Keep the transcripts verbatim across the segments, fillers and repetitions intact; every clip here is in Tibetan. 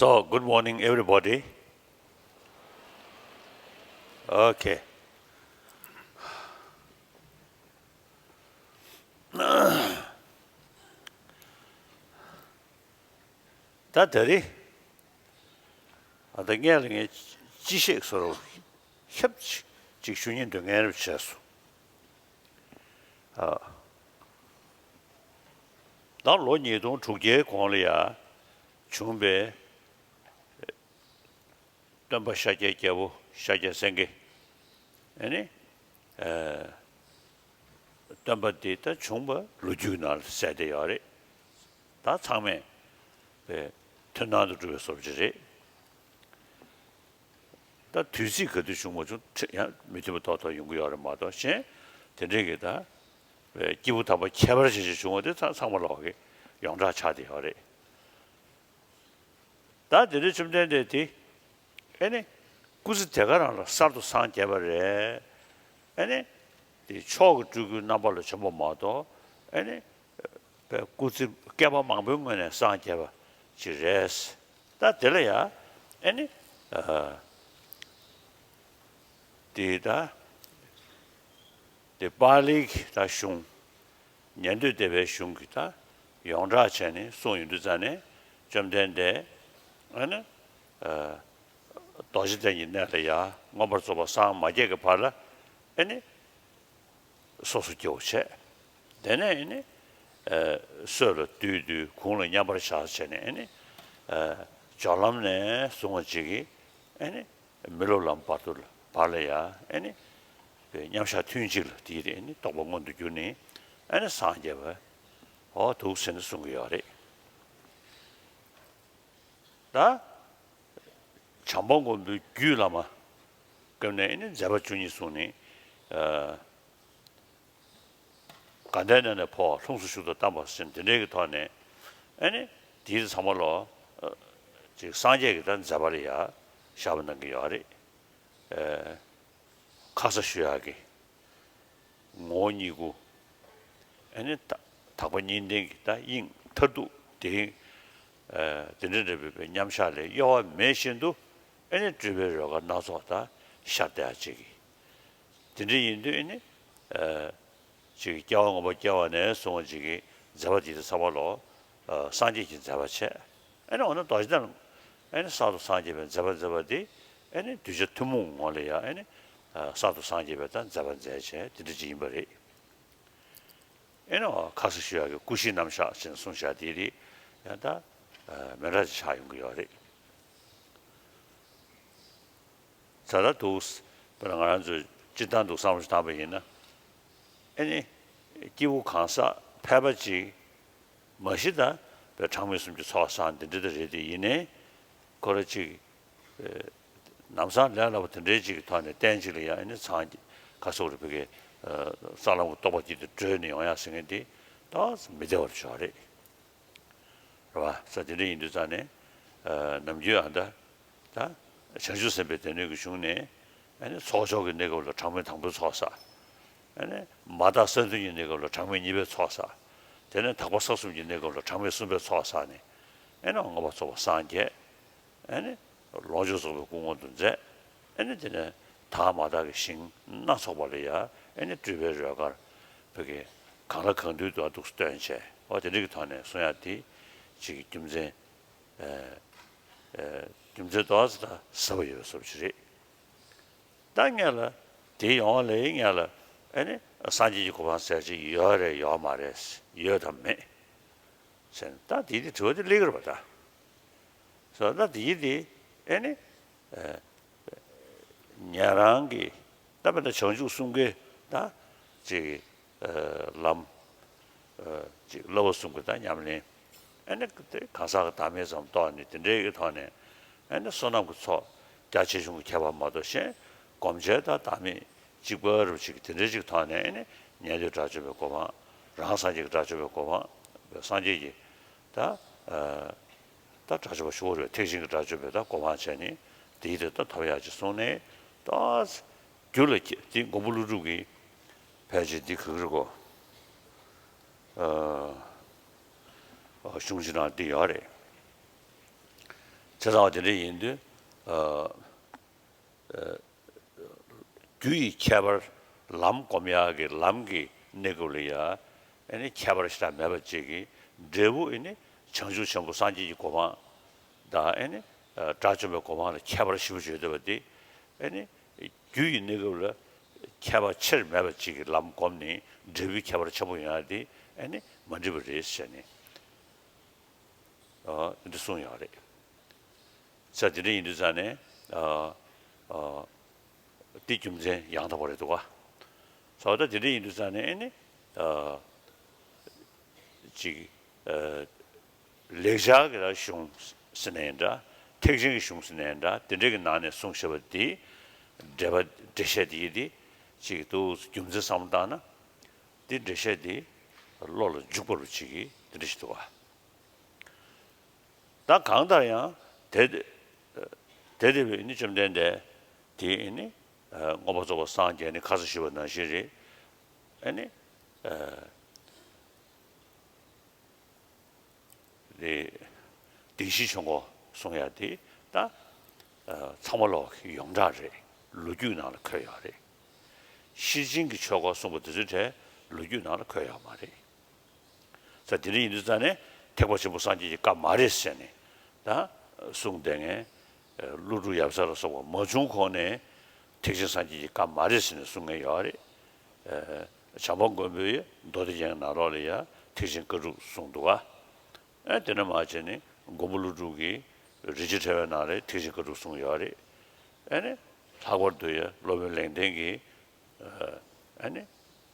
So, good morning, everybody. Okay. ད་ད་རེས་ཨ་ད་ངས་ལ་ངས་ཅི་ཤེས་སོ་རོ་ཞིབ་ཅིག་ཞུ་སྙིང་འདོད་མཁན་རེ་བྱས་སོང་། ཨ། ད་ལོ་ཉིས་སྟོང་དྲུག་བརྒྱའི་གོང་ལ་ཡ་བྱུང་པའི་སྟོན་པ་ཤཱཀྱའི་རྒྱལ་པོ་ཤཱཀྱ་སེང་གེ་ཨ་ནི་ཨ་སྟོན་པ་འདི་ད་བྱུང་བ་ལོ་རྒྱུས་ནང་ལ་གསལ་བསྡད་ཡོད་རེད། ད་ཚང་མས་པའི་མཐུན་སྣང་དུ་གྲུབ་པའི་བཟོ་བྱེད་རེད། ད་དུས་ཚིགས་ག་དུས་བྱུང་མ་བྱུང་ཁྲི་ཡང་མི་མཐུན་པ་ཏོག་ཏོག་ཡོང་གི་ཡོད་རེད་མ་གཏོགས་གཞན་དེ་འདྲའི་གི་ད་སྐྱེས་བུ་དམ་པ་ཁྱད་པར་ཅན་ཞིག་བྱུང་བ་དེ་ཚང་ཚང་མ་ལོག་གི་ཡོངས་གྲགས་ཆགས་བསྡད་ཡོད་རེད། ད་དེ་འདྲའི་བཅོམ་ལྡན་འདས་དེ་ཨེ་ནི་སྐུ་ཚེ་དེ་ག་རང་ལ་གསར་དུ་སངས་རྒྱས་པ་རེད། ཨེ་ནི་དེ་མཆོག་གི་སྤྲུལ་སྐུའི་རྣམ་པ་ལ་བྱོན་པ་མ་གཏོགས་ཨེ་ནི་པའི་སྐུ་ཚེ་བསྐལ་པ་མང་པོའི་སྔོན་ནས་སངས་རྒྱས་པ་ཅིག་རེད། ད་དེ་ལ་ཡ་ཨེ་ནི་ཨ་དེ་ད་དེ་པཱ་ལིའི་ད་གཞུང་ཉན་ཐོས་སྡེ་པའི་གཞུང་གི་ད་ཡོངས་གྲགས་བྱས་ནས་གསུངས་ཡོང་དུས་ཙ་ནས་བཅོམ་ལྡན་འདས་ཨེ་ནི་ཨ་རྡོ་རྗེ་གདན་གྱི་གནས་ལ་ཡ་མངོན་པར་རྫོགས་པར་སངས་མ་རྒྱས་ཀྱི་བར་ལ་ཨེ་ནི། སོ་སོ་སྐྱེ་བོ་བྱས། དེ་ནས་ཨེ་ནི་ཨ་སྲོད་ལ་བདུད་བཏུལ་དགུང་ལ་མཉམ་པར་བཞག་བྱས་ནས་ཨེ་ནི་ཨ་སྦྱོར་ལམ་ནས་བཟུང་བ་ཅིག་གིས་ཨེ་ནི་མི་སློབ་ལམ་བར་དུ་བར་ལ་ཡ་ཨེ་ནི་མཉམ་བཞག་ཐུན་གཅིག་ལ་དེའི་རིང་ནི་རྟོགས་པ་མངོན་དུ་གྱུར་ནས་ཨེ་ནི་སངས་རྒྱས་པ་འོ་འདུག་ཟེར་ནས་གསུང་གི་ཡོད་རེད། ད་བྱམས་པ་མགོན་པོའི་རྒྱུད་བླ་མ་སྐབས་ནས་ཨེ་ནི་མཛད་པ་བཅུ་གཉིས་གསུངས་ནས་ཨ་དགའ་ལྡན་ནས་ནས་འཕོ་བ་ལྷུམས་སུ་ཞུགས་དང་བལྟམས་པ་ཟེར་དེ་འདྲའི་གི་ཐོག་ནས་ཨེ་ནི་དེའི་ཚང་མ་ལོ་ཅིག་སངས་རྒྱས་ཀྱི་ད་མཛད་པ་ལ་ཡ་བཞག་པ་གནང་གི་ཡོད་རེད། ཨེ་ཁ་ས་ཞུ་ཡག་གི་ངོ་བོ་ཉིད་སྐུ་ཨེ་ནི་ད་དག་པ་གཉིས་ལྡན་གྱི་ད་དབྱིངས་མཐར་ཐུག་དེ་ཨེ་དེ་འདྲ་འདྲ་བའི་པའི་མཉམ་བཞག་ལས་གཡོ་བ་མེད་བཞིན་དུ་ཨེ་ནི་སྤྲུལ་པའི་རོལ་གར་སྣ་ཚོགས་ད་ཤར་བསྡད་ཡག་ཅིག་གི་དེ་འདྲ་ཡིན་དུས་ཨེ་ནི་ཨ་ཅིག་སྐྱེ་བ་སྔོན་པོ་སྐྱེ་བ་ནས་བཟུང་བ་ཅིག་གི་མཛད་པ་འདི་དང་ཚང་མ་ལོ་ཨ་སངས་རྒྱས་ཀྱི་མཛད་པ་བྱས། ཨེ་ནི་འོ་ན་རྡོ་རྗེ་གདན་ཨེ་ནི་གསར་དུ་སངས་རྒྱས་པའི་མཛད་པ་མཛད་པ་འདི་ཨེ་ནི་གདུལ་བྱ་ཐུན་མོང་ངོ་ལ་ཡ་ཨེ་ནི་ཨ་གསར་དུ་སངས་རྒྱས་པའི་ད་མཛད་པ་མཛད་བྱས་དེ་འདྲ་ཅིག་ཡིན་པ་རེད། ཨེ་ནི་འོ་ཁ་ས་ཞུ་ཡག་གི་སྐུ་བཞིའི་རྣམ་གཞག་ཅེས་གསུངས་བཞག་དེ་རེད། ཡང་ད་ཨ་མི་འདྲ་ཅིག་ཆགས་ཡོང་གི་ཡོད་རེད། ད་ལྟ་འདུག་དཔེར་ན་ང་རང་ཚོས་སྤྱིར་བཏང་འདུག་བསམ་བློ་ཞིག་བཏང་པ་ཡིན་ན། ཨེ་ནི། སྐྱེས་བུ་གང་ཟག་ཕལ་པ་ཅིག་མ་གཞི་ད་པའི་གྲངས་མེད་གསུམ་གྱི་ཚོགས་བསགས་འདི་འདྲ་ད་རེད་དེ་ཡིན་ནའི། ཁོ་ར་ཅིག་ལམ་སང་ལས་སླ་པོ་དེ་འདྲའི་ཅིག་གི་ཐོག་ནས་གཏན་ཅིག་ལ་ཡང་ཨེ་ནི་ཚང་གི་ག་སོགས་རེ་བོད་ཀྱི་ས་ལམ་གྱི་རྟོགས་པ་དེ་དུ་བགྲོད་ནས་ཡོང་ཡག་ཟེར་མཁན་དེ་ཏོག་ཙམ་མི་བདེ་བ་ཞིག་རེད། རེད་བ། ས་དེ་འདྲ་ཡིན་དུས་ཙང་ནས་ཨ་ནམ་རྒྱུན་ཨ་ད་ད་བྱང་ཆུབ་སེམས་དཔའི་སྡེ་སྣོད་ཀྱི་གཞུང་ནས་ཨ་ནི་ཚོགས་མཆོག་གི་གནས་སྐབས་ལ་གྲངས་མེད་དང་པོའི་ཚོགས་བསགས། ཨ་ནི་མ་དག་ས་བདུན་གྱི་གནས་སྐབས་ལ་གྲངས་མེད་གཉིས་པའི་ཚོགས་བསགས། དེ་ནས་དག་པ་ས་གསུམ་གྱི་གནས་སྐབས་ལ་གྲངས་མེད་གསུམ་པའི་ཚོགས་བསགས་ནས་ཨ་ནི་མངོན་པར་རྫོགས་པར་སངས་རྒྱས། ཨ་ནི་ལོངས་སྤྱོད་རྫོགས་པའི་སྐུ་མངོན་དུ་མཛད། ཨ་ནི་དེ་ནས་དག་མ་དག་གི་ཞིང་སྣ་ཚོགས་པ་ལ་ཡ་ཨ་ནི་སྤྲུལ་པའི་རོལ་གར་བོད་ཀྱི་གང་ལ་གང་འདུལ་དུ་འདུག་སྟོན་བྱས། འོ་དེ་འདྲ་གི་ཐོག་ནས་གསུང་ཡག་དེ་ཅིག་གི་རྒྱུ་མཚན་ཨ་ཨ་རྒྱུ་མཚན་ཏོག་ཙམ་ད་ཟབ་པོ་ཡོད་པའི་བཟོ་ཅིག་རེད། ད་ངས་ལ་དེ་ཡོང་བ་ལས་ངས་ལ་ཨ་ནི་སངས་རྒྱས་ཀྱི་གོ་འཕང་ཟེར་ཅིག་ཡོད་རེད་ཡོད་མ་རེད། ཡོད་དམ་མེད་ཟེར་ན་ད་དེ་དེ་དྲི་བ་དེ་སླེབས་ཀྱི་རེད་པ་ད། སོ་ད་དེ་དེ་ཨ་ནི་ཨ་ཉན་རང་གི་ད་དཔེར་ན་བྱང་ཆུབ་གསུམ་ཀའི་ད་ཅིག་ཨ་ལམ་ཨ་ཅིག་བསླབ་པ་གསུམ་གྱི་ད་ཉམས་ལེན་ཨ་ནི་དེ་གང་ཟག་གི་བདག་མེད་ཙམ་རྟོགས་ནས་དེ་འདྲའི་གི་ཐོག་ནས་ཨ་ནི་བསོད་ནམས་ཀྱི་ཚོགས་རྒྱ་ཆེ་ཆུང་གི་ཁྱད་པར་མ་གཏོགས་གཞན་སྒོམ་བྱས་ད་བདག་མེད་གཅིག་པ་རུ་ཅིག་དེ་འདྲའི་ཅིག་ཐོག་ནས་ཨ་ནི་ཉན་ཐོས་དགྲ་བཅོམ་པའི་གོ་འཕང་རང་སངས་རྒྱས་ཀྱི་དགྲ་བཅོམ་པའི་གོ་འཕང་སངས་རྒྱས་ཀྱི་ད་ཨ་ད་དགྲ་བཅོམ་པ་ཞུ་བ་རེད། ཐེག་ཆེན་གྱི་དགྲ་བཅོམ་པའི་ད་གོ་འཕང་བྱས་ནས་དེའི་དེ་ད་ཐོབ་ཡག་ཅིག་གསུངས་ནས་ད་རྒྱུ་ལ་སྐྱེ་དེ་མགོན་པོ་ཀླུ་སྒྲུབ་ཀྱི་ཕལ་ཆེར་འདི་ག་གི་རེད་གོ་ཨ་གཞུང་ཕྱི་ནང་འདི་ཡོད་རེད། བྱས་ཙང་དེ་འདྲ་ཡིན་དུས། ཨ། ཨ། རྒྱུ་ཡི་ཁྱད་པར། ལམ་སྒོམ་ཡག་གི་ལམ་གྱི་གནས་སྐབས་ལ་ཡ། ཨ་ནི་ཁྱད་པར་ཞེ་དྲག་མེད་པ་ཅིག་གི་འབྲས་བུ། ཨ་ནི་བྱང་ཆུབ་ཆེན་པོ་སངས་རྒྱས་ཀྱི་གོ་འཕང་དང་། ཨ་ནི་དགྲ་བཅོམ་པའི་གོ་འཕང་ལ་ཁྱད་པར་ཞེ་པོ་ཅིག་ཡོད་བསྡད་པ་དེ། ཨ་ནི་རྒྱུ་ཡི་གནས་སྐབས་ལ་ཁྱད་པར་ཆེར་མེད་པ་ཅིག་གི་ལམ་བསྒོམས་ནས་འབྲས་བུའི་ཁྱད་པར་ཆེན་པོ་ཡོང་ཡག་དེ། ཨ་ནི་མ་འགྲིག་པ་རེད་ཟེར་ནས། ཨ། འདི་གསུངས་ཡོད་རེད། ས་དེ་འདྲ་ཡིན་དུས་ཙང་ནས། ཨ། ཨ། འདི་རྒྱུ་མཚན་ཡང་དག་པ་རེད་འདུག་ག་ས་ད་དེ་འདྲ་ཡིན་དུས་ཙང་ནས། ཨ་ནི། ཨ། ཅིག་ཨ། ལེགས་སྦྱར་གྱི་ད་གཞུང་ཟེར་ནའི་འདྲ། ཐེག་ཆེན་གྱི་གཞུང་ཟེར་ནའི་འདྲ། དེ་འདྲ་གི་ནང་ནས་གསུངས་བཞག་པ་འདི། འགྲེལ་པ་འགྲེལ་བཤད་དེ་ཡིན་ཏེ། ཅིག་ཏུ་རྒྱུ་མཚན་བསམ་བློ་བཏང་ན། འདི་འགྲེལ་བཤད་འདི་བློ་ལ་འཇུག་པ་རུ་ཅིག་གིས་དེ་འདྲ་ཞིག་འདུག་ག་ད་གང་ལྟར་ཡང་དེ། དེ་དེ་བས་ནི་བཅོམ་ལྡན་འདས་དེ་ནི། ཨ། མངོན་པར་རྫོགས་པར་སངས་རྒྱས་ནས་ཁ་སང་ཞུས་པ་ནང་བཞིན་རེད། ཨ་ནི། ཨ། དེ་བདེན་བཞིའི་ཆོས་འཁོར་གསུང་ཡག་དེ་ད། ཨ། ཚང་མ་ལོག་ཡོངས་གྲགས་རེད། ལོ་རྒྱུས་ནང་ལ་འཁོད་ཡོད་རེད། ཤེར་ཕྱིན་གྱི་ཆོས་འཁོར་གསུངས་པ་དེ་ཚོའི་གྲས་ལོ་རྒྱུས་ནང་ལ་འཁོད་ཡོད་མ་རེད། ས་དེ་འདྲ་ཡིན་དུས་ཙང་ནས་ཐེག་པ་ཆེན་པོ་སངས་རྒྱས་ཀྱི་བཀའ་མ་རེད་ཟེར་ནས་ད་གསུངས་བསྡད་མཁན། ཨ། ཀླུ་སྒྲུབ་ཡབ་སྲས་ལ་སོགས་པ་མ་བྱུང་གོང་ནས་ཐེག་ཆེན་སངས་རྒྱས་ཀྱི་བཀའ་མ་རེད་ཟེར་ནས་གསུང་མཁན་ཡོད་རེད། ཨ། བྱམས་པ་མགོན་པོའི་མདོ་སྡེ་རྒྱན་ནང་ལོགས་ལ་ཡང་ཐེག་ཆེན་བཀའ་དྲུག་གསུངས་འདུག་ག་ཨ། དེ་འདྲ་མ་བྱས་ནས་མགོན་པོ་ཀླུ་སྒྲུབ་ཀྱིས་རིན་ཆེན་ཕྲེང་བའི་ནང་ལ་ཐེག་ཆེན་བཀའ་དྲུག་གསུངས་ཡོད་རེད། ཨ་ནི་ལྷག་པར་དུ་ཡང་སློབ་དཔོན་ལེགས་ལྡན་གྱིས། ཨ་ནི།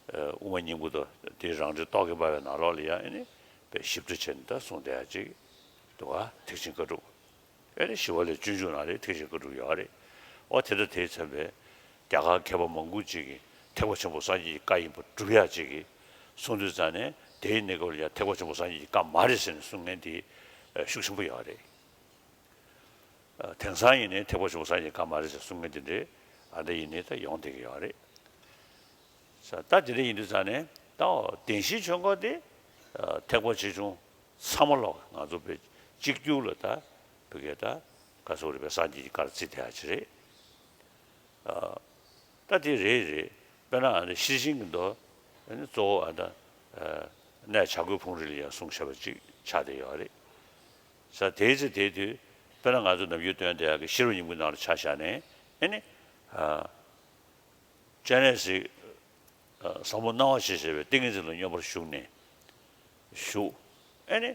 ཨ། དབུ་མ་སྙིང་པོ་དང་དེའི་རང་འགྲེལ་རྟོག་གེ་འབར་བའི་ནང་ལོགས་ལ་ཡང་། ཨ་ནི་དཔེ་ཞིབ་ཕྲ་བྱས་ནས་ད་གསུངས་བསྡད་ཡག་ཅིག་འདུག་ག་ཐེག་ཆེན་བཀའ་དྲུག་ཨ་ནི་ཞི་བ་ལྷའི་སྤྱོད་འཇུག་ནང་ལ་ཐེག་ཆེན་བཀའ་དྲུག་ཡོད་རེད། འོ་དེ་ལྟར་དེས་མཚོན་པའི་རྒྱ་གར་མཁས་པ་མང་པོ་ཅིག་གིས་ཐེག་པ་ཆེན་པོ་སངས་རྒྱས་ཀྱི་བཀའ་ཡིན་པར་སྒྲུབ་ཡག་ཅིག་གིས་གསུངས་དུས་ཙང་ནས། དེའི་གནས་སྐབས་ལ་ཡང་ཐེག་པ་ཆེན་པོ་སངས་རྒྱས་ཀྱི་བཀའ་མ་རེད་ཟེར་ནས་གསུང་མཁན་དེ་ཤུགས་ཆེན་པོ་ཡོད་རེད། ཨ། དེང་སང་ཡིན་ནའི་ཐེག་པ་ཆེན་པོ་སངས་རྒྱས་བཀའ་མ་རེད་ཟེར་གསུང་མཁན་དེ་འདྲའི་ཨ་འདྲ་ཡིན་ནའི་ད་ཡོང་བསྡད་ཀྱི་ཡོད་རེད། ས་ད་དེ་འདྲ་ཡིན་དུས་ཙང་ནས་ད་བདེན་བཞིའི་ཆོས་འཁོར་དེ། ཨ། ཐེག་པ་ཆེ་ཆུང་ཚང་མ་ལོག་ང་ཚོ་བོད་གཅིག་གྱུར་ལ་ད་བོད་སྐད་ད་ག་ཟེར་དགོས་རེད། བོད་སངས་རྒྱས་ཀྱི་བཀའ་ལ་བརྩི་བསྡད་ཡག་ཅིག་རེད། ཨ། ད་དེ་རེད་རེད། དཔེར་ན་ཨ་ནི་ཤེར་ཕྱིན་གྱི་མདོ། ཨ་ནི་གཙོ་བོ་ཨ་ད། ཨ། གནས་བྱ་རྒོད་ཕུང་རི་ལ་ཡང་གསུངས་བཞག་པ་ཅིག་ཆགས་བསྡད་ཡོད་རེད། ས་དེའི་ཚེ་དེའི་དུས་དཔེར་ན་ང་ཚོ་ནམ་རྒྱུན་འདོན་བསྡད་ཡག་གི་ཤེས་རབ་སྙིང་པོའི་ནང་ལ་ཆ་བཞག་ནས། ཨ་ནི། ཨ། སྤྱན་རས་གཟིགས། ཨ། ཟབ་མོ་སྣང་བ་ཞེས་བྱ་བའི་ཏིང་ངེ་འཛིན་ལ་སྙོམས་པར་ཞུགས་ནས། ཞུགས། ཨ་ནི།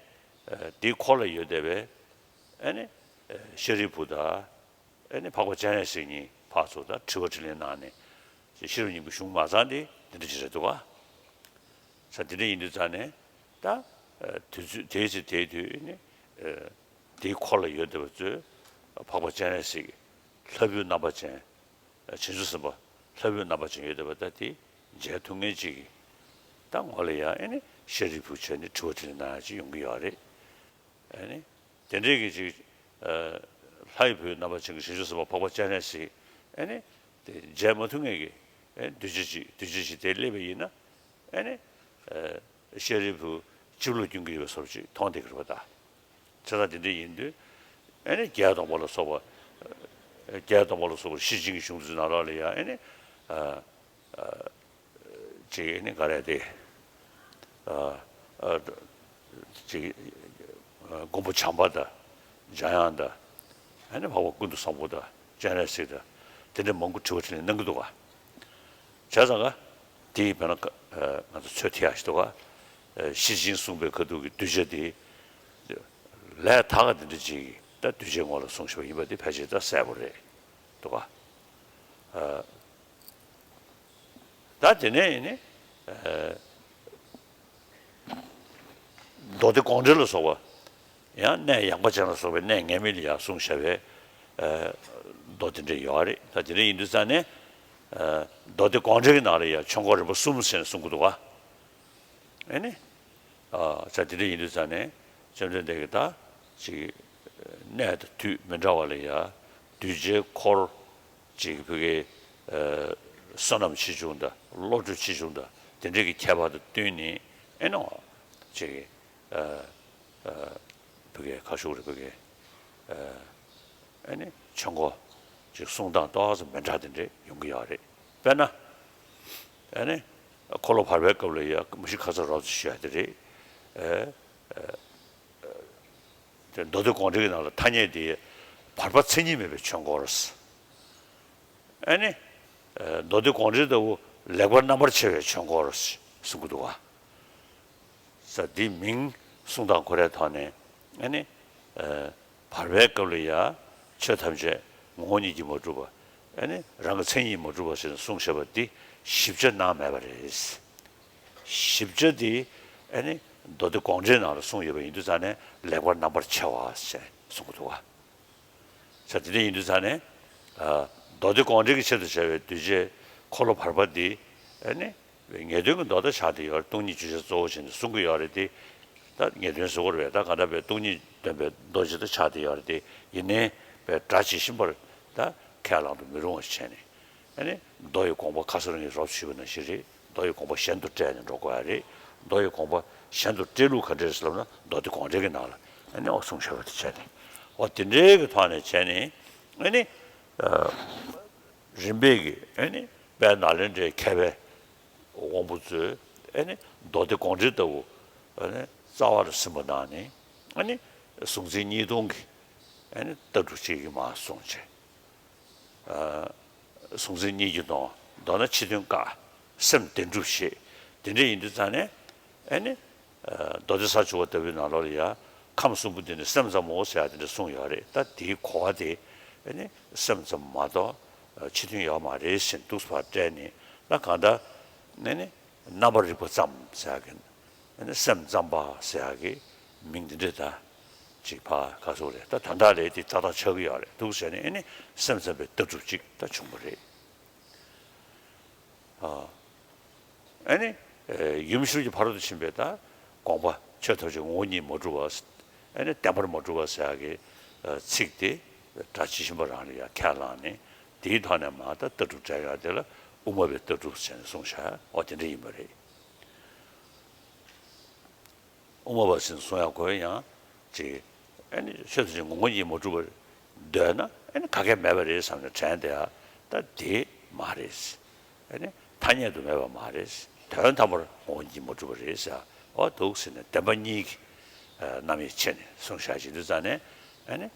ཨ། དེའི་འཁོར་ལ་ཡོད་བསྡད་པའི། ཨ་ནི། ཨ། ཤཱ་རིའི་བུ་དང་། ཨ་ནི་འཕགས་པ་སྤྱན་རས་གཟིགས་གཉིས་ཕར་ཚུར་ད་དྲི་བ་དྲིས་ལན་གནང་ནས། ཤེས་རབ་སྙིང་པོའི་གཞུང་མ་ཚང་དེ་འདི་འདྲ་ཅིག་རེད་འདུག་ག་ས་འདི་འདྲ་ཡིན་དུས་ཙང་ནས་ད། ཨ། དུས་ཚོད་དེའི་ཚེ་དེའི་དུས་ནི། ཨ། དེའི་འཁོར་ལ་ཡོད་བསྡད་པ་ཚོས་འཕགས་པ་སྤྱན་རས་གཟིགས་ལྷ་བུའི་རྣམ་པ་ཅན། བྱང་ཆུབ་སེམས་དཔའ་ལྷ་བུའི་རྣམ་པ་ཅན་ཡོད་བསྡད་པ་ད་དེ་མཇལ་ཐུབ་མཁན་ཅིག་གིས་ད་ངོ་ལ་ཡ། ཨ་ནི་ཤཱ་རིའི་བུ་བྱས་ནས་དྲི་བ་དྲིས་ལན་གནང་ཡག་ཅིག་ཡོང་གི་ཡོད་རེད། ཨ་ནི་དེ་འདྲའི་གི་ཅིག་ཨ། ལྷ་ཡི་བུའི་རྣམ་པ་ཅན་གྱི་བྱང་ཆུབ་སེམས་དཔའ་འཕགས་པ་སྤྱན་རས་གཟིགས། ཨ་ནི་དེ་མཇལ་མ་ཐུབ་མཁན་གྱི། ཨ། གདུལ་བྱ་ཅིག་གདུལ་བྱ་ཅིག་དེ་སླེབས་པ་ཡིན་ན། ཨ་ནི། ཨ། ཤཱ་རིའི་བུ་སྤྱི་བོ་ལ་སྐྱོན་གྱི་ཡོད་པའི་བཟོ་འདྲ་ཅིག་མཐོང་བསྡད་ཀྱི་རེད་པ་ད། བྱས་ཙང་དེ་འདྲ་ཡིན་དུས། ཨ་ནི་བརྒྱད་སྟོང་པ་ལ་སོགས་པ། ཨ། བརྒྱད་སྟོང་པ་ལ་སོགས་པ་ཤེར་ཕྱིན་གྱི་གཞུང་ཚོའི་ནང་ལོགས་ལ་ཡང་། ཨ་ནི། ཨ། ཨ། ཅིག་ནི་ག་རེ་དེ། ཨ། ཨ། ཅིག་ཨ། མགོན་པོ་བྱམས་པ་དང་། འཇམ་དབྱངས་དང་། ཨ་ནི་འཕགས་པ་ཀུན་ཏུ་བཟང་པོ་དང་། སྤྱན་རས་གཟིགས་དང་། དེ་འདྲ་མང་པོ་དྲི་བ་དྲིས་ལན་གནང་གི་འདུག་ག་བྱས་ཙང་ག་དེ་ཡིས་དཔེར་ན་ཀ་ཨ། ང་ཚོ་ཚོད་ཐིག་ཡག་ཞིག་འདུག་ག་ཨ། ཤེར་ཕྱིན་གསུངས་པའི་ཁ་ཐུག་གི་གདུལ་བྱ་དེ་ལས་དག་ག་དེ་འདྲ་ཅིག་གིས་ད་གདུལ་བྱའི་ངོ་ལ་གསུངས་བཞག་པ་ཡིན་པ་དེ་ཕལ་ཆེར་ད་གསལ་པོ་རེད་འདུག་ག་ཨ། ད་དེ་ནས་ནི། ཨ། མདོ་སྡེ་དགོངས་འགྲེལ་ལ་སོགས་པ། ཡང་གནས་ཡངས་པ་ཅན་ལ་སོགས་པའི་གནས་ངེས་མེད་ལ་ཡང་གསུངས་བཞག་པའི། ཨ། མདོ་དེ་འདྲ་ཡོད་རེད། ད་དེ་འདྲ་ཡིན་དུས་ཙང་ནས། ཨ། མདོ་སྡེ་དགོངས་འགྲེལ་གྱི་ནང་ལ་ཡང་ཆོས་འཁོར་རིམ་པ་གསུམ་ཟེར་ནས་གསུང་གི་འདུག་ག་ཨ་ནི། ཨ། ད་དེ་འདྲ་ཡིན་དུས་ཙང་ནས་བཅོམ་ལྡན་འདས་ཀྱིས་ད་ཅིག་གནས་དང་དུས་མི་འདྲ་བ་ལ་ཡང་གདུལ་བྱའི་འཁོར། ཅིག་བོད་ཀྱི། ཨ། བསོད་ནམས་ཆེ་ཆུང་དང་། བློ་གྲོས་ཆེ་ཆུང་དང་། དེ་འདྲའི་གི་ཁྱད་པར་དང་བསྟུན་ནས། ཨེ་ནོ། ཅིག་ཨ། ཨ། བོད་ཀྱི་ཁ་ཤུག་རེད། བོད་ཀྱི། ཨ། ཨ་ནི་ཆོས་འཁོར་ཅིག་གསུང་སྟངས་ཏོག་ཙམ་མི་འདྲ་དེ་འདྲས་ཡོང་གི་ཡོད་རེད། དཔེར་ན། ཨ་ནི་འཁོར་ལོ་བར་པའི་སྐབས་ལ་ཡ་མུ་བཞི་ཁ་ཚ་རོབ་ཙམ་ཞུ་ཡ་དེ་རེད། ཨེ། དེ་མདོ་སྡེ་དགོངས་འགྲེལ་གྱི་ནང་ལ་ཐ་སྙད་དེ་བར་པ་མཚན་ཉིད་མེད་པའི་ཆོས་འཁོར། ཨ་ནི། མདོ་སྡེ་དགོངས་འགྲེལ་ལྟ་བུ་ལེགས་པར་རྣམ་པར་ཕྱེ་བའི་ཆོས་འཁོར་གསུང་གི་འདུག་བ། ས་འདི་མིང་གསུང་སྟངས་ཁོ་རའི་ཐོག་ནས་ཨ་ནི། བར་པའི་སྐབས་ལ་ཡང་ཆོས་ཐམས་ཅད་ངོ་བོ་ཉིད་ཀྱིས་མ་གྲུབ་པ། ཨ་ནི་རང་གི་མཚན་ཉིད་མ་གྲུབ་པ་ཞེས་གསུངས་བཞག་པ་འདི་ཞིབ་ཆ་གནང་མེད་པ་རེད། ཞིབ་ཆ་འདི་ཨ་ནི་མདོ་སྡེ་དགོངས་འགྲེལ་ནང་ལ་གསུངས་ཡོད་པ་ཡིན་དུས་ཙང་ནས་ལེགས་པར་རྣམ་པར་ཕྱེ་བ་ཞེས་གསུང་གི་འདུག་བ། ས་དེ་འདྲ་ཡིན་དུས་ཙང་ནས། མདོ་སྡེ་དགོངས་འགྲེལ་གྱི་ཆེད་དུ་བྱ་བའི་གདུལ་བྱའི་འཁོར་ལོ་བར་པ་འདི་ཨ་ནི་ངེས་དོན་གྱི་མདོ་ད་ཆགས་བསྡད་ཡོད་རེད། སྟོང་ཉིད་བརྗོད་བྱ་གཙོ་བོ་བྱས་ནས་གསུང་གི་ཡོད་རེད་དེ། ད་ངེས་དོན་ཟེར་དགོས་རེད་པས། ད་གང་ལྟར་བས་སྟོང་ཉིད་སྟོན་པའི་མདོ་ཅིག་ད་ཆགས་བསྡད་ཡོད་རེད་དེ། ཡིན་ནའི་བས་སྒྲ་ཇི་བཞིན་པར་ད་ཁས་བླང་དུ་མི་རུང་བ་བྱས་ནས། ཨ་ནི་མདོ་ཡི་དགོངས་པ་ཁ་སང་ངས་རོབ་ཞུས་པ་ནང་བཞིན་རེད། མདོ་ཡི་དགོངས་པ་གཞན་དུ་བཀྲལ་ནས་འགྲོ་དགོས་ཡ་རེད། མདོ་ཡི་དགོངས་པ་གཞན་དུ་བཀྲལ་ལུགས་ག་འདྲས་ལབ་ན་མདོ་སྡེ་དགོངས་འགྲེལ་གྱི་ནང་ལ་ཨ་ནི་འོ་གསུངས་བཞག་པ་དེ་བྱས་ནས། འོ་དེ་འདྲའི་གི་ཐོག་ནས་བྱས་ནས་ཨ་ནི། རིམ་པས་ཀྱི་ཨ་ནི་དཔལ་ནཱ་ལེནྡྲའི་མཁས་པའི་དབང་པོ་ཚོས་ཨ་ནི་མདོ་སྡེ་དགོངས་འགྲེལ་ལྟ་བུ་ཨ་ནི་རྩ་བ་ལ་ཟིན་པ་ནང་ནས་ཨ་ནི་གཟུང་འཛིན་གཉིས་སྟོང་གི་ཨ་ནི་ལྟ་གྲུབ་ཅིག་གི་མར་གསུངས་བྱས། གཟུང་འཛིན་གཉིས་ཀྱིས་སྟོང་། མདོར་ན་ཕྱི་དོན་བཀག། སེམས་བདེན་གྲུབ་བཞེད། དེ་འདྲ་ཡིན་དུས་ཙང་ནས་ཨ་ནི། མདོ་སྡེ་ས་བཅུ་པ་ལྟ་བུའི་ནང་ལོགས་ལ་ཡང་ཁམས་གསུམ་པོ་འདི་ནི་སེམས་ཙམ་མོ་ཟེར་ཡ་དེ་འདྲ་གསུངས་ཡོད་རེད། ད་དེའི་གོ་བ་དེ་ཨ་ནི་སེམས་ཙམ་མ་གཏོགས་ཕྱི་དོན་ཡོད་མ་རེད་ཟེར་འདུག་པར་བཀྲལ་ནས། ད་གང་ལྟར་ཨ་ནི་རྣམ་པར་རིག་པ་ཙམ་ཟེར་ཡ་གི་ཨ་ནི་སེམས་ཙམ་པ་ཟེར་ཡ་གི་མིང་འདི་འདྲ་ད་ཅིག་ཕར་ག་ཟེར་རེད། ད་དོན་དག་ལ་དེ་ཏག་ཏག་ཆགས་ཀྱི་ཡོད་རེད་འདུག་ཟེར་ནས་ཨ་ནི་སེམས་ཙམ་པའི་ལྟ་གྲུབ་ཅིག་ད་བྱུང་བ་རེད། ཨ་ནི་ཡུམ་ཤུལ་གྱི་ཕ་རོལ་ཏུ་ཕྱིན་པའི་ད་དགོངས་པ་ཆོས་ཐམས་ཅད་ངོ་བོ་ཉིད་མ་གྲུབ་པ། ཨ་ནི་བདེན་པར་མ་གྲུབ་པ་ཟེར་ཡ་གི་ཚིག་དེ་སྒྲ་ཇི་བཞིན་པ་རང་ལ་ཡང་ཁས་བླངས་ནས་དེའི་ཐོག་ནས་མར་ད་ལྟ་གྲུབ་སྦྱར་ཡ་དེ་ལ་དབུ་མ་པའི་ལྟ་གྲུབ་ཟེར་ནས་གསུངས་བཞག་འོ་དེ་འདྲ་ཡིན་པ་རེད། དབུ་མ་པ་ཟེར་གསུང་ཡག་གོ་ཡང་ཅིག་ཨ་ནི་ཆོས་ཐམས་ཅད་ངོ་བོ་ཉིད་མ་གྲུབ་པར་འདོད་ན་ཨ་ནི་ག་གེ་མེད་པ་རེད་བསམ་ནས་དྲན་བསྡད་ཡ། ད་དེ་མ་རེད། ཨ་ནི་ཐ་སྙད་དུ་མེད་པ་མ་རེད། དོན་དམ་པར་ངོ་བོ་ཉིད་མ་གྲུབ་པ་རེད་ཟེར་ཡ། འོ་འདུག་ཟེར་ནས་བདེན་པ་གཉིས་ཀྱི་རྣམ་དབྱེ་ཕྱེ་ནས་གསུངས་བཞག་ཅིག་དུས་ཙང་ནས་ཨ་ནི།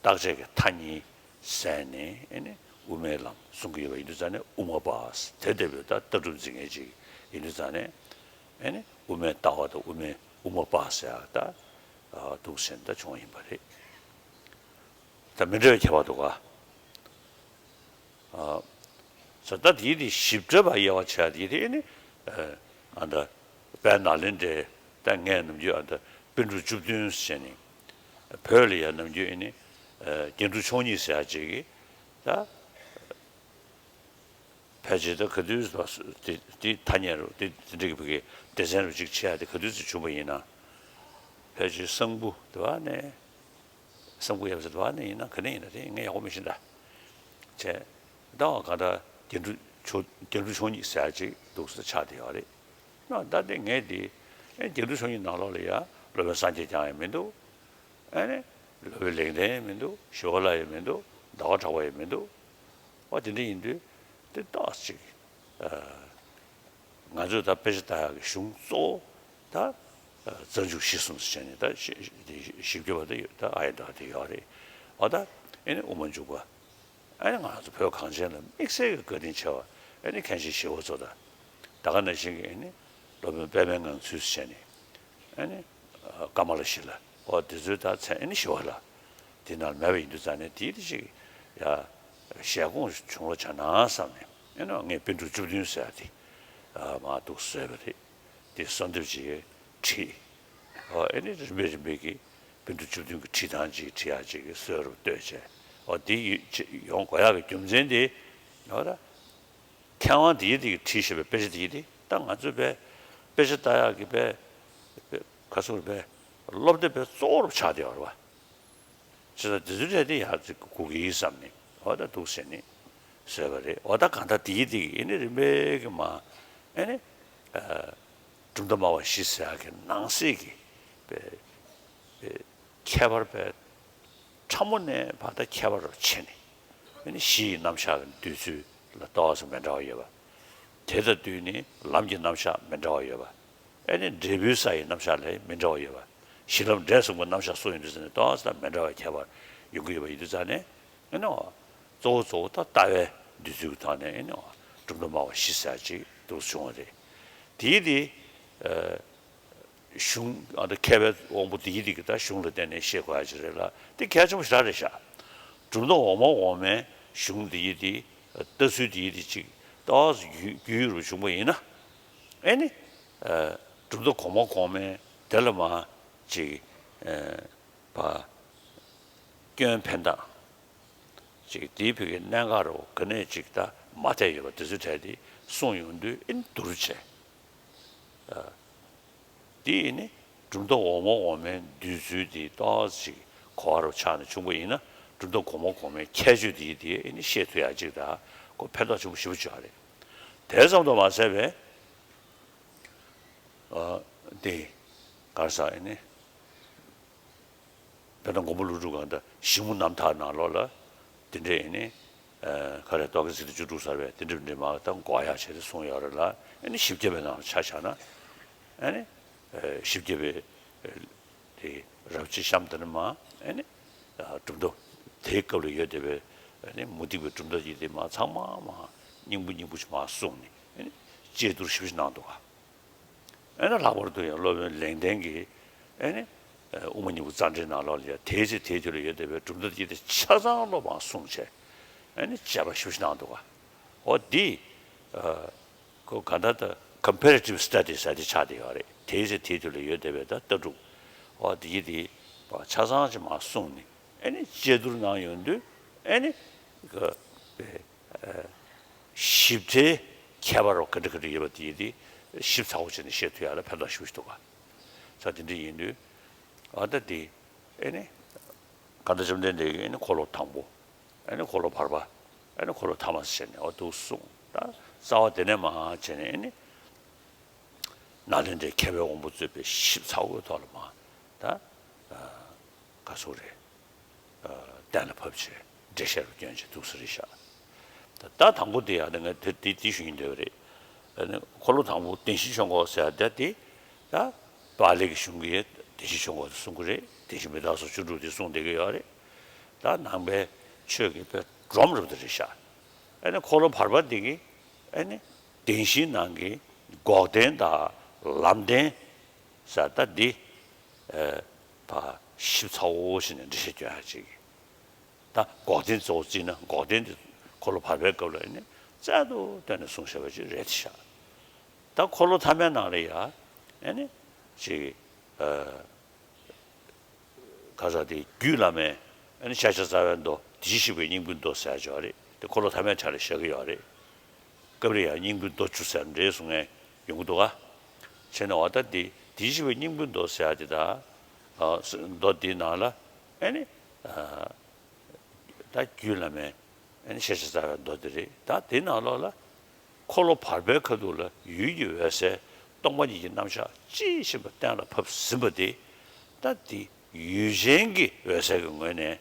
བརྟག་དཔྱད་ཀྱི་མཐའ་གཉིས་ཟད་ནས་ཨ་ནི་དབུ་མའི་ལམ་གསུང་གི་ཡོད་པ་ཡིན་དུས་ཙང་ནས་དབུ་མ་པ་དེ་ལྟ་བུའི་ད་ལྟ་གྲུབ་འཛིན་མཁན་ཅིག་ཡིན་དུས་ཙང་ནས་ཨ་ནི་དབུ་མའི་ལྟ་བ་དང་དབུ་མའི་དབུ་མ་པ་ཟེར་ཡག་ད་འདུག་ཟེར་ནས་ད་བྱུང་བ་ཡིན་པ་རེད། ད་མི་འདྲ་བའི་ཁྱད་པར་འདུག་ག་ས་ད་དེའི་དེ་ཞིབ་ཕྲ་བ་དབྱེ་བ་ཕྱེ་ཡ་དེ་དེ་ནི་ཨ་ད་དཔལ་ནཱ་ལེནྡྲའི་ད་ངས་ནམ་རྒྱུན་ཨ་ད་པཎ་གྲུབ་བཅུ་བདུན་ཟེར་ནས་བོད་ལ་ཡ་ནམ་རྒྱུན་ཨ་ནི་རྒྱན་དྲུག་མཆོག་གཉིས་ཟེར་ཡ་ཅིག་གི་ད་ཕལ་ཆེར་ད་ག་དུས་དེ་དེ་ཐ་སྙད་རུ་དེ་དེ་འདྲ་གི་བོད་ཀྱི་སྡེ་ཚན་རུ་ཅིག་ཕྱེ་ཡ་དེ་ག་དུས་ཚོད་བྱུང་བ་ཡིན་ན། ཕལ་ཆེར་གསང་ཕུ་དེ་བ་ནས། གསང་ཕུ་ཡབ་སྲས་དེ་བ་ནས་ཡིན་ན་ག་ནས་ཡིན་ན་དེ་ངས་ཡག་པོ་མི་ཤེས་ད། བྱས། ད་བ་ག་ད་རྒྱན་དྲུག་མཆོག་རྒྱན་དྲུག་མཆོག་གཉིས་ཟེར་ཡ་ཅིག་འདུག་སེ་ཆགས་བསྡད་ཡོད་རེད། ན་ད་དེ་ངས་དེ་ཨེ་རྒྱན་དྲུག་མཆོག་གཉིས་ནང་ལོགས་ལ་ཡ་སློབ་དཔོན་སངས་རྒྱས་བསྐྱངས་ཡང་མི་འདུག་ཨེ་ནས་སློབ་དཔོན་ལེགས་ལྡན་ཡང་མི་འདུག་ཞི་བ་ལྷ་ཡང་མི་འདུག་ཟླ་བ་གྲགས་པ་ཡང་མི་འདུག་འོ་དེ་འདྲ་ཡིན་དུས་དེ་ཏོག་ཅིག་ང་ཚོས་ད་དཔེ་ཆ་ལྟ་ཡག་གི་གཞུང་གཙོ་བོ་ད་རྩ་འཇུག་གཞི་གསུམ་ཟེར་བྱས་ནས་ད་བཞི་བཅུ་པ་དེ་ཡོད། ད་ཨ་ཡ་ད་དེ་ཡོད་རེད། འོ་ད་ཨེ་ནི་དབུ་མ་འཇུག་པ། ཨ་ནི་ང་ཚོ་བོད་གངས་ཅན་ལ་དམིགས་བསལ་གྱི་བཀའ་དྲིན་ཆེ་བ་ཨ་ནི་མཁན་ཆེན་ཞི་བ་འཚོ་དང་། ད་ག་ནང་བཞིན་གྱི་ཨ་ནི་སློབ་དཔོན་པདྨའི་ངང་ཚུལ་ཟེར་བྱས་ནས་ཨ་ནི་ཀ་མ་ལ་ཤཱི་ལ། འོ་དེ་ཚོའི་ད་མཚན་ཨ་ནི་ཞི་བ་ལྷ། དེ་ནང་མེད་པ་ཡིན་དུས་ཙང་ནས་དེའི་དེ་ཅིག་ཡ་ཞལ་སྐོང་བྱུང་ལོ་བྱ་ན་བསམ་ནས་ཨེ་ནོ་ངས་པཎ་གྲུབ་བཅུ་བདུན་ཟེར་ཡ་དེ་མར་འདུག་བཟོས་པ་རེད། དེ་གསོལ་འདེབས་ཅིག་བྲིས། ཨོ་ཨེ་ནི་རིམ་པས་རིམ་པས་ཀྱི་པཎ་གྲུབ་བཅུ་བདུན་གྱི་བྲིས་ཐངས་ཅིག་བྲིས་ཡ་ཅིག་གི་སྲོལ་རུ་གཏོད་བྱས། ཨོ་དེ་ཡོང་དགོས་ཡག་གི་རྒྱུ་མཚན་དེ་ཨོ་ད། མཁས་དབང་དེའི་དེ་གི་བྲིས་བཞག་པའི་དཔེ་ཆ་དེ་ཡིན་ཏེ་ད་ང་ཚོས་དཔེ་དཔེ་ཆ་ལྟ་ཡག་གི་དཔེ་དཔེ་ག་ཚོད་དཔེ་སློབ་དེབ་དཔེ་གཙོ་བོར་ཆགས་བསྡད་ཡོད་རེད་བ། བྱས་ཙང་དེ་ཚོའི་གྲས་དེ་ཡག་ཅིག་དགོས་ཀྱི་ཡིན་བསམ་ནས་འོ་ད་འདུག་ཟེར་ནས་བཟོས་པ་རེད། འོ་ད་གང་ལྟར་དེའི་དེ་གི་ཨེ་ནི་རིམ་པས་ཀྱི་མ་ཨེ་ནི་གྲུབ་མཐའ་སྨྲ་བ་བཞི་ཟེར་ཡག་གི་ནང་གསེས་ཀྱི་དཔེ་དཔེ་ཁྱད་པར་དཔེ། ཕྲ་མོ་ནས་ཕར་ད་ཁྱད་པར་རུ་ཕྱེ་ནས། ཨེ་ནི་གཞི་ཡི་རྣམ་གཞག་གི་འདོད་ཚུལ་ལ་ཏོག་ཙམ་མི་འདྲ་བ་ཡོད་པ། དེ་དང་བསྟུན་ནས་ལམ་གྱི་རྣམ་གཞག་མི་འདྲ་བ་ཡོད་པ། ཨེ་ནི་འབྲས་བུའི་ས་ཡི་རྣམ་གཞག་ལ་མི་འདྲ་བ་ཡོད་པ། གཞི་ལམ་འབྲས་གསུམ་གྱི་རྣམ་གཞག་སོགས་ཡིན་དུས་ཙ་ནས་ཏོག་ཙམ་མི་འདྲ་བའི་ཁྱད་པར་ཡོང་གི་ཡོད་པ་ཡིན་དུས་ཙ་ནས། ཨེ་ནི་གཙོ་བོ་གཙོ་བོ་ད་ལྟ་བའི་འདོད་ཚུལ་གྱི་ཐོག་ནས་ཨེ་ནི་གྲུབ་མཐའ་སྨྲ་བ་བཞི་ཟེར་ཅིག་འདུག་བྱུང་བ་རེད། དེའི་དེ། གཞུང་ཨ་ད་མཁས་པའི་དབང་པོ་འདི་ཡི་འདི་གི་ད་གཞུང་ལ་བརྟེན་ནས་བཤད་དགོས་ཡ་ཅིག་རེད་ལ། འདི་གལ་ཆེན་པོ་ཞེ་དྲག་རེད་ཤག་གྲུབ་མཐའ་འོག་མ་འོག་མའི་གཞུང་འདི་ཡི་འདི་ལྟ་ཚུལ་འདི་ཡི་འདི་ཅིག་ཏོག་ཙམ་རྒྱུས་རྒྱུས་ཡོད་རུ་བྱུང་བ་ཡིན་ན། ཨེ་ནི་གྲུབ་མཐའ་གོང་མ་གོང་མའི་དེ་ལ་མ་ཅིག་ཕ་སྐྱོན་ཕན་སྟངས་ཅིག་དེའི་བོད་ཀྱི་གནད་འགག་རུ་ག་ནས་ཅིག་ད་མ་བལྟས་ཡོད་པ་དེ་ཚོའི་གྲས་དེ་གསུངས་ཡོང་དུས་ཨེ་ནི་བསྡུར་བྱས། དེ་ཡིན་ནི་གྲུབ་མཐའ་འོག་མ་འོག་མའི་འདོད་ཚུལ་དེ་ཏོག་ཙམ་གོ་བ་རུ་ཆགས་ནས་བྱུང་བ་ཡིན་ན། གྲུབ་མཐའ་གོང་མ་གོང་མའི་ཁྱད་ཆོས་དེ་དེ་ཨེ་ནི་ཤེས་ཐུབ་ཡག་ཅིག་དང་ཁོ་ཕན་ཐོགས་ཆེན་པོ་ཞེ་པོ་ཅིག་ཡོད་རེད། དེ་ཙམ་དུ་མ་ཟད་པའི་ཨ་དེ་ག་རེ་ཟེར་ཨེ་ནི། དཔེར་ན་མགོན་པོ་ཀླུ་སྒྲུབ་སྒང་དང་ཞིབ་མོ་རྣམ་ཐར་ནང་ལོགས་ལ་དེ་འདྲའི་ཨེ་ནི། ཨ་ག་རེ་རྟོག་གེ་ཚིག་དེ་བཅུ་དྲུག་ཟེར་བའི་དེ་འདྲ་འདྲ་མ་ད་འགོག་ཡག་བྱས་ཏེ་གསུངས་ཡོད་རེད་ལ། ཨེ་ནི་བཞི་བརྒྱ་པའི་ནང་ལ་ཆ་བཞག་ན། ཨེ་ནི་ཨ་བཞི་བརྒྱ་པའི་དེ་རབ་བྱེད་གཤམ་དེ་ནས་མ་ཨེ་ནི་ཨ་གྲུབ་མཐའ་དེའི་སྐབས་ལ་ཡོད་བསྡད་པའི་ཨེ་ནི་མུ་སྟེགས་པའི་གྲུབ་མཐའ་ཡི་དེ་མ་ཚང་མ་མ་སྙིང་པོ་སྙིང་པོ་ཞིག་མ་གསུངས་ནས་ཨེ་ནི་དཔྱད་བསྡུར་ཞིབ་ཞིག་གནང་འདུག་ག་ཨེ་ན་ལྷག་པར་དུ་ཡང་སློབ་དཔོན་ལེགས་ལྡན་གྱིས་ཨེ་ནི་དབུ་མ་སྙིང་པོ་རྩ་འགྲེལ་ནང་ལོགས་ལ་ཡང་དེའི་ཚེ་དེའི་དུས་ལ་ཡོད་བསྡད་པའི་གྲུབ་མཐའ་དེ་ཆ་ཚང་སློབ་མར་གསུངས་བྱས། ཨེ་ནི་དཔྱད་པ་ཞིབ་ཞིབ་གནང་འདུག་ག་འོ་འདི་ཁོ་ག་ད་ད་comparative studies ཟེར་དེ་ཆགས་བསྡད་ཡོད་རེད། དེའི་ཚེ་དེའི་དུས་ལ་ཡོད་བསྡད་པའི་ད་ལྟ་གྲུབ་འོ་དེ་ཡི་དེ་ཆ་ཚང་ཅིག་མར་གསུངས་ནས་ཨེ་ནི་དཔྱད་བསྡུར་གནང་ཡོང་དུས་ཨེ་ནི་ག་ཞིབ་ཕྲའི་ཁྱད་པར་བ་ག་འདྲ་ག་འདྲ་ཡོད་པ་དེ་དེ་ཞིབ་ཚགས་པོ་བྱས་ནས་བཤད་ཐུབ་ཡག་ལ་ཕན་ཐོགས་ཞེ་པོ་ཞིག་འདུག་ག་ས་དེ་འདྲ་ཡིན་དུས་ཨ་ད་དེ་ཨེ་ནི་གང་ལྟར་བཅོམ་ལྡན་འདས་ཀྱིས་ཨེ་ནི་འཁོར་ལོ་དང་པོ། ཨེ་ནི་འཁོར་ལོ་བར་པ། ཨེ་ནི་འཁོར་ལོ་ཐ་མ་ཟེར་ནས་འོ་འདུག་གསུངས། ད་རྩ་བ་དེ་ནས་མར་བྱས་ནས་ཨེ་ནི་ནཱ་ལེནྡྲའི་མཁས་པའི་དབང་པོ་གཙོས་པའི་ཞིབ་ཚགས་པོའི་ཐོག་ལ་མར་ད་ག་ཚོད་རེད། གཏན་ལ་ཕབ་བྱས་འགྲེལ་བཤད་རུ་བསྐྱོན་བྱས་འདུག་ས་རེད་ཤག་ད་ད་དང་པོ་དེ་ཡང་ད་ངས་དེ་དེ་དེ་ཞུ་ཡིན་འདོད་པ་རེད། ཨ་ནི་འཁོར་ལོ་དང་པོ་བདེན་བཞིའི་ཆོས་འཁོར་ཟེར་ཡ་དེ་དེ་ད་པཱ་ལི་གི་གཞུང་གི་བདེན་བཞིའི་ཆོས་འཁོར་དེ་གསུང་གི་རེད། བདེན་བཞི་མི་རྟག་སོགས་བཅུ་དྲུག་དེ་གསུང་བསྡད་ཀྱི་ཡོད་རེད། ད་ནང་པའི་ཆོས་ཀྱི་དཔེ་སྒྲོམ་རུ་དེ་རེད་ཤག་ཨ་ནི་འཁོར་ལོ་བར་པ་འདི་གི་ཨ་ནི་བདེན་བཞིའི་ནང་གི་འགོག་བདེན་དང་ལམ་བདེན་ཟེར་ད་འདི་ཨ་ཕར་ཞིབ་ཚགས་པོ་བྱས་ནས་འགྲེལ་བཤད་སྐྱོན་ཡ་ཅིག་ད་འགོག་བདེན་གཙོ་བོ་བརྩིས་ན་འགོག་བདེན་དེ་འཁོར་ལོ་བར་པའི་སྐབས་ལ་ཨེ་ནི་རྩལ་དུ་བཏོན་ནས་གསུངས་བཞག་པ་ཅིག་རེད་ཤག་ད་འཁོར་ལོ་ཐ་མའི་ནང་ལ་ཡ་ཨེ་ནི་ཅིག་ཨ་ག་ས་དེ་རྒྱུད་བླ་མའི་ཨེ་ནི་ཤཱཀྱ་རྩ་བའི་མདོ་དེ་བཞིན་གཤེགས་པའི་སྙིང་པོའི་མདོ་ཟེར་ཡ་ཅིག་ཡོད་རེད། དེ་འཁོར་ལོ་ཐ་མའི་གྲས་ལ་བཞག་གི་ཡོད་རེད། སྐབས་རེ་ཡང་སྙིང་པོའི་མདོ་བཅུ་ཟེར་འདྲ་གསུང་མཁན་ཡོང་གི་འདུག་ག་བྱས་ན་འོ་ད་དེ་དེ་བཞིན་གཤེགས་པའི་སྙིང་པོའི་མདོ་ཟེར་ཡ་དེ་དང་། ཨ་མདོ་དེའི་ནང་ལ་ཨེ་ནི་ཨ་ད་རྒྱུད་བླ་མའི་ཨེ་ནི་ཤཱཀྱ་རྩ་བའི་མདོ་དེ་རེད། ད་དེའི་ནང་ལོགས་ལ་འཁོར་ལོ་བར་པའི་ཁ་ཐུག་ལ་ཡུལ་གྱི་འོད་གསལ་སྟོང་པ་ཉིད་ཀྱི་རྣམ་གཞག་དཔྱིས་ཕྱིན་པ་གཏན་ལ་ཕབ་ཟིན་པ་དེ་ད་དེ་ཡུལ་ཅན་གྱི་འོད་གསལ་གྱི་ངོས་ནས།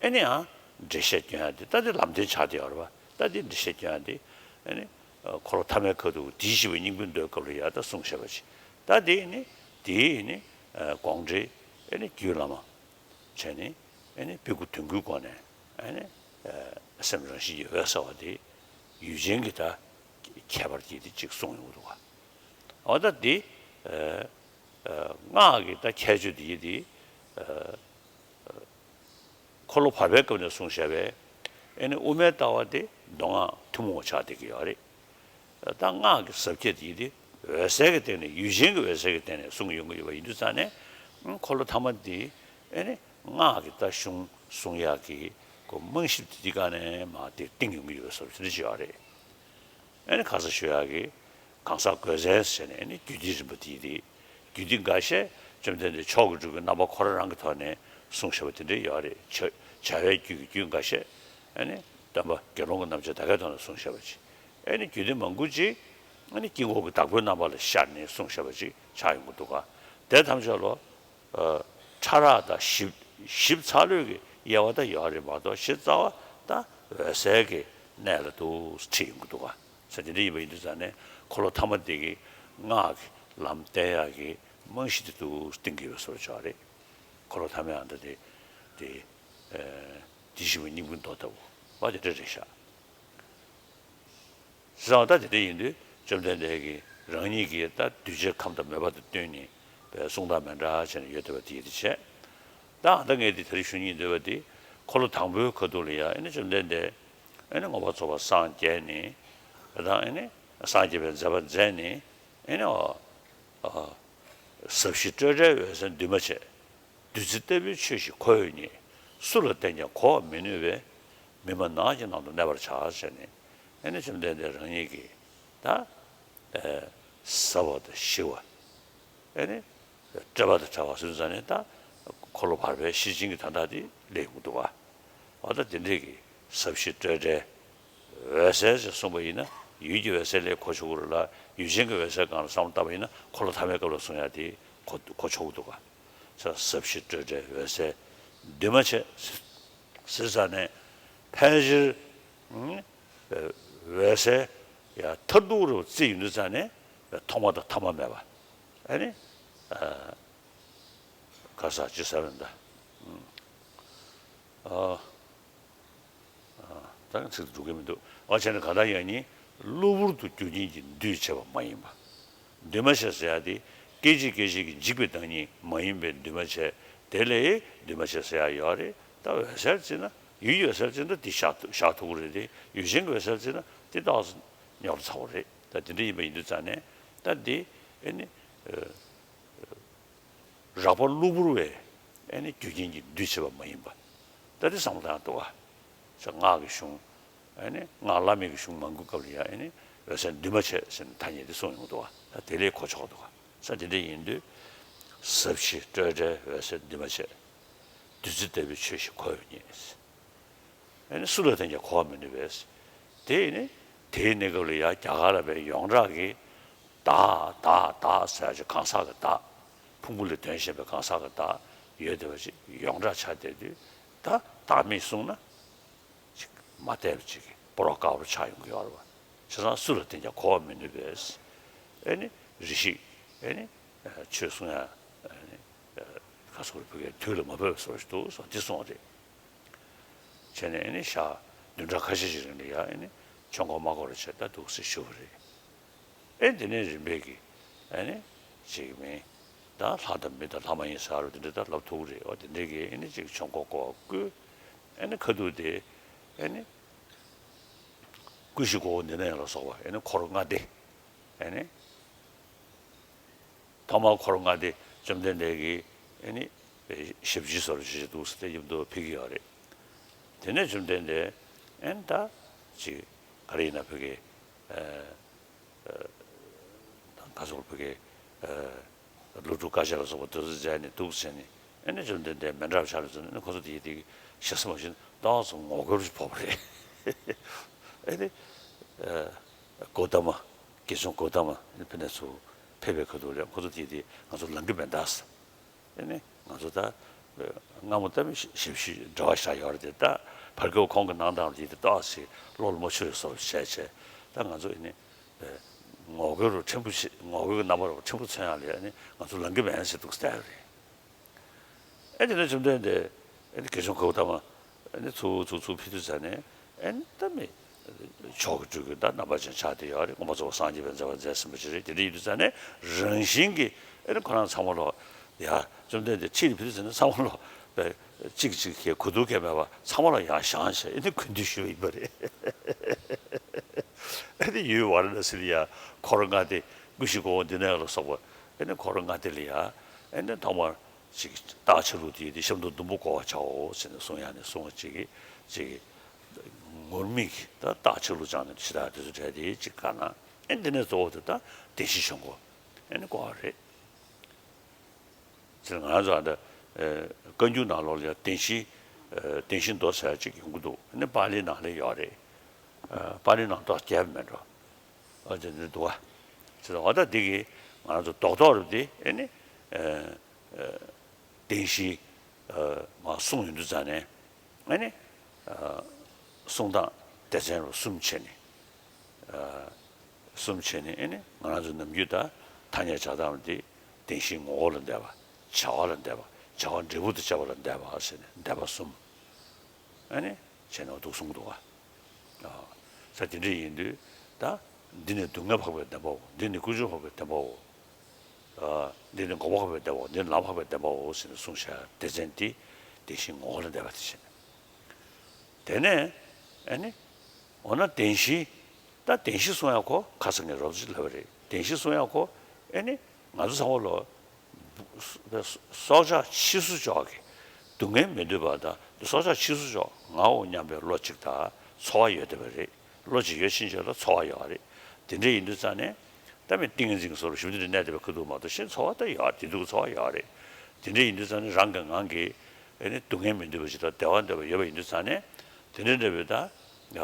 ཨེ་ནི་ཨ་འགྲེལ་བཤད་སྐྱོན་ཡ་དེ་ད་དེ་ལམ་བདེན་ཆགས་བསྡད་ཡོད་རེད་པ། ད་དེ་འགྲེལ་བཤད་སྐྱོན་ཡ་དེ་ཨེ་ནི་འཁོར་ལོ་ཐ་མའི་ཁ་ཐུག་དེ་བཞིན་གཤེགས་པའི་སྙིང་པོའི་མདོའི་སྐབས་ལ་ཡ་ད་གསུངས་བཞག་པ་ཅིག་ད་དེ་ནི་དེའི་ནི་དགོངས་འགྲེལ་ཨེ་ནི་རྒྱུད་བླ་མ་བྱས་ནི་ཨེ་ནི་སྤུ་གུ་དོན་ཀུན་སྒོ་ནས་ཨེ་ནི་སེམས་རང་བཞིན་གྱིས་འོད་གསལ་བ་དེ་ཡུལ་ཅན་གྱི་ད་ཁྱད་པར་གྱིས་དེ་ཅིག་གསུངས་ཡོང་གི་འདུག་ག་འོ་ད་དེ་སྔགས་ཀྱི་ད་ཁྱད་ཆོས་དེ་དེ། འཁོར་ལོ་བར་པའི་སྐབས་ནས་གསུངས་བཞག་པའི་ཨེ་ནི་དབུ་མའི་ལྟ་བ་དེ་མདོ་སྔགས་ཐུན་མོང་བ་ཆགས་བསྡད་ཀྱི་ཡོད་རེད། ད་སྔགས་ཀྱི་ཟབ་ཁྱད་དེ་དེ་འོད་གསལ་གྱི་སྟེང་ནས་ཡུལ་ཅན་གྱི་འོད་གསལ་གྱི་སྟེང་ནས་གསུངས་ཡོང་གི་ཡོད་པ་ཡིན་དུས་ཙང་ནས་འཁོར་ལོ་ཐ་མ་འདི་ཨེ་ནི་སྔགས་ཀྱི་ད་གཞུང་གསུང་ཡག་གི་གོ་རྨང་གཞི་དེ་འདི་ག་ནས་མ་དེ་བཏིང་ཡོང་གི་ཡོད་པ་བཟོ་འདྲ་ཅིག་ཡོད་རེད། ཨེ་ནི་ཁ་ས་ཞུ་ཡག་གི་གང་ཟག་དགོས་མཚན་ཟེར་ནས་ཨེ་ནི་རྒྱུད་སྡེ་རིམ་པ་དེ་རེད། རྒྱུད་སྡེ་འགའ་ཤས་བཅོམ་ལྡན་འདས་མཆོག་གི་སྤྲུལ་སྐུའི་རྣམ་པ་ཁོ་རང་རང་གི་ཐོག་ནས་གསུངས་བཞག་པ་དེ་འདྲ་ཡོད་རེད། བྱ་བྱ་བའི་རྒྱུད་ཀྱི་རྒྱུད་འགའ་ཤས་ཨེ་ནི་སྟོན་པ་དགེ་སློང་གི་རྣམ་བཅད་ད་གའི་ཐོག་ནས་གསུངས་བཞག་པ་ཅིག་ཨེ་ནི་རྒྱུད་སྡེ་མང་པོ་ཅིག་ཨེ་ནི་དཀྱིལ་འཁོར་གྱི་བདག་པོའི་རྣམ་པ་ལ་ཤར་ནས་གསུངས་བཞག་པ་ཅིག་ཆགས་ཡོང་གི་འདུག་ག་དེ་ཐམས་ཅད་ལོ། ཕྲ་རགས་དང་ཞིབ་ཞིབ་ཚགས་ལོས་ཀྱི་ དབྱེ་བ་ད་ཡོད་རེད་མ་གཏོགས་གཞི་རྩ་བ་ད་འོད་གསལ་གྱི་གནས་ལ་འདུག་ཁྲིད་ཡོང་གི་འདུག་ག་ས་དེ་འདྲ་ཡིན་པ་ཡིན་དུས་ཙང་ནས་འཁོར་ལོ་ཐ་མ་དེ་གི་སྔགས་ཀྱི་ལམ་བསྟན་ཡག་གི་རྨང་གཞི་དེ་འདུག་བསྟན་གྱི་ཡོད་པའི་བཟོ་འདྲ་ཅིག་རེད། འཁོར་ལོ་ཐ་མའི་ཨ་མཐའ་དེ་དེ་དེ་བཞི་པོ་སྙིང་པོའི་མདོ་ལྟ་བུ་བ་དེ་འདྲ་རེད་ཤག་བྱས་ཙང་ད་དེ་འདྲ་ཡིན་དུས་བཅོམ་ལྡན་འདས་ཀྱིས་རང་ཉིད་ཀྱིས་ད་གདུལ་བྱའི་ཁམས་དང་མོས་པ་དང་བསྟུན་ནས་པའི་གསུང་སྟངས་མི་འདྲ་བྱས་ནས་ཡོད་བསྡད་པ་དེ་ཡིན་དུས་བྱས། ད་ཨ་ད་ངས་འདི་དེ་རིང་ཞུ་སྙིང་འདོད་པ་འདི་འཁོར་ལོ་དང་པོའི་ཁ་ཐུག་ལ་ཡང་ཨེ་ནི་བཅོམ་ལྡན་འདས་ཨེ་ནི་མངོན་པར་རྫོགས་པར་སངས་རྒྱས་ནས་ད་ཨེ་ནི་སངས་རྒྱས་པའི་མཛད་པ་མཛད་ནས་ཨེ་ནི་ཨ་ཨ་ཟབ་ཞི་སྤྲོས་བྲལ་འོད་གསལ་འདུས་མ་བྱས། བདུད་རྩི་ལྟ་བུའི་ཆོས་ཤིག་ཁོ་བོས་རྙེད། སུ་ལ་བསྟན་ཀྱང་གོ་བར་མི་ནུས་པས། མི་སྨྲ་ནགས་ཀྱི་ནང་དུ་གནས་པར་བྱ། ཟེར་ནས་ཨེ་ནི་བཅོམ་ལྡན་འདས་རང་ཉིད་ཀྱིས་ད་ཨེ་ཟབ་པ་དང་ཞི་བ་ཨེ་ནི་སྤྲོས་པ་དང་བྲལ་བ་ཟེར་ཙང་ནས་ད་འཁོར་ལོ་བར་པའི་ཤེར་ཕྱིན་གྱི་དོན་དག་དེ་སླེབས་ཡོང་གི་འདུག་ག་འོ་ད་དེ་འདྲས་ཀྱི་ཟབ་ཞི་སྤྲོས་བྲལ་འོད་གསལ་ཞེས་གསུངས་པ་ཡིན་ན་ཡུལ་གྱི་འོད་གསལ་ལ་གོ་ཆོག་གི་རེད་ལ། ཡུལ་ཅན་གྱི་འོད་གསལ་སྒང་ལ་བསམ་བློ་བཏང་བ་ཡིན་ན་འཁོར་ལོ་ཐ་མའི་སྐབས་ལ་གསུང་ཡག་དེ་གོ་གོ་ཆོག་གི་འདུག་ག་ས་ཟབ་ཞི་སྤྲོས་བྲལ་འོད་གསལ་འདུས་མ་བྱས་ཟེར་ཙང་ནས་ཕལ་ཆེར་ཨ་འོད་གསལ་ཡ་མཐར་ཐུག་རུ་བརྩི་ཡོང་དུས་ཙང་ནས་ཐོག་མ་དང་ཐ་མ་མེད་པ་ཨ་ནི་ཨ་ག་ས་ཅི་ཟེར་རེད་ད། ཨ། ཨ། ད་ཚིག་ཏུ་འགྲོ་གི་མི་འདུག་འོ་བྱས་ན་གང་ལྟར་ཡང་ནི་གློ་བུར་དུ་རྒྱུ་རྐྱེན་གྱིས་འདུས་བྱས་པ་མ་ཡིན་པ། འདུས་མ་བྱས་ཟེར་ཡ་དེ་སྐད་ཅིག་སྐད་ཅིག་གིས་འཇིག་པའི་བདག་ཉིད་མ་ཡིན་པས་འདུས་མ་བྱས། དེ་ལས་འདུས་མ་བྱས་ཟེར་ཡ་ཡོད་རེད། ད་འོད་གསལ་བརྩིས་ན་ཡུལ་གྱི་འོད་གསལ་བརྩིས་ན་དེ་བཞག་ཐུབ་བཞག་ཐུབ་ཀྱི་རེད་དེ། ཡུལ་ཅན་གྱི་འོད་གསལ་བརྩིས་ན་དེ་ཏོག་ཙམ་རྙོག་དྲ་ཚ་བོ་རེད། ད་དེ་འདྲ་ཡིན་པ་ཡིན་དུས་ཙང་ནས་ད་འདི་ཨེ་ནི། རགས་པ་གློ་བུར་བའི་ཨེ་ནི་རྒྱུ་རྐྱེན་གྱིས་འདུས་བྱས་པ་མ་ཡིན་པ། ད་དེ་བསམ་བློ་བཏང་འདུག་ག་ས་སྔགས་ཀྱི་གཞུང་ཨེ་ནི་སྔགས་བླ་མེད་ཀྱི་གཞུང་མང་པོའི་སྐབས་ལ་ཡང་ཨེ་ནི་འོད་གསལ་འདུས་མ་བྱས་ཟེར་ནས་ཐ་སྙད་དེ་གསུངས་ཡོང་འདུག་ག་ད་དེ་ལས་གོ་ཆོག་འདུག་ག་ས་དེ་འདྲ་ཡིན་དུས་ཟབ་ཞི་སྤྲོས་བྲལ་འོད་གསལ་འདུས་མ་བྱས། བདུད་རྩི་ལྟ་བུའི་ཆོས་ཤིག་ཁོ་བོས་རྙེད། ཨེ་ནི་སུ་ལ་བསྟན་ཀྱང་གོ་བར་མི་ནུས་པས། དེ་ནི་དེའི་གནས་སྐབས་ལ་ཡང་རྒྱ་གར་ལ་བའི་ཡོངས་གྲགས་ཀྱི་བདག་བདག་བདག་ཟེར་ཡ་ཅིག་གང་ཟག་གི་བདག་ཕུང་པོ་ལས་དོན་གཞན་པའི་གང་ཟག་གི་བདག་ཡོད་བསྡད་པ་ཅིག་ཡོངས་གྲགས་ཆགས་བསྡད་དུས་ད་བདག་མེད་གསུངས་ན་ཅིག་མ་བསྡད་པ་ཅིག་གི་སྤོ་རོག་དཀའ་བར་ཆགས་ཡོང་གི་ཡོད་རེད་བ། བྱས་ཙང་སུ་ལ་བསྟན་ཀྱང་གོ་བར་མི་ནུས་པས། ཨེ་ནི་རེ་ཞིག་ཨེ་ནི་ཆོས་གསུང་ཡ་ཨེ་ནི་ཁ་སོར་བུ་གའི་དུས་ལ་མ་བབས་པའི་བཟོ་ཞིག་འདུག་སོགས་འདི་གསུངས་པ་རེད། བྱས་ནས་ཨེ་ནི་ཞག་བདུན་ཕྲག་ཁ་ཤས་ཤིག་རིང་ལ་ཡ་ཨེ་ནི་ཆོས་འཁོར་དམག་སྐོར་བྱས་ད་འདུག་སེ་ཞུ་བ་རེད། ཨེ་འདི་ནས་རིམ་པས་ཀྱི་ཨེ་ནི་ཅིག་མིན་ད་ལྷ་དང་མི་དང་ལྷ་མ་ཡིན་ཟེར་རུ་འདི་འདྲ་ད་ལབ་ཐུབ་ཀྱི་རེད། འོ་དེ་འདྲའི་གི་ཨེ་ནི་ཅིག་ཆོས་འཁོར་བསྐོར་བ་བསྐུལ། ཨེ་ནི་ཁ་ཐུག་དེ་ཨེ་ནི་ཀུན་གཞི་སྒོ་འོག་འདི་ན་ཡང་ལ་སོགས་པ་ཨེ་ནི་འཁོར་ལྔ་སྡེ་ཨེ་ནི། ཐོག་མར་འཁོར་ལྔ་སྡེ་བཅོམ་ལྡན་འདས་ཀྱིས་ཨེ་ནི་ཞབས་ཕྱི་བཟོ་འདྲ་ཞིག་འདུག་ཟེར་ཏེ་ཡིབ་འདུག་ཕེབས་ཀྱི་ཡོད་རེད། དེ་ནས་བཅོམ་ལྡན་འདས་ཨེ་ནི་ད་ཅིག་ག་རེ་ཡིན་ན་ཕ་གི་ཨ་ཨ་ག་ཚོད་ཕ་གི་ཨ་ཀླུ་སྒྲུབ་དཀའ་ཆེན་ལ་སོགས་པ་དེ་ཚོ་མཛད་ནས་འདུག་ཟེར་ནས་ཨེ་ནི་བཅོམ་ལྡན་འདས་མི་འདྲ་བ་ཆགས་ནས་ཚོ་ནི་ཁོ་ཚོ་དེ་ཡི་དེ་ཞེ་ས་མ་ཞིག་ཏོག་ཙམ་ངོ་རྒོལ་ཞིག་ཕོག་པ་རེད། ཨེ་ནི་ཨ་གོ་ཏ་མ། དགེ་སློང་གོ་ཏ་མ་ནི་ཕི་ནས་ཚུར་ཕེབས་པའི་ཁ་ཐུག་ལ་ཁོ་ཚོ་དེ་དེ་ང་ཚོ་ལང་གི་མེད་ད་ཟེར། ཨེ་ནི་ང་ཚོ་ད་སྔ་མོ་ད་མི་ཞབས་ཕྱི་འབྲེལ་བ་བཞག་ཡོད་རེད་དེ། ད་བར་སྐབས་ཁོང་གི་གནང་སྟངས་དེ་དེ་ཏོག་ཙམ་བློ་ལ་མ་ཆུད་པའི་བཟོ་བྱས་བྱས། ད་ང་ཚོ་ཨེ་ནི་ངོ་རྒོལ་རུ་ཕྲན་བུ་ཞིག་ངོ་རྒོལ་གྱི་རྣམ་པ་རུ་ཕྲན་བུ་མཚོན་ཡག་ལ་ཨེ་ནི་ང་ཚོ་ལང་གི་མེད་ཟེར་འདུག་ཟེར་བསྡད་ཡོད་རེད། ཨེ་དེ་ནས་བཅོམ་ལྡན་འདས་ཨེ་དགེ་སློང་གོ་ཏ་མ་ཨེ་ཚུར་ཚུར་ཚུར་ཕེབས་དུས་ཙ་ནས་ཨེ་ད་མི་མཆོག་གི་སྤྲུལ་སྐུ་ད་རྣམ་པ་ཅན་ཆགས་བསྡད་ཡོད་རེད། མངོན་པར་རྫོགས་པར་སངས་རྒྱས་པའི་མཛད་པ་མཛད་ཟིན་པ་ཅིག་རེད། དེ་འདྲ་ཡིན་དུས་ཙ་ནས་རང་བཞིན་གྱིས་ཨེ་ཁོ་རང་ཚང་མ་ལོག་ཡ་བཅོམ་ལྡན་འདས་ཁྲིད་དེ་ཕེབས་དུས་ཙ་ནས་ཚང་མ་ལོག་པའི་གཅིག་གཅིག་གི་གོ་བསྡུར་གལ་མེད་པ་ཚང་མ་ལ་ཡང་བཞེངས་བྱས་ཨེ་ནི་གུས་འདུད་ཞུས་པ་ཡིན་པ་རེད། ཨེ་ནི་ཡུལ་ཝཱ་ར་ཎ་སི་ལ་ཡ་འཁོར་ལྔ་སྡེ་ཀུན་གཞི་སྒོ་འོག་འདི་ན་ཡང་ལ་སོགས་པ་ཨེ་ནི་འཁོར་ལྔ་སྡེ་ལ་ཡ་ཨེ་ནི་ཐོག་མར། ཅིག་རྟགས་ཆ་ལུགས་དེ་དེ་ཤམ་དུ་ཟླུམ་པོ་བགོ་བར་བྱའོ་ཟེར་ནས་གསུང་ཡ་ནས་གསུང་བ་ཅིག་གིས་ཅིག་གིས་ངུར་སྨྲིག་གི་ད་རྟགས་ཆ་ལུགས་སྦྱངས་ནས་ཕྱི་ཐག་དེ་ཚོ་བྲལ་ཏེ་ཅིག་དཀར་ན་ཨེ་འདི་ནས་གཙོ་བོ་དེ་ད་བདེན་བཞིའི་ཆོས་འཁོར་ཨེ་ནི་བསྐོར་བ་རེད། ཅེས་ང་རང་ཚོ་ཨ་ད་བཀའ་འགྱུར་ནང་ལོགས་ལ་ཡང་བདེན་བཞི་བདེན་བཞི་མདོ་ཟེར་ཡ་ཅིག་ཡོང་གི་འདུག་ཨེ་ནི་པཱ་ལིའི་ནང་ལ་ཡོད་རེད། པཱ་ལིའི་ནང་ཏོག་རྒྱས་མེད་འགྲོ། ཨ་ཅེ་འདི་འདུག་བ། ཅེས་ཨ་ད་འདི་གིས་ང་རང་ཚོ་རྡོག་རྡོག་རེད་དེ་ཨེ་ནི། བདེན་བཞི་མར་གསུངས་ཡོང་དུས་ཙ་ནས་ ཨ་ནི། ཨ། གསུང་སྟངས་སྡེ་ཚན་རུ་གསུམ་བྱས་ནས། ཨ། གསུམ་བྱས་ནས་ཨ་ནི་ང་རང་ཚོ་ནམ་རྒྱུན་ད་ཐ་སྙད་བྱ་སྟངས་འདི་བདེན་བཞིའི་ངོ་བོ་ལ་འདས་པ། བྱ་བ་ལ་འདས་པ། བྱ་བ་འབྲས་བུ་དང་བཅས་པ་ལ་འདས་པ་ཟེར་ནས་འདས་པ་གསུམ། ཨ་ནི་བྱས་ནས་འདུག་གསུངས་འདུག་ག། ཨ། ས་དེ་འདྲ་ཡིན་དུས་ད་འདི་ནི་སྡུག་བསྔལ་འཕགས་པའི་བདེན་པའོ། འདི་ནི་ཀུན་འབྱུང་འཕགས་པའི་བདེན་པའོ། ཨ། འདི་ནི་འགོག་པ་འཕགས་པའི་བདེན་པའོ། འདི་ནི་ལམ་འཕགས་པའི་བདེན་པའོ་ཟེར་ནས་གསུངས་བཞག་སྡེ་ཚན་འདི་བདེན་བཞིའི་ངོ་བོ་ལ་འདས་པ་དེ་བྱས་ནས། དེ་ནས་ཨ་ནི། འོ་ན་བདེན་བཞི། ད་བདེན་བཞི་གསུང་ཡག་གོ། ཁ་སང་ངས་རོབ་ཙམ་ལབ་པ་རེད། བདེན་བཞི་གསུང་ཡག་གོ། ཨེ་ནི་ང་ཚོ་ཚང་མ་ལོ། སྲོག་ཆགས་ཕྱིས་སུ་འཇོག་གི་སྡུག་བསྔལ་མི་འདོད་པ་དང་སྲོག་ཆགས་ཕྱིས་སུ་འཇོག་ངའོ་སྙམ་པའི་བློ་གཅིག་དང་ཚོར་བ་ཡོད་བསྡད་པ་རེད། བློ་གཅིག་ཡོད་ཕྱིན་ཆད་ལ་ཚོར་བ་ཡོད་རེད། དེ་འདྲ་ཡིན་དུས་ཙང་ནས་ད་མི་ཏིང་ངེ་འཛིན་གྱི་བཟོ་འདྲ་ཞིབ་འདིར་གནས་བསྡད་པའི་ཁ་ཐུག་མ་གཏོགས་གཞན་ཚོར་བ་ད་ཡོད་རེད། བདེ་སྡུག་གི་ཚོར་བ་ཡོད་རེད། དེ་འདྲ་ཡིན་དུས་ཙང་ནས་རང་གི་ངང་གིས་ཨེ་ནི་སྡུག་བསྔལ་མི་འདོད་པ་ཅིག་དང་བདེ་བ་འདོད་པ་ཡོད་པ་ཡིན་དུས་ཙང་ནས་དེ་འདྲ་འདྲ་བའི་ད།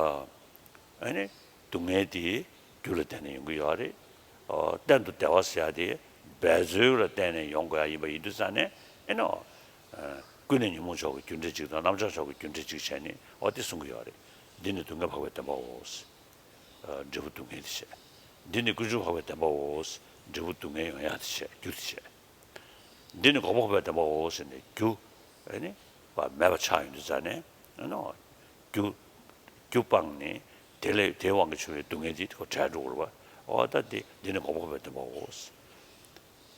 ཨ་ནི། སྡུག་བསྔལ་དེ་རྒྱུ་ལ་བརྟེན་ནས་ཡོང་གི་ཡོད་རེད། ཨོ། གཏན་དུ་བདེ་བ་ཟེར་ཡ་དེ་འབད་རྩོལ་ལ་བརྟེན་ནས་ཡོང་དགོས་ཡ་ཡིན་པ་ཡིན་དུས་ཙང་ནས་ཨེ་ནོ། ཨ། ཀུན་ནས་ཉོན་མོངས་ཕྱོགས་ཀྱི་རྒྱུ་འབྲས་གཅིག་དང་རྣམ་བྱང་ཕྱོགས་ཀྱི་རྒྱུ་འབྲས་གཅིག་བྱས་ནས་ཨོ་དེ་གསུང་གི་ཡོད་རེད། འདི་ནི་སྡུག་བསྔལ་འཕགས་པའི་བདེན་པའོ། ཨ། འབྲས་བུ་སྡུག་བསྔལ་དེ་བྱས། འདི་ནི་ཀུན་འབྱུང་འཕགས་པའི་བདེན་པའོ། འབྲས་བུ་སྡུག་བསྔལ་ཡོང་ཡ་དེ་བྱས་རྒྱུ་དེ་བྱས། འདི་ནི་འགོག་པ་འཕགས་པའི་བདེན་པའོ་ཟེར་ནས་རྒྱུ། ཨེ་ནི། བ་མེད་པ་ཆགས་ཡོང་དུས་ཙང་ནས་ཨེ་ནོ། རྒྱུ། རྒྱུ་སྤངས་ནས་དེ་ལས་དེའི་དབང་གིས་བྱུང་བའི་སྡུག་བསྔལ་དེ་ཁོ་བྲལ་འགྲོ་དགོས་རེད་པ། འོ་ད་འདི་འདི་ནི་འགོག་པ་འཕགས་པའི་བདེན་པའོ།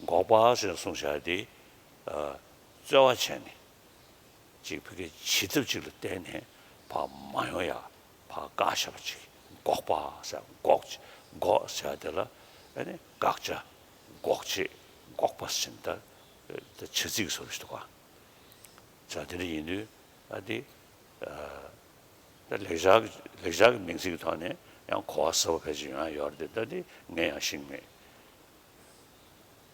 འགོག་པ་ཟེར་ནས་གསུངས་བཞག་དེ། ཨ། རྩོལ་བ་བྱས་ནས། ཅིག་ཕ་གིའི་བྱེད་ཐབས་ཅིག་ལ་བརྟེན་ནས་ཕར་མ་ཡོང་ཡ་ཕར་བཀག་བཞག་པ་ཅིག་འགོག་པ་ཟེར། འགོག་འགོག་ཟེར་དེ་ལ་ཨ་ནི་བཀག་བྱ། འགོག་བྱེད། འགོག་པ་ཟེར་ད་ད་བྱ་ཚིག་གི་བཟོ་འདྲ་ཞིག་འདུག་ག། ཟེར་དེ་འདྲ་ཡིན་དུས་ཨ་དེ། ཨ། ད་ལེགས་སྦྱར་གྱི་ལེགས་སྦྱར་གྱི་མིང་ཚིག་གི་ཐོག་ནས་ཡང་གོ་བ་གསལ་པོ་ཕལ་ཆེར་ཡོང་ཡ་ཡོད་རེད་དེ། ད་དེ་ངས་ཡང་ཤེས་ཀྱི་མེད།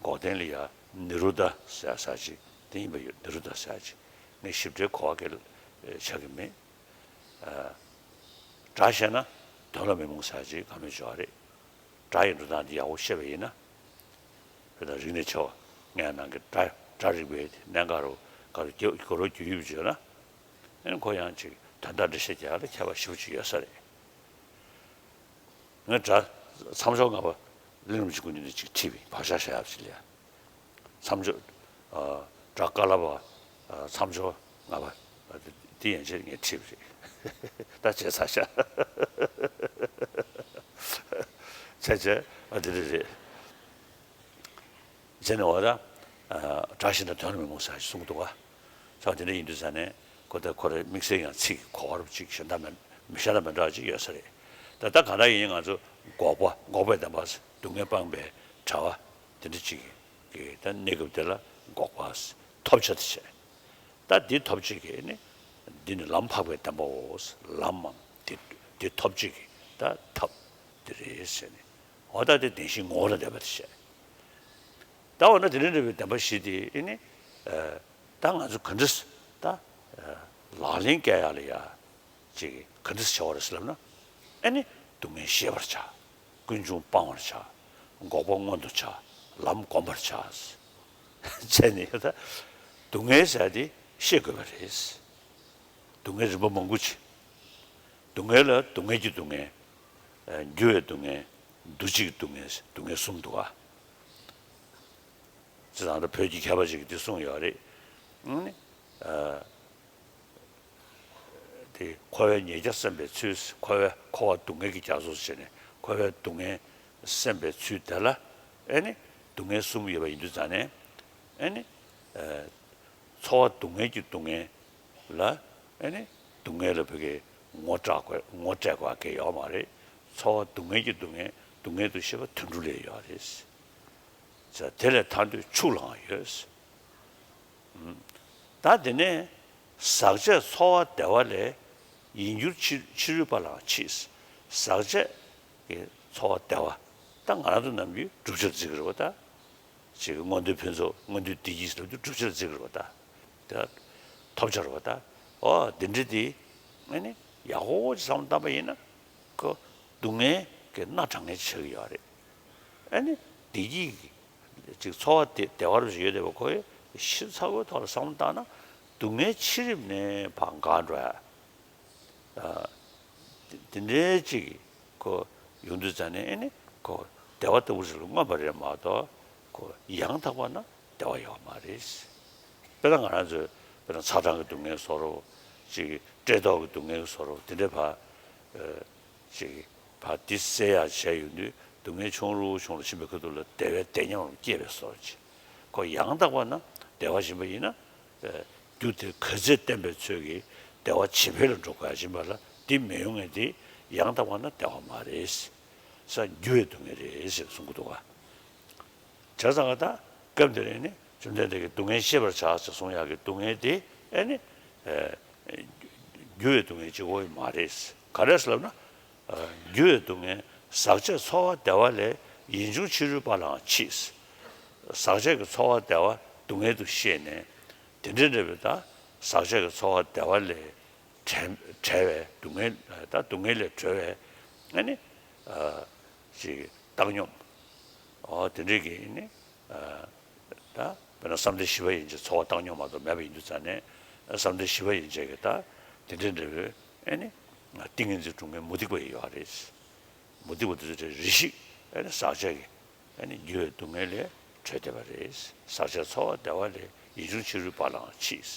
འགོག་བདེན་ལ་ཡ་ནི་རུ་དྷ་ཟེར་ས་ཅིག་དེ་ཡིན་པ་ཡོད། ནི་རུ་དྷ་ཟེར་ཅིག་ངས་ཞིབ་ཕྲའི་གོ་བ་སྐད་ཆགས་ཀྱི་མེད། ཨ། སྒྲ་བཤད་ན་དོན་ལ་མི་རྨོངས་ཟེར་ཅིག་གང་མེད་བརྗོད་རེད། སྒྲ་ཡི་འགྲོ་སྟངས་འདི་ཡག་པོ་ཤེས་པ་ཡིན་ན། དཔེར་ན་རིག་གནས་ཆེ་བ་ལྔའི་ནང་གི་སྒྲ་སྒྲ་རིག་པའི་གནད་འགག་རུ་ག་རུ་རྒྱུ་ག་རུ་རྒྱུ་ཡིབ་བརྗོད་ན། ཨེ་ཁོ་ཡང་ཅིག་དོན་དག་འགྲེལ་བཤད་རྒྱག་ཡ་ལ་མཁས་པ་ཞེ་པོ་ཅིག་ཡོད་ས་རེད། ངས་སྒྲ་མཚམས་སྦྱོར་ལྔ་པ་གླིང་རིན་པོ་ཆེ་སྐུ་མདུན་ནས་ཅིག་ཁྲིད་པའི་བག་ཆགས་བཞག་ཡག་ཅིག་ལ་ཡ། མཚམས་སྦྱོར། ཨ། སྒྲ་ཀ་ལ་པ། ཨ། མཚམས་སྦྱོར་ལྔ་པ། ཨ། དེ་དེ་ཡན་ཆད་ངས་ཁྲིད་པ་རེད། ད་བྱས་ཚར་ཤག། བྱས་བྱས། ཨ། དེ་འདྲ་རེད། བྱས་ནས་འོ་ད། ཨ། སྒྲ་བཤད་ན་དོན་ལ་མི་རྨོངས་ཟེར་གསུངས་འདུག་ག། ཙང་དེ་འདྲ་ཡིན་དུས་ཙང་ནས་ཁོ་ད་ཁོ་རའི་དམིགས་བསལ་ཡང་ཚིག་གོ་བ་རུ་ཅིག་གཞན་དག་མི་མི་གཞན་དང་མི་འདྲ་བ་ཅིག་ཡོད་ས་རེད། ད་ད་གང་ལྟར་ཡིན་ང་ཚོ་འགོག་པ་འགོག་པའི་བདེན་པ་སྡུག་བསྔལ་སྤངས་པའི་བྱ་བ་དེ་འདྲ་ཅིག་གི་ད་གནས་སྐབས་དེ་ལ་འགོག་པ་ཐོབ་བྱ་དེ་བྱས། ད་འདི་ཐོབ་བྱེད་ཀྱི་ནི་འདི་ནི་ལམ་འཕགས་པའི་བདེན་པའོ། ལམ་མམ་འདི་འདི་ཐོབ་བྱེད་ཀྱི་ད་ཐབས་འདི་རེད་ཟེར་ནས། འོ་ད་དེ་བདེན་བཞིའི་ངོ་བོ་ལ་འདས་པ་དེ་བཤད། ད་འོ་ན་དེ་འདྲ་འདྲ་བའི་བདེན་པ་བཞི་དེ་ཨེ་ནི། ཨ། ད་ང་ཚོ་ག་འདྲ་ད་ལག་ལེན་བཀལ་ཡག་ལ་ཡ། ཅིག་ག་འདྲ་བྱ་བ་རེད་ཟེར་ལབ་ན། ཨེ་ནི་སྡུག་བསྔལ་ཤེས་པར་བྱ། ཀུན་འབྱུང་སྤང་བར་བྱ། འགོག་པ་མངོན་དུ་བྱ། ལམ་བསྒོམ་པར་བྱ། བྱས་ནས་ད་སྡུག་བསྔལ་ཟེར་ཡ་དེ་ཤེས་དགོས་པ་རེད། སྡུག་བསྔལ་རིམ་པ་མང་པོ་ཅིག་སྡུག་བསྔལ་ལ་སྡུག་བསྔལ་གྱི་སྡུག་བསྔལ། ཨ། འགྱུར་བའི་སྡུག་བསྔལ། འདུ་བྱེད་ཀྱི་སྡུག་བསྔལ། སྡུག་བསྔལ་གསུམ་འདུག་ག། སྤྱིར་བཏང་ད་བོད་ཀྱི་མཁས་པ་ཅིག་གིས་འདི་གསུངས་ཡོད་རེད། ཨ་ནི། ཨ། དེ་འཁོར་བའི་ཉེས་བརྒྱ་བསམ་པའི་ཚུལ། འཁོར་བའི་འཁོར་བ་སྡུག་བསྔལ་གྱི་རྒྱ་མཚོ་ཟེར་ནས་འཁོར་བའི་སྡུག་བསྔལ་སེམས་པའི་ཚུལ་དེ་ལ་ཨེ་ནི་སྡུག་བསྔལ་གསུམ་ཡོད་པ་ཡིན་དུས་ཙང་ནས་ཨེ་ནི། ཨ། ཚོར་བ་སྡུག་བསྔལ་གྱི་སྡུག་བསྔལ་ལ་ཨེ་ནི་སྡུག་བསྔལ་ལ་བོད་སྐད་ངོ་སྤྲད་དགོས་ངོ་སྤྲད་དགོས་པ་གལ་ཡོད་མ་རེད། ཚོར་བ་སྡུག་བསྔལ་གྱི་སྡུག་བསྔལ་སྡུག་བསྔལ་དུ་ཤེས་པ་དོན་གྲུབ་ལས་ཡོད་རེད། ཟེར་དེ་ལས་ཐར་འདོད་ཕྱུག་ལའང་ཡོད། ད་དེ་ནས་ཟག་བཅས་ཚོར་བ་བདེ་བ་ལས། ཡིད་འགྱུར་ཕྱི་ཕྱི་རོལ་པ་ལའང་མཆིས། ཟག་བཅས་ཀྱི་ཚོར་བ་བདེ་བ། ད་ང་རང་ཚོ་ནམ་རྒྱུན་བསྒྲུབ་བྱར་བརྩི་གི་རེད་པ་ད། ཅིག་མངོན་མཐོའི་ཕུན་ཚོགས་མངོན་མཐོའི་བདེ་སྐྱིད་ཟེར་ལབ་དུས་བསྒྲུབ་བྱར་བརྩི་གི་རེད་པ་ད། ད་ཐོབ་བྱ་རེད་པ་ད། ཨོ་འདི་འདྲ་དེ་ཨ་ནི་ཡག་པོ་ཅིག་བསམ་བློ་བཏང་པ་ཡིན་ན། ཁོ་སྡུག་བསྔལ་གྱི་སྣ་དྲངས་མཁན་ཆགས་ཀྱི་ཡོད་རེད། ཨ་ནི་བདེ་སྐྱིད་ཀྱི་ཅིག་ཚོར་བ་དེ་བདེ་བ་རུ་ཞིག་ཡོད་བསྡད་པ་ཁོ་ཡི་ཤི་ཚར་བའི་ཐོག་ལ་བསམ་བློ་བཏང་ན། སྡུག་བསྔལ་ཕྱི་རིམ་ནས་ཕར་འགག་འགྲོ་ཡ། ཨ། དེ་དེ་འདྲའི་ཅིག་ཁོ་ཡོང་དུས་ཙང་ནས་ཨེ་ནི་ཁོ་བདེ་བ་ལྟ་བུ་ཞིག་ལ་མངོན་པ་རེད་མ་གཏོགས་ཁོ་ཡང་དག་པ་ན་བདེ་བ་ཡོད་མ་རེད། དཔེར་ན་ང་རང་ཚོས་དཔེར་ན་ཚ་གྲང་གི་སྡུག་བསྔལ་བཟོ་འདྲ་ཅིག་བཀྲེས་ལྟོགས་ཀྱི་སྡུག་བསྔལ་བཟོ་འདྲ་དེ་འདྲའི་བར་ཅིག་བར་འདི་སེལ་ཡག་བྱས་ཡོང་དུས་སྡུག་བསྔལ་ཆུང་རུ་ཆུང་རུ་ཕྱིན་པའི་ཁ་ཐུག་ལ་བདེ་བའི་བདེ་ཉམས་སྐྱེས་པའི་བཟོ་འདྲ་ཅིག་ཁོ་ཡང་དག་པ་ན་བདེ་བ་ཡིན་པ་ཡིན་ན། རྒྱུ་དེ་ག་ཚད་བརྟན་པའི་ཚོད་ཀྱིས་བདེ་བ་ཇེ་འཕེལ་ལ་འགྲོ་དགོས་ཡ་ཡིན་པ་ལ་འདི་མི་ཡོང་ངེས་དེ་ཡང་དག་པ་ན་བདེ་བ་མ་རེད། ས་འགྱུར་བའི་སྡུག་བསྔལ་རེད་ཟེར་གསུང་གི་འདུག་ག་བྱས་ཙང་ད་སྐབས་འདིར་ནི་བཅོམ་ལྡན་འདས་ཀྱིས་སྡུག་བསྔལ་ཤེས་པར་བྱ་ཟེར་གསུང་ཡག་གི་སྡུག་བསྔལ་དེ་ཨེ་ནི་འགྱུར་བའི་སྡུག་བསྔལ་གཅིག་པོ་མ་རེད། ག་རེ་ཟེར་ལབ་ན། འགྱུར་བའི་སྡུག་བསྔལ་ཟག་བཅས་ཚོར་བ་བདེ་བ་ལས་ཡིད་འབྱུང་ཕྱི་རོལ་པ་ལའང་མཆིས། ཟག་བཅས་ཀྱི་ཚོར་བ་བདེ་བ་སྡུག་བསྔལ་དུ་ཤེས་ནས་དེ་འདྲའི་འདྲ་བའི་ད་ཟག་བཅས་ཀྱི་ཚོར་བ་བདེ་བ་ལས་བྲལ་བྲལ་བའི་སྡུག་བསྔལ་ད་སྡུག་བསྔལ་ལས་གྲོལ་བའི་ཨ་ནི་ཅིག་བཏང་སྙོམས། ཨོ་དེ་འདྲའི་གི་ནི་ད་དཔེར་ན་བསམ་གཏན་བཞི་པ་ཡན་ཆད་ཚོར་བ་བཏང་སྙོམས་མ་གཏོགས་མེད་པ་ཡིན་དུས་ཙང་ནས་བསམ་གཏན་བཞི་པ་ཡན་ཆད་ཀྱི་ད་དེ་འདྲའི་འདྲ་བའི་ཨ་ནི་ཏིང་ངེ་འཛིན་སྒྲུབ་མཁན་མུ་སྟེགས་པ་ཡོད་རེད། མུ་སྟེགས་པ་དེ་ཚོ་རེ་ཞིག་ཨ་ནི་ཟག་བཅས་ཀྱི་ཨ་ནི་འགྱུར་བའི་སྡུག་བསྔལ་ལས་གྲོལ་བསྡད་པ་རེད། ཟག་བཅས་ཚོར་བ་བདེ་བ་ལས་ཡིད་འབྱུང་ཕྱི་རོལ་པ་ལའང་མཆིས།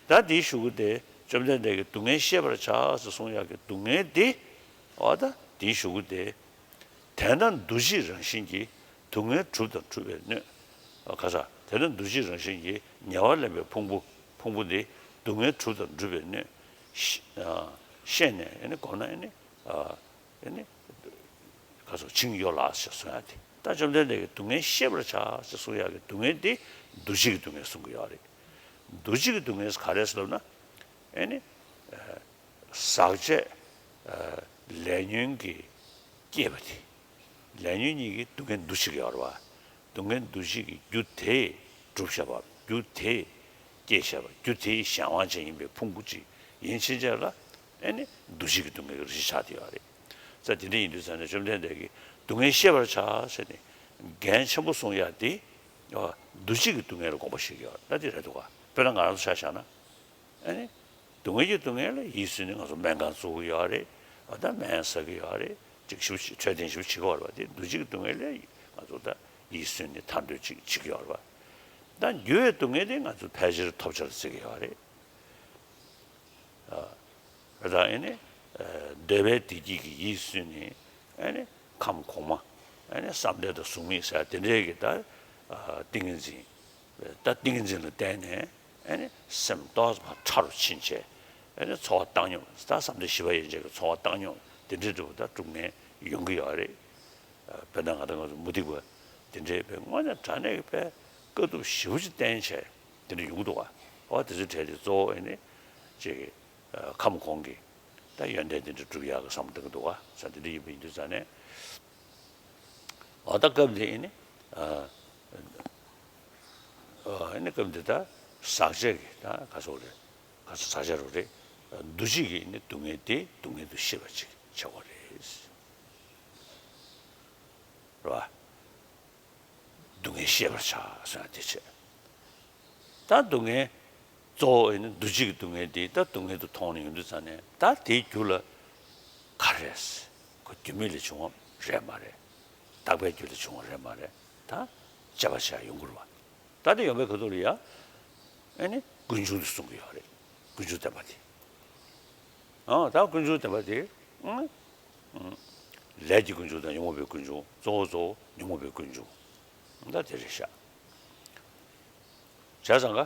ད་འདིའི་གཞུག་གུ་དེ་བཅོམ་ལྡན་འདས་ཀྱིས་སྡུག་བསྔལ་ཤེས་པར་བྱ་ཟེར་གསུང་ཡག་གི་སྡུག་བསྔལ་དེ་འོ་ད་འདིའི་གཞུག་གུ་དེ། དེ་ལྟར་འདུ་བྱེད་རང་བཞིན་གྱིས་སྡུག་བསྔལ་གྲུབ་དང་གྲུབ་པའི་གནོད། ཨ་ཁ་ས་དེ་ལྟར་འདུ་བྱེད་རང་བཞིན་གྱིས་ཉེ་བར་ལེན་པའི་ཕུང་པོ་ཕུང་པོ་འདི་སྡུག་བསྔལ་གྲུབ་དང་གྲུབ་པའི་གནོད། ཤེས་ཨ་ཤེས་ནས་ཨ་ནི་གོམས་ན་ཨ་ནི་ཨ་ཨ་ནི་ཁ་སོགས་བྱིང་ཡོད་ལ་ཞེས་གསུང་ཡ་དེ། ད་བཅོམ་ལྡན་འདས་ཀྱིས་སྡུག་བསྔལ་ཤེས་པར་བྱ་ཞེས་གསུང་ཡ་གི་སྡུག་བསྔལ་དེ་འདུ་བྱེད་ཀྱི་སྡུག་བསྔལ་གསུང་གི་ཡོད་རེད། འདུ་བྱེད་ཀྱི་སྡུག་བསྔལ་ག་རེ་ཟེར་ལབ་ན། ཨེ་ནི་ཟག་བཅས་ལས་ཉོན་གྱིས་བསྐྱེད་པ་དེ། ལས་ཉོན་གཉིས་ཀྱིས་སྡུག་བསྔལ་འདུ་བྱེད་ཀྱི་ཡོད་རེད་བ། སྡུག་བསྔལ་འདུ་བྱེད་ཀྱི་རྒྱུ་དེས་གྲུབ་བཞག་པ། རྒྱུ་དེས་སྐྱེས་བཞག་པ། རྒྱུ་དེའི་གཞན་དབང་ཅན་ཡིན་པའི་ཕུང་པོ་གཅིག་ཡིན་ཕྱིན་ཆད་ལ་ཨེ་ནི་འདུ་བྱེད་ཀྱི་སྡུག་བསྔལ་གྱི་རིགས་ཆགས་བསྡད་ཡོད་རེད། ས་དེ་འདྲ་ཡིན་དུས་ཙང་ནས་བཅོམ་ལྡན་འདས་ཀྱིས་སྡུག་བསྔལ་ཤེས་པར་བྱ་ཟེར་ནས་འགན་ཆེན་པོ་གསུང་ཡག་དེ་འདུ་བྱེད་ཀྱི་སྡུག་བསྔལ་ལ་དགོངས་པ་བཞེས་ཀྱི་ཡོད་རེད། ད་དེ་རེད་འདུག་ག་དཔེར་ན་ང་རང་ཚོ་ཆ་བཞག་ན། ཨ་ནི། སྡུག་བསྔལ་གྱི་སྡུག་བསྔལ་ལ་ཡིད་སུན་ནས་ང་ཚོ་སྨན་ཁང་བཙུགས་ཀྱི་ཡོད་རེད། ཨ་ད་སྨན་ཟ་གི་ཡོད་རེད། ཅིག་ཞིབ་འཕྲོད་བསྟེན་ཞིབ་བྱེད་ཀྱི་ཡོད་རེད་བ། དེ་འདུ་བྱེད་ཀྱི་སྡུག་བསྔལ་ལ་ང་ཚོ་ད་ཡིད་སུན་ནས་ཐར་འདོད་ཅིག་བྱེད་ཀྱི་ཡོད་རེད་བ། ད་འགྱུར་བའི་སྡུག་བསྔལ་དེ་ང་ཚོ་ཕལ་ཆེར་ཐོབ་བྱར་བརྩི་གི་ཡོད་རེད། ཨ་ད་ཨ་ནི། འདོད་པའི་བདེ་སྐྱིད་ཀྱི་ཡིད་སུན་ནས་ཨ་ནི་ཁམས་གོང་མ། ཨ་ནི་བསམ་གཏན་དང་གཟུགས་མེད་ཟེར་དེ་འདྲའི་གི་ད་ཏིང་ངེ་འཛིན། ད་ཏིང་ངེ་འཛིན་ལ་བརྟེན་ནས་ཨ་ནི་སེམས་ཏོག་ཙམ་ཕར་ཕྲ་རུ་ཕྱིན་བྱས་ཨ་ནི་ཚོར་བ་བཏང་སྙོམས། ད་བསམ་གཏན་བཞི་པ་ཡན་ཆད་ཀྱི་ཚོར་བ་བཏང་སྙོམས་དེ་འདྲའི་འདྲ་པོ་ད་སྒྲུབ་མཁན་ཡོང་གི་ཡོད་རེད། དཔེར་ན་ང་ད་ང་ཚོ་མུ་སྟེགས་པ་དེ་འདྲའི་དཔེ་དངོས་གནས་དྲང་གནས་ཀྱི་དཔེ་དཀའ་ཐུབ་ཞེ་པོ་ཅིག་བསྟེན་བྱས་དེ་འདྲ་ཡོང་གི་འདུག་ག་འོ་དེ་ཚོའི་གྲས་དེ་གཙོ་བོ་ཨ་ནི་ཅིག་ཁམས་གོང་གི་ད་ཡོན་ཏན་དེ་འདྲ་སྒྲུབ་ཡག་གི་བསམ་བློ་གཏོང་གི་འདུག་ག་ས་དེ་འདྲ་ཡིན་པ་ཡིན་དུས་ཙང་ནས། འོ་ད་སྐབས་འདི་ཨེ་ནི། ཨ་ཨེ་ནི་སྐབས་འདི་ད་ཟག་བཅས་ཀྱི་ད་ག་སོགས་རེད། ག་ས་ཟག་བཅས་རོ་རེད། འདུ་བྱེད་ཀྱི་ཨེ་ནི་སྡུག་བསྔལ་དེ་སྡུག་བསྔལ་དུ་ཤེས་པ་ཅིག་བྱ་དགོས་རེད། རེད་བ། སྡུག་བསྔལ་ཤེས་པར་བྱ་ཟེར་ན་དེ་བྱས། ད་སྡུག་བསྔལ་གཙོ་བོ་ཨེ་ནི་འདུ་བྱེད་ཀྱི་སྡུག་བསྔལ་དེ་ད་སྡུག་བསྔལ་དུ་མཐོང་ནས་ཡོང་དུས་ཙང་ནས་ད་དེའི་རྒྱུ་ལ་ག་རེ་རེད། ཁོ་རྒྱུ་མེད་ལས་བྱུང་བ་རེད་མ་རེད། རྟག་པའི་རྒྱུ་ལས་བྱུང་བ་རེད་མ་རེད། ད་དཔྱད་པ་བྱས་ཡོང་དགོས་རེད་བ། ད་དེ་ཡོང་པའི་ཁ་ཐུག་ལ་ཡ། ཨེ་ནི་ཀུན་འབྱུང་དུ་གསུང་གི་ཡོད་རེད། ཀུན་འབྱུང་བདེན་པ་དེ། ཨ་ད་ཀུན་འབྱུང་བདེན་པ་དེ། ཨང་། ཨང་། ལས་ཀྱི་ཀུན་འབྱུང་དང་ཉོན་མོངས་པའི་ཀུན་འབྱུང་། གཙོ་བོ་གཙོ་བོ་ཉོན་མོངས་པའི་ཀུན་འབྱུང་། ད་དེ་རེད་ཤག་བྱས་ཙང་ཀ་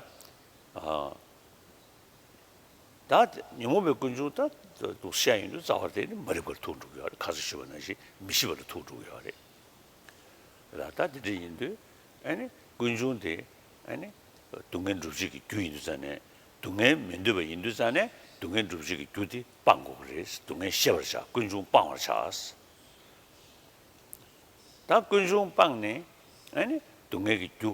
ཨ། ད་ཉོན་མོངས་པའི་ཀུན་འབྱུང་ད་འདུག་བཤད་ཡོང་དུས་རྩ་བ་དེ་ནི་མ་རིག་པར་ཐུག་འགྲོ་གི་ཡོད་རེད། ཁ་སང་ཞུས་པ་ནང་བཞིན་མི་ཤེས་པ་ལ་ཐུག་འགྲོ་གི་ཡོད་རེད། ལ་ད་དེ་འདྲ་ཡིན་དུས་ཨ་ནི་ཀུན་འབྱུང་དེ་ཨ་ནི་སྡུག་བསྔལ་སྒྲུབ་བྱེད་ཀྱི་རྒྱུ་ཡིན་དུས་ཙང་ནས་སྡུག་བསྔལ་མི་འདོད་པ་ཡིན་དུས་ཙང་ནས་སྡུག་བསྔལ་སྒྲུབ་བྱེད་ཀྱི་རྒྱུ་དེ་སྤང་དགོས་ཀྱི་རེད། སྡུག་བསྔལ་ཤེས་པར་བྱ། ཀུན་འབྱུང་སྤང་བར་བྱ། ད་ཀུན་འབྱུང་སྤངས་ནས་ཨ་ནི་སྡུག་བསྔལ་གྱི་རྒྱུ་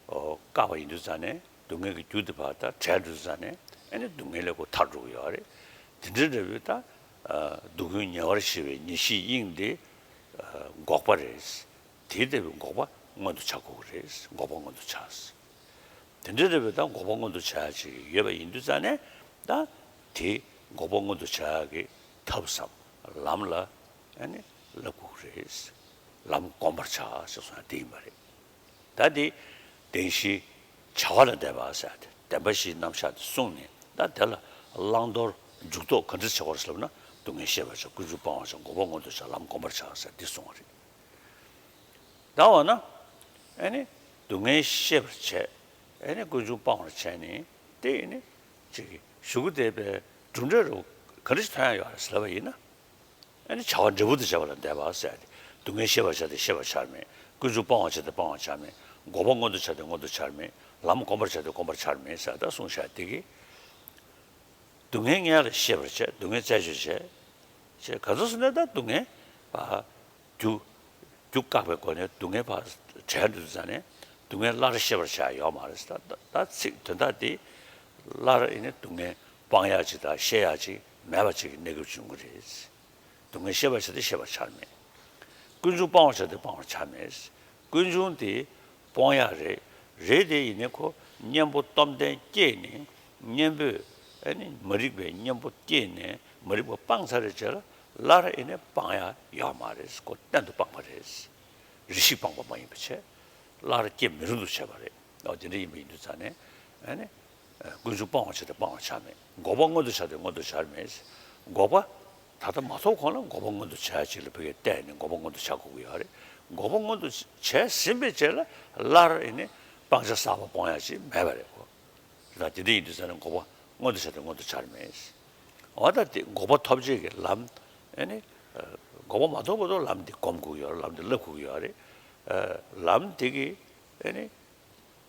བཀག་པ་ཡིན་དུས་ཙང་ནས་སྡུག་བསྔལ་གྱི་རྒྱུ་དེ་ཕར་ད་བྲལ་འགྲོ་དུས་ཙང་ནས་ཨ་ནི་སྡུག་བསྔལ་ལས་ཁོ་ཐར་འགྲོ་གི་ཡོད་རེད། དེ་འདྲའི་འདྲ་བའི་ད་སྡུག་ཀུན་ཉེ་བར་ཞི་བའི་ཉེར་ཞིའི་དབྱིངས་དེ་འགོག་པ་རེད། དེ་ལྟ་བུའི་འགོག་པ་མངོན་དུ་བྱ་དགོས་ཀྱི་རེད། འགོག་པ་མངོན་དུ་བྱ། དེ་འདྲ་རེད་པས། ད་འགོག་པ་མངོན་དུ་བྱ་ཡག་ཅིག་ཡོད་པ་ཡིན་དུས་ཙང་ནས། ད་དེ་འགོག་པ་མངོན་དུ་བྱ་ཡག་གི་ཐབས་སམ་ལམ་ལ་ཨ་ནི་བསླབ་དགོས་ཀྱི་རེད། ལམ་བསྒོམ་པར་བྱ་ཞེས་གསུངས་ཡག་དེ་ཡིན་པ་རེད། ད་དེ་བདེན་བཞིའི་བྱ་བ་ལ་བརྟེན་པ་ཟེར་ཏེ། བདེན་པ་བཞིའི་རྣམ་གཞག་དེ་གསུངས་ནས། ད་དེ་ལ་བླང་དོར་འཇུག་ལྡོག་ག་འདྲ་བྱེད་དགོས་རེད་ལབ་ན། སྡུག་བསྔལ་ཤེས་པར་བྱ། ཀུན་འབྱུང་སྤང་བར་བྱ། འགོག་པ་མངོན་དུ་བྱ། ལམ་བསྒོམ་པར་བྱ་ཟེར་འདི་གསུངས་པ་རེད། ད་འོ་ན་ཨ་ནི་སྡུག་བསྔལ་ཤེས་པར་བྱས། ཨ་ནི་ཀུན་འབྱུང་སྤང་བར་བྱས་ནས། དེ་ཨ་ནི་ཅིག་གཞུག་གུ་དེ་པའི་གྲུབ་འབྲས་རུ་ག་འདྲ་ཞིག་ཐོན་ཡག་ཡོད་རེད་ཟེར་ལབ་པ་ཡིན་ན། ཨ་ནི་བྱ་བ་འབྲས་བུ་དང་བཅས་པ་ལ་བརྟེན་པ་ཟེར་ཏེ། སྡུག་བསྔལ་ཤེས་པར་བྱ་སྟེ་ཤེས་པར་བྱར་མེད། ཀུན་འབྱུང་སྤང་བར་བྱ་སྟེ་སྤང་བར་བྱར་མེད། འགོག་པ་མངོན་དུ་བྱ་སྟེ་མངོན་དུ་བྱར་མེད། ལམ་བསྒོམ་པར་བྱ་སྟེ་བསྒོམ་པར་བྱར་མེད་ཟེར་ད་གསུངས་བཞག་དེ་གིས། སྡུག་བསྔལ་ངེས་ལ་ཤེས་པར་བྱས། སྡུག་བསྔལ་རྩད་གཅོད་བྱས། བྱས་ག་ཚོད་སོང་ནས་ད་སྡུག་བསྔལ་བ་རྒྱུ། རྒྱུ་བཀག་པའི་སྒོ་ནས་སྡུག་བསྔལ་བ་བྲལ་འགྲོ་དུས་ཙང་ནས། སྡུག་བསྔལ་སླར་ཤེས་པར་བྱ་ཡག་ཡོད་མ་རེད། ད་ད་ཚིག་དོན་དག་དེ། སླར་ཨ་ནི་སྡུག་བསྔལ་སྤང་ཡག་ཅིག་དང་ཤེས་ཡག་ཅིག་མེད་པ་ཅིག་གི་གནས་སྐབས་བྱུང་གི་རེད། སྡུག་བསྔལ་ཤེས་པར་བྱ་སྟེ་ཤེས་པར་བྱར་མེད། ཀུན་འབྱུང་སྤང་བར་བྱ་སྟེ་སྤང་བར་བྱར་མེད། ཀུན་འབྱུང་དེ་སྤོང་ཡག་རེད། རེད་དེ་ཡིན་ནའི་ཁོ་གཉེན་པོ་སྟོབས་ལྡན་སྐྱེས་ནས། གཉེན་པོས་ཨ་ནི་མ་རིག་པའི་གཉེན་པོ་སྐྱེས་ནས་མ་རིག་པ་སྤངས་ཚར་བའི་རྗེས་ལ་སླར་ཨ་ནི་སྤང་ཡག་ཡོད་མ་རེད། ཁོ་གཏན་དུ་སྤངས་པ་རེད། རེ་ཞིག་སྤངས་པ་མ་ཡིན་པ་བྱས། སླར་སྐྱེ་མི་རུང་དུ་བྱས་པ་རེད། ཨོ་དེ་འདྲ་ཡིན་པ་ཡིན་དུས་ཙང་ནས། ཨ་ནི། ཀུན་འབྱུང་སྤང་བར་བྱ་སྟེ་སྤང་བར་བྱར་མེད། འགོག་པ་མངོན་དུ་བྱ་སྟེ་མངོན་དུ་བྱར་མེད། འགོག་པ་ད་ལྟ་མ་ཐོབ་གོང་ལ་འགོག་པ་མངོན་དུ་བྱ་ཡག་ཅིག་ལ་ཕ་གིར་བལྟས་ནས་འགོག་པ་མངོན་དུ་བྱ་དགོས་ཀྱི་ཡོད་རེད། འགོག་པ་མངོན་དུ་བྱས་ཟིན་པའི་རྗེས་ལ་སླར་ཨ་ནི་སྤང་བྱ་གསར་པ་སྤོང་ཡག་ཅིག་མེད་པ་རེད་ཁོ། ད་དེ་འདྲ་ཡིན་དུས་ཙང་ནས་འགོག་པ་མངོན་དུ་བྱ་སྟེ་མངོན་དུ་བྱར་མེད། འོ་ད་དེ་འགོག་པ་ཐོབ་བྱེད་ཀྱི་ལམ། ཨ་ནི། འགོག་པ་མ་ཐོབ་བར་དུ་ལམ་འདི་སྒོམ་དགོས་ཀྱི་ཡོད་རེད། ལམ་འདི་བསླབ་དགོས་ཀྱི་ཡོད་རེད། ལམ་འདི་གི་ཨ་ནི།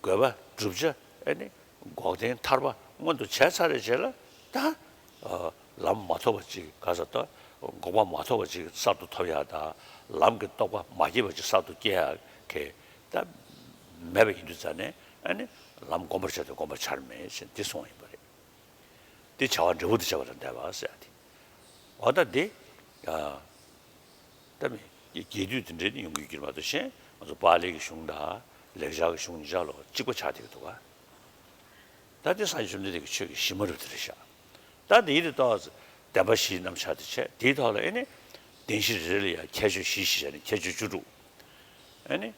དགོས་པ་བསྒྲུབ་བྱ་ཨ་ནི་འགོག་བདེན་ཐར་པ་མངོན་དུ་བྱས་ཚར་བའི་རྗེས་ལ། ད་ལམ་མ་ཐོབ་པ་ཅིག་ག་ས་ད་འགོག་པ་མ་ཐོབ་པ་ཅིག་གསར་དུ་ཐོབ་ཡག་དང་། ལམ་གྱི་རྟོགས་པ་མ་སྐྱེས་པ་ཅིག་གསར་དུ་སྐྱེ་ཡག་གི་ད་མེད་པ་ཡིན་དུས་ཙང་ནས། ཨ་ནི་ལམ་བསྒོམ་པར་བྱ་སྟེ་བསྒོམ་པར་བྱར་མེད་ཅེས་འདི་གསུངས་པ་ཡིན་པ་རེད། འདི་བྱ་བ་འབྲས་བུ་དང་བཅས་པ་ལ་བརྟེན་པ་ཟེར་ཡག་དེ། འོ་ད་འདི། ཨ། ད་མི་རྒྱས་བསྡུས་དེ་འདྲའི་ནི་ཡོང་གི་ཡོད་ཀྱི་མ་གཏོགས། གཞན་ང་ཚོ་པཱ་ལི་གི་གཞུང་དང་ལེགས་སྦྱར་གྱི་གཞུང་གཉིས་ཆ་ལ་གཅིག་པ་ཆགས་བསྡད་ཀྱི་འདུག་ག། ད་འདི་སངས་རྒྱས་བཅོམ་ལྡན་འདས་ཀྱི་ཆོས་ཀྱི་གཞི་མ་རུ་དེ་རེད་ཤག། ད་འདི་ཡི་རིགས་ཏོག་ཙམ་བདེན་པ་བཞིའི་རྣམ་གཞག་དེ་བྱས། དེའི་ཐོག་ལ་ཨེ་ནི་བདེན་བཞི་རེ་རེ་ལ་ཡང་ཁྱད་ཆོས་བཞི་བཞི་བྱས་ནས་ཁྱད་ཆོས་བཅུ་དྲུག། ཨེ་ནི།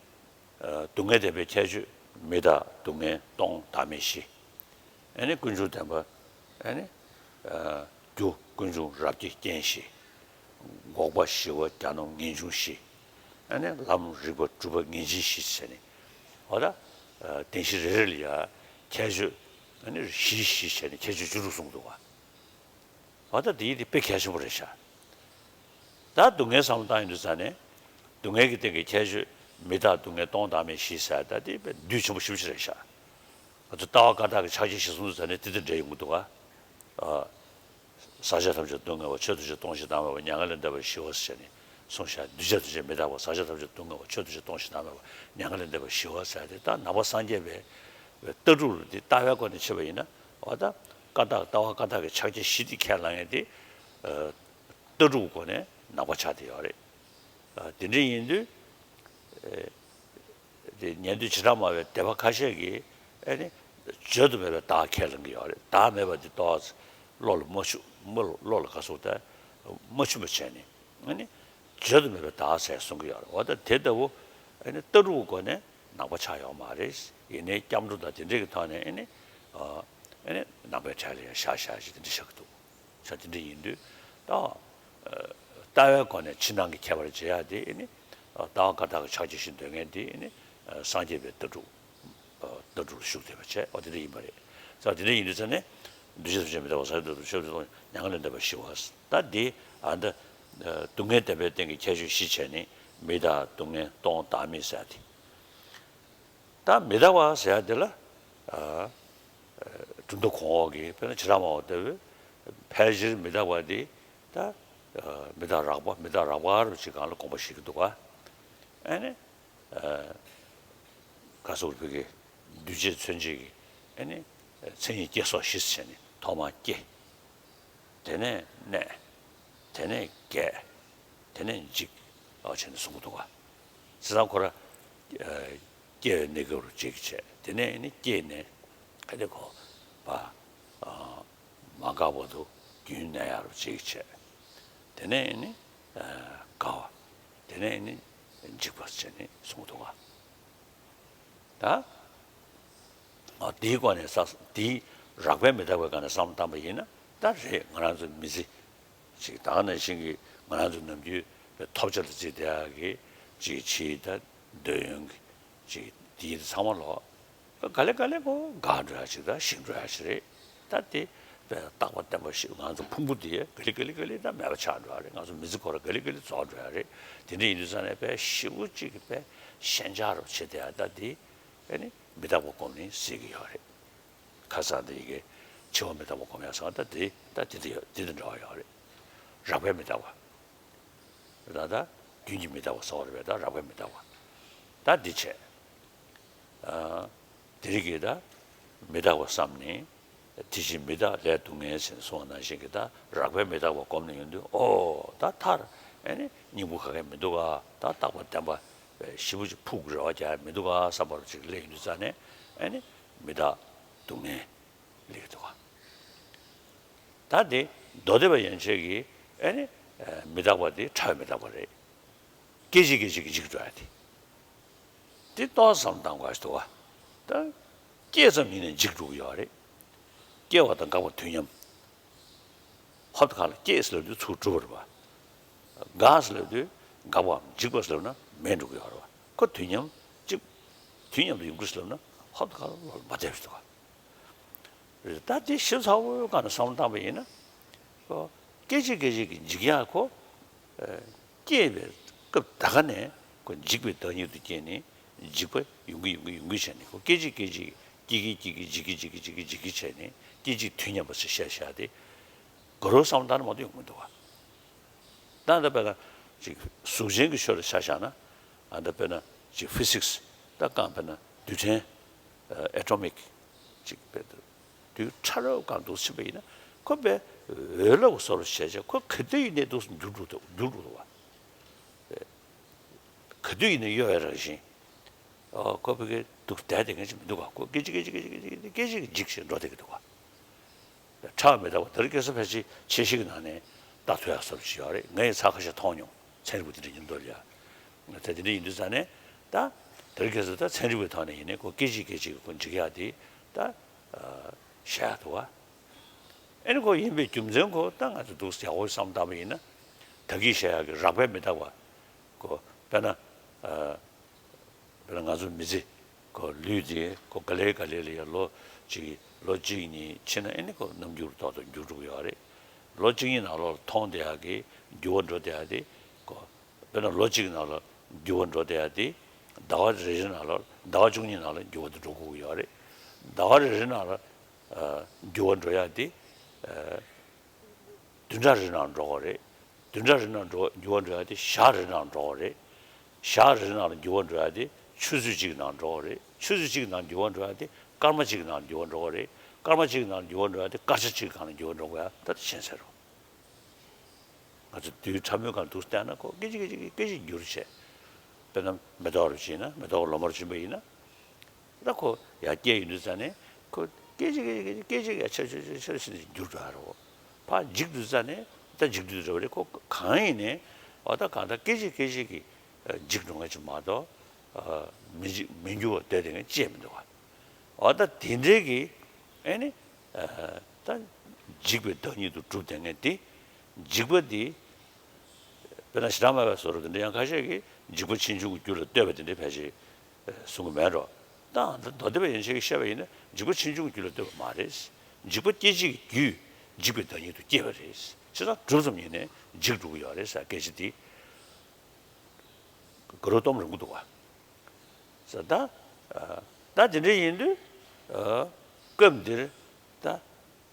སྡུག་བསྔལ་བདེན་པའི་ཁྱད་ཆོས་མི་རྟག་སྡུག་བསྔལ་སྟོང་བདག་མེད་བཞི། ཨེ་ནི་ཀུན་འབྱུང་བདེན་པ། ཨེ་ནི། རྒྱུ་ཀུན་འབྱུང་རབ་ཀྱི་རྐྱེན་བཞི། འགོག་པ་ཞི་བ་གྱ་ནོམ་ངེས་འབྱུང་བཞི། ཨེ་ནི་ལམ་རིགས་པ་གྲུབ་པ་ངེས་འབྱིན་བཞི་ཟེར་ནས། འོ་ད། བདེན་བཞི་རེ་རེ་ལ་ཡང་ཁྱད་ཆོས་ཨེ་ནི་བཞི་བཞི་བྱས་ནས་ཁྱད་ཆོས་བཅུ་དྲུག་གསུངས་འདུག་ག། འོ་ད་དེ་ཡི་དེ་དཔེ་གལ་ཆེན་པོ་རེད་ཤག། ད་སྡུག་བསྔལ་བསམ་བློ་བཏང་ཡོང་དུས་ཙང་ནས། སྡུག་བསྔལ་གྱི་སྟེང་གི་ཁྱད་ཆོས་མི་རྟག་སྡུག་བསྔལ་སྟོང་བདག་མེད་བཞི་ཟེར། ད་དེ་དཔེ་འདུས་ཆེན་པོ་ཞེ་པོ་ཅིག་རེད་ཤག། ང་ཚོ་ལྟ་བ་བཀའ་རྟགས་ཀྱི་ཕྱག་རྒྱ་བཞི་གསུངས་དུས་ཙང་ནས་དེ་དང་འབྲེལ་ཡོང་གི་འདུག་ག། ཨ། བསགས་བྱ་ཐམས་ཅད་སྡུག་བསྔལ་བ། ཆོས་ཐམས་ཅད་སྟོང་ཞིང་བདག་མེད་པ། མྱ་ངན་ལས་འདས་པ་ཞི་བ་ཟེར་ནས་གསུངས་ཤག། འདུས་བྱས་ཐམས་ཅད་མི་རྟག་པ། བསགས་བྱ་ཐམས་ཅད་སྡུག་བསྔལ་བ། ཆོས་ཐམས་ཅད་སྟོང་ཞིང་བདག་མེད་པ། མྱ་ངན་ལས་འདས་པ་ཞི་བ་ཟེར་ཏེ། ད་ནང་པ་སངས་རྒྱས་པའི་ལྟ་གྲུབ་རུ་དེ་ལྟ་བའི་སྒོ་ནས་ཕྱེ་བ་ཡིན་ན། འོ་ད་བཀའ་རྟགས། ལྟ་བ་བཀའ་རྟགས་ཀྱི་ཕྱག་རྒྱ་བཞི་དེ་ཁས་བླངས་མཁན་དེ། ཨ། ལྟ་གྲུབ་སྒོ་ནས་ནང་པ་ཆགས་བསྡད་ཡོད་རེད། ཨ། དེ་འདྲ་ཡིན་དུས། ཨེ། དེ་ཉན་ཐོས་བྱེ་བྲག་སྨྲ་བའི་སྡེ་པ་ཁ་ཤས་ཀྱིས་ཨེ་ནི་བརྗོད་དུ་མེད་པའི་བདག་ཁས་བླངས་ཀྱི་ཡོད་རེད། བདག་མེད་པ་འདི་ཏོག་ཙམ་བློ་ལ་མ་ཆུད། མ་བློ་ལ་ག་སོགས་ད་མ་ཆུད་པ་བྱས་ནས། ཨེ་ནི་བརྗོད་དུ་མེད་པའི་བདག་ཟེར་གསུང་གི་ཡོད་རེད། འོ་ད་དེ་ལྟ་བུ་ཨེ་ནི་ལྟ་གྲུབ་སྒོ་ནས་ནང་པ་ཆགས་ཡོད་མ་རེད། ཡིན་ནའི་སྐྱབས་འགྲོ་དང་དེ་འདྲའི་གི་ཐོག་ནས་ཨེ་ནི། ཨ། ཨེ་ནི་ནང་པའི་གྲས་ལ་ཡང་བཞག་བཞག་ཅིག་དེ་འདྲ་བཞག་གི་འདུག། ས་དེ་འདྲ་ཡིན་དུས། ད། ལྟ་བའི་སྒོ་ནས་ཕྱི་ནང་གི་ཁྱད་པར་འབྱེད་ཡ་དེ་ཨེ་ནི། ལྟ་བ་བཀའ་རྟགས་ཀྱི་ཕྱག་རྒྱ་བཞི་འདོན་མཁན་དེ་ཨེ་ནི། སངས་རྒྱས་པའི་ལྟ་གྲུབ། ལྟ་གྲུབ་ལ་ཞུགས་བསྡད་པ་བྱས། འོ་དེ་འདྲ་ཡིན་པ་རེད། ས་དེ་འདྲ་ཡིན་དུས་ཙང་ནས། འདུས་བྱས་ཐམས་ཅད་མི་རྟག་པ། བསགས་བྱ་ཐམས་ཅད་སྡུག་བསྔལ། ཆོས་ཐམས་ཅད་སྟོང་། མྱ་ངན་ལས་འདས་པ་ཞི་བ། ད་དེ་ཨ་ད། སྡུག་བསྔལ་བདེན་པའི་སྟེང་གི་ཁྱད་ཆོས་བཞི་བྱས་ནས་མི་རྟག་སྡུག་བསྔལ་སྟོང་བདག་མེད་ཟེར་ཡ་དེ། ད་མི་རྟག་པ་ཟེར་ཡ་དེ་ལ། ཨ། གྲུབ་མཐའ་གོང་འོག་གི་དཔེར་ན་བྱེ་བྲག་སྨྲ་བ་ལྟ་བུས་ཕལ་ཆེར་མི་རྟག་པ་འདི་ད། ཨ། མི་རྟག་རགས་པ། མི་རྟག་རགས་པ་རུ་ཅིག་སྒང་ལ་དགོངས་པ་བཞེས་ཀྱི་འདུག་ག། ཨ་ནི། ཨ། ག་སོགས་བོད་ཀྱི་འདུས་བྱས་མཚོན་བྱེད་ཀྱི་ཨ་ནི་མཚན་ཉིད་སྐྱེ་སོགས་བཞི་ཟེར་ནས། ཐོག་མར་སྐྱེ། དེ་ནས་གནས། དེ་ནས་རྒས། དེ་ནས་འཇིག། ཨ། བྱས་ནས་གསུང་གི་འདུག་ག། བྱས་ཙང་ཁོ་ར། ཨ། སྐྱེ་བའི་གནས་སྐབས་རུ་འཇིག་བྱས། དེ་ནས་ནི་སྐྱེས་ནས། ག་དེ་གོ་བ། མ་འགགས་བར་དུ་རྒྱུན་གནས་ཡག་རུ་ཅིག་བྱས། དེ་ནས་ནི་དགའ་བ། དེ་ནས་ནི་འཇིགས་པ་བྱས་ནས་གསུངས་འདུག་ག་ད་འདིའི་སྒོ་ནས་ས་འདིའི་རགས་པའི་མི་རྟག་པའི་སྒང་ནས་བསམ་བློ་བཏང་པ་ཡིན་ན། ད་རེད། ང་རང་ཚོ་མི་ཚེ་ཅིག་ད་ག་ནང་བཞིན་གྱི་ང་རང་ཚོ་ནམ་རྒྱུན་ཐོབ་བྱ་ལ་བརྩིས་བསྡད་ཡག་གི་ཅིག་ཕྱིའི་ད་འདོད་ཡོན་གྱི་ཅིག་དེ་ཚང་མ་ལོག་ག་ལེ་ག་ལེ་ཁོ་འགག་འགྲོ་ཡ་ཅིག་དང་ཞིག་འགྲོ་ཡ་ཅིག་རེད། ད་དེ་རྟག་པ་བརྟན་པོ་ཞིག་ང་ཚོ་ཕུང་པོ་དེ་ག་ལེ་ག་ལེ་ག་ལེ་ད་མེད་པ་ཆགས་འགྲོ་ཡ་རེད། ང་ཚོ་མི་ཚེ་ཁོ་རང་ག་ལེ་ག་ལེ་རྫོགས་འགྲོ་ཡ་རེད། དེ་འདྲ་ཡིན་དུས་ཙང་ནས་དཔེ་ཞེ་པོ་ཅིག་གི་དཔེ་ཞེན་ཆགས་རུ་བྱེད་བསྡད་ཡ་ད་དེ་ཨ་ནི་མི་རྟག་པ་སྒོམ་ནི་ཟེར་གྱི་ཡོད་རེད། ཁ་སང་དེ་ཡི་གེ་འཆི་བ་མི་རྟག་པ་སྒོམ་ཡ་སོང་ད་དེ་ད་དེ་དེ་དེ་དང་འདྲ་བ་ཡོད་རེད། རགས་པའི་མི་རྟག་པ། ད་ལྟ་རྒྱུན་གྱི་མི་རྟག་པ་ཟེར་བ་རེད་པས། ད་རགས་པའི་མི་རྟག་པ། ད་འདི་བྱས། ཨ། དེ་རིགས་ཀྱི་ད་མི་རྟག་པ་བསམ་ནས། དེ་བཞིན་མི་རྟག་ལས་སྡུག་བསྔལ་ཟེར་གསུངས་པ་ནང་བཞིན་གྱི་ད་རགས་པའི་མི་རྟག་པ་སྒོམ་ནས་ཡོང་དུས། ཨོ་ད་མཐར་ཨེ་ནི་སྙིང་པོ་ག་གེ་མི་འདུག་ག་ད་རྟག་པ་བརྟན་པ་ཞེ་པོ་ཅིག་ཕུགས་རེ་བ་རྒྱག་ཡ་མི་འདུག་ག་བསམ་པ་རུ་ཅིག་སླེབས་ཡོང་དུས་ཙང་ནས་ཨེ་ནི་མི་རྟག་སྡུག་བསྔལ་སླེབས་ཀྱི་འདུག་ག་ད་དེ་མདོ་སྡེ་པ་ཡན་ཆད་ཀྱིས་ཨེ་ནི་མི་རྟག་པ་དེ་ཕྲ་བའི་མི་རྟག་པ་རེད། སྐད་ཅིག་སྐད་ཅིག་གིས་འཇིག་འགྲོ་ཡ་དེ། དེ་ཏོག་ཙམ་བཏང་དགོས་ཞིག་འདུག་ག་ད་སྐད་ཙམ་ཡིན་ནའི་འཇིག་འགྲོ་གི་ཡོད་རེད། སྐྱེ་བ་དང་འགག་པ་དུས་མཉམ། ཧོབ་ཏེ་ག་ལ་སྐྱེས་ཟེར་ལབ་དུས་ཚུར་འགྲོ་བ་རེད་པ། འགག་ཟེར་ལབ་དུས་འགག་པའམ་འཇིག་པ་ཟེར་ལབ་ན་མེད་འགྲོ་གི་ཡོད་རེད་པ། ཁོ་དུས་མཉམ་གཅིག་དུས་མཉམ་དུ་ཡོང་གི་ཟེར་ལབ་ན་ཧོབ་ཏེ་ག་ལ་ལོག་མ་བསྡད་པ་ཞིག་འདུག་ག་རེད། ད་དེ་ཞིབ་ཚགས་པོའི་སྒང་ནས་བསམ་བློ་བཏང་པ་ཡིན་ན། ཁོ་སྐད་ཅིག་སྐད་ཅིག་གིས་འཇིག་ཡག་ཁོ། ཨ། སྐྱེས་པའི་སྐབས་ད་ག་ནས་ཁོ་འཇིག་པའི་བདག་ཉིད་དུ་སྐྱེས་ནས་འཇིག་པ་ཡོང་གི་ཡོང་གི་ཡོང་གི་བྱས་ནས། ཁོ་སྐད་ཅིག་སྐད་ཅིག་སྐྱེ་གི་སྐྱེ་གི་འཇིག་གི་འཇིག་གི་འཇིག་གི་འཇིག་གི་བྱས་ནས་སྐད་ཅིག་དུས་མཉམ་པ་ཟེར་བཤད་བཞག་དེ། དགའ་རབ་བསམ་བློ་བཏང་ན་མ་གཏོགས་ཡོང་གི་མི་འདུག་ག་ད་ལྟ་དཔེར་ན་ཅིག་གཟུགས་ཅན་གྱི་ཆོས་ལ་ཆ་བཞག་ན། ཨ། ད་དཔེར་ན་ཅིག་ཕི་སིག་སི། ད་གང་། དཔེར་ན་རྡུལ་ཕྲན། ཨ། ཨེ་ཊོ་མིག་ཅིག་དཔེ་རྡུལ་ཕྲ་རབ་གང་འདུག་ཕྱིན་པ་ཡིན་ན། ཁོ་དཔེ་འོད་རླབས་བཟོ་འདྲ་བྱས་བྱས་ཁོ་ག་དུས་ཡིན་ནའི་འདུག་འགྱུར་འགྲོ་འདུག་འགྱུར་འགྲོ་འདུག་བ། ག་དུས་ཡིན་ནའི་གཡོ་བའི་རང་བཞིན། ཨོ། ཁོ་ཕ་གི་འདུག་བསྡད་དེ་མཁན་ཅིག་མི་འདུག་ག་ཁོ་སྐད་ཅིག་སྐད་ཅིག་སྐད་ཅིག་སྐད་ཅིག་སྐད་ཅིག་འཇིག་བྱས་འགྲོ་བསྡད་ཀྱི་འདུག་ག་ཕྲ་བ་མི་རྟག་པ་དེ་རིང་ཁ་སང་ཕལ་ཆེར་ཆེ་བཞི་གི་ནང་ནས་ལྟ་ཐུབ་ཡག་བཟོ་འདྲ་ཅིག་ཡོད་རེད། ངས་ཚར་ཁ་ཤས་མཐོང་མྱོང་། ཚན་རིག་པ་དེ་འདྲ་ཡིན་མདོག་ལ་ཡ། ད་དེ་འདྲ་ཡིན་དུས་ཙང་ནས་ད་དེ་རིང་ཁ་སང་ད་ཚན་རིག་པའི་ཐོག་ནས་ཡིན་ནའི་ཁོ་སྐད་ཅིག་སྐད་ཅིག་གིས་ཁོ་འཇིག་ཡག་དེ་ད་བཤད་ཡག་འདུག་ག་ཨེ་ནི་ཁོ་ཡིན་པའི་རྒྱུ་མཚན་ཁོ་ད་ང་ཚོ་འདུག་ཡག་པོ་བསམ་བཏང་པ་ཡིན་ན། ད་གིན་བཤད་ཡག་གི་རགས་པའི་མི་རྟག་པ་ཁོ། དཔེར་ན། ཨ། དཔེར་ན་ང་ཚོ་མི་ཚེ་ཁོ་ལུས་དེ་ཁོ་ག་ལེ་ག་ལེ་ལ་ཡ་ལོ་གཅིག་ལོ་གཅིག་གཉིས་ཕྱིན་ན་ཨེ་ནི་ཁོ་རྣམ་འགྱུར་ཏོག་ཏོག་འགྱུར་འགྲོ་གི་ཡོད་རེད། ལོ་གཅིག་གཉིས་ནང་ལོགས་ལ་མཐོང་བསྡད་ཡག་གི་འགྱུར་བ་འགྲོ་བསྡད་ཡག་དེ་ཁོ། དཔེར་ན་ལོ་གཅིག་ནང་ལ་འགྱུར་བ་འགྲོ་བསྡད་ཡག་དེ། ཟླ་བ་རེ་རེ་ནང་ལ། ཟླ་བ་བཅུ་གཉིས་ནང་ལ་འགྱུར་བ་དེ་འགྲོ་དགོས་ཀྱི་ཡོད་རེད། ཟླ་བ་རེ་རེ་ནང་ལ། ཨ། འགྱུར་བ་འགྲོ་ཡག་དེ། ཨ། བདུན་ཕྲག་རེ་ནང་འགྲོ་དགོས་རེད། བདུན་ཕྲག་རེ་ནང་འགྲོ། འགྱུར་བ་འགྲོ་ཡག་དེ་ཞག་རེ་ནང་འགྲོ་དགོས་རེད། ཞག་རེ་ནང་འགྱུར་བ་འགྲོ་ཡག་དེ་ཆུ་ཚོད་གཅིག་ནང་འགྲོ་དགོས་རེད། ཆུ་ཚོད་གཅིག་ནང་འགྱུར་བ་འགྲོ་ཡག་དེ་སྐར་མ་གཅིག་ནང་འགྱུར་བ་འགྲོ་དགོས་རེད། སྐར་མ་གཅིག་ནང་འགྱུར་བ་འགྲོ་ཡག་དེ་སྐར་ཆ་གཅིག་སྒང་ལ་འགྱུར་བ་འགྲོ་དགོས་ཡག་ད་དེ་ཤེས་ཚར་རོ། ང་ཚོ་རྡུལ་ཕྲ་མོའི་སྒང་འདུག་བལྟས་ན་ཁོ་སྐད་ཅིག་སྐད་ཅིག་སྐད་ཅིག་འགྱུར་བྱས། དཔེར་ན་མེ་ཏོག་རུ་ཕྱིན་ན། མེ་ཏོག་ལོ་མ་རུ་ཕྱིན་པ་ཡིན་ན། ད་ཁོ་ཡར་སྐྱེས་ཡོང་དུས་ཙང་ནས་ཁོ་སྐད་ཅིག་སྐད་ཅིག་སྐད་ཅིག་ཡར་ཆེར་ཆེར་ཆེར་ཕྱིན་ནས་འགྱུར་འགྲོ་ཡ་རེད། ཕར་འཇིག་དུས་ཙང་ནས་ད་འཇིག་དུས་རེད་པ་རེད། ཁོ་གང་ཡིན་ནའི་འོ་ད་གང་ལྟར་སྐད་ཅིག་སྐད་ཅིག་གིས་འཇིག་འགྲོ་མཁན་ཅིག་མ་གཏོགས། ཨ། མི་འཇིག་མི་འགྱུར་བ་སྡོད་བསྡད་མཁན་ཅིག་མི་འདུག་ག་འོ་ད་དེ་འདྲའི་གི་ཨེ་ནི། ཨ། ད་འཇིག་པའི་བདག་ཉིད་དུ་གྲུབ་བསྡད་མཁན་དེ། འཇིག་པ་འདི། དཔེར་ན་ཞེ་དྲག་སྨྲ་བའི་བཟོ་འདྲ་དེ་འདྲ་ཡང་ཁ་ཤས་ཀྱིས་འཇིག་པ་ཕྱིན་ཆུང་གི་རྒྱུ་ལ་ལྟོས་པ་དེ་འདྲ་ཕལ་ཆེར་གསུང་གི་མེད་འགྲོ། ད་མདོ་སྡེ་པ་ཡན་ཆད་ཀྱིས་བཤད་པ་ཡིན་ན་འཇིག་པ་ཕྱིན་ཆུང་གི་རྒྱུ་ལ་ལྟོས་པ་མ་རེད། འཇིག་པ་སྐྱེད་བྱེད་ཀྱི་རྒྱུས་འཇིག་པའི་བདག་ཉིད་དུ་སྐྱེས་པ་རེད། བྱས་ཙང་གྲུབ་ཙམ་ཡིན་ནའི་འཇིག་འགྲོ་གི་ཡོད་རེད་ཟེར་སྐད་ཆ་དེ། དགའ་རབ་སྟོན་རིང་པོ་འདུག་ག་ཟེར། ད། ཨ། ད་དེ་འདྲ་ཡིན་དུས། ཨ། སྐབས་འདིར་ད་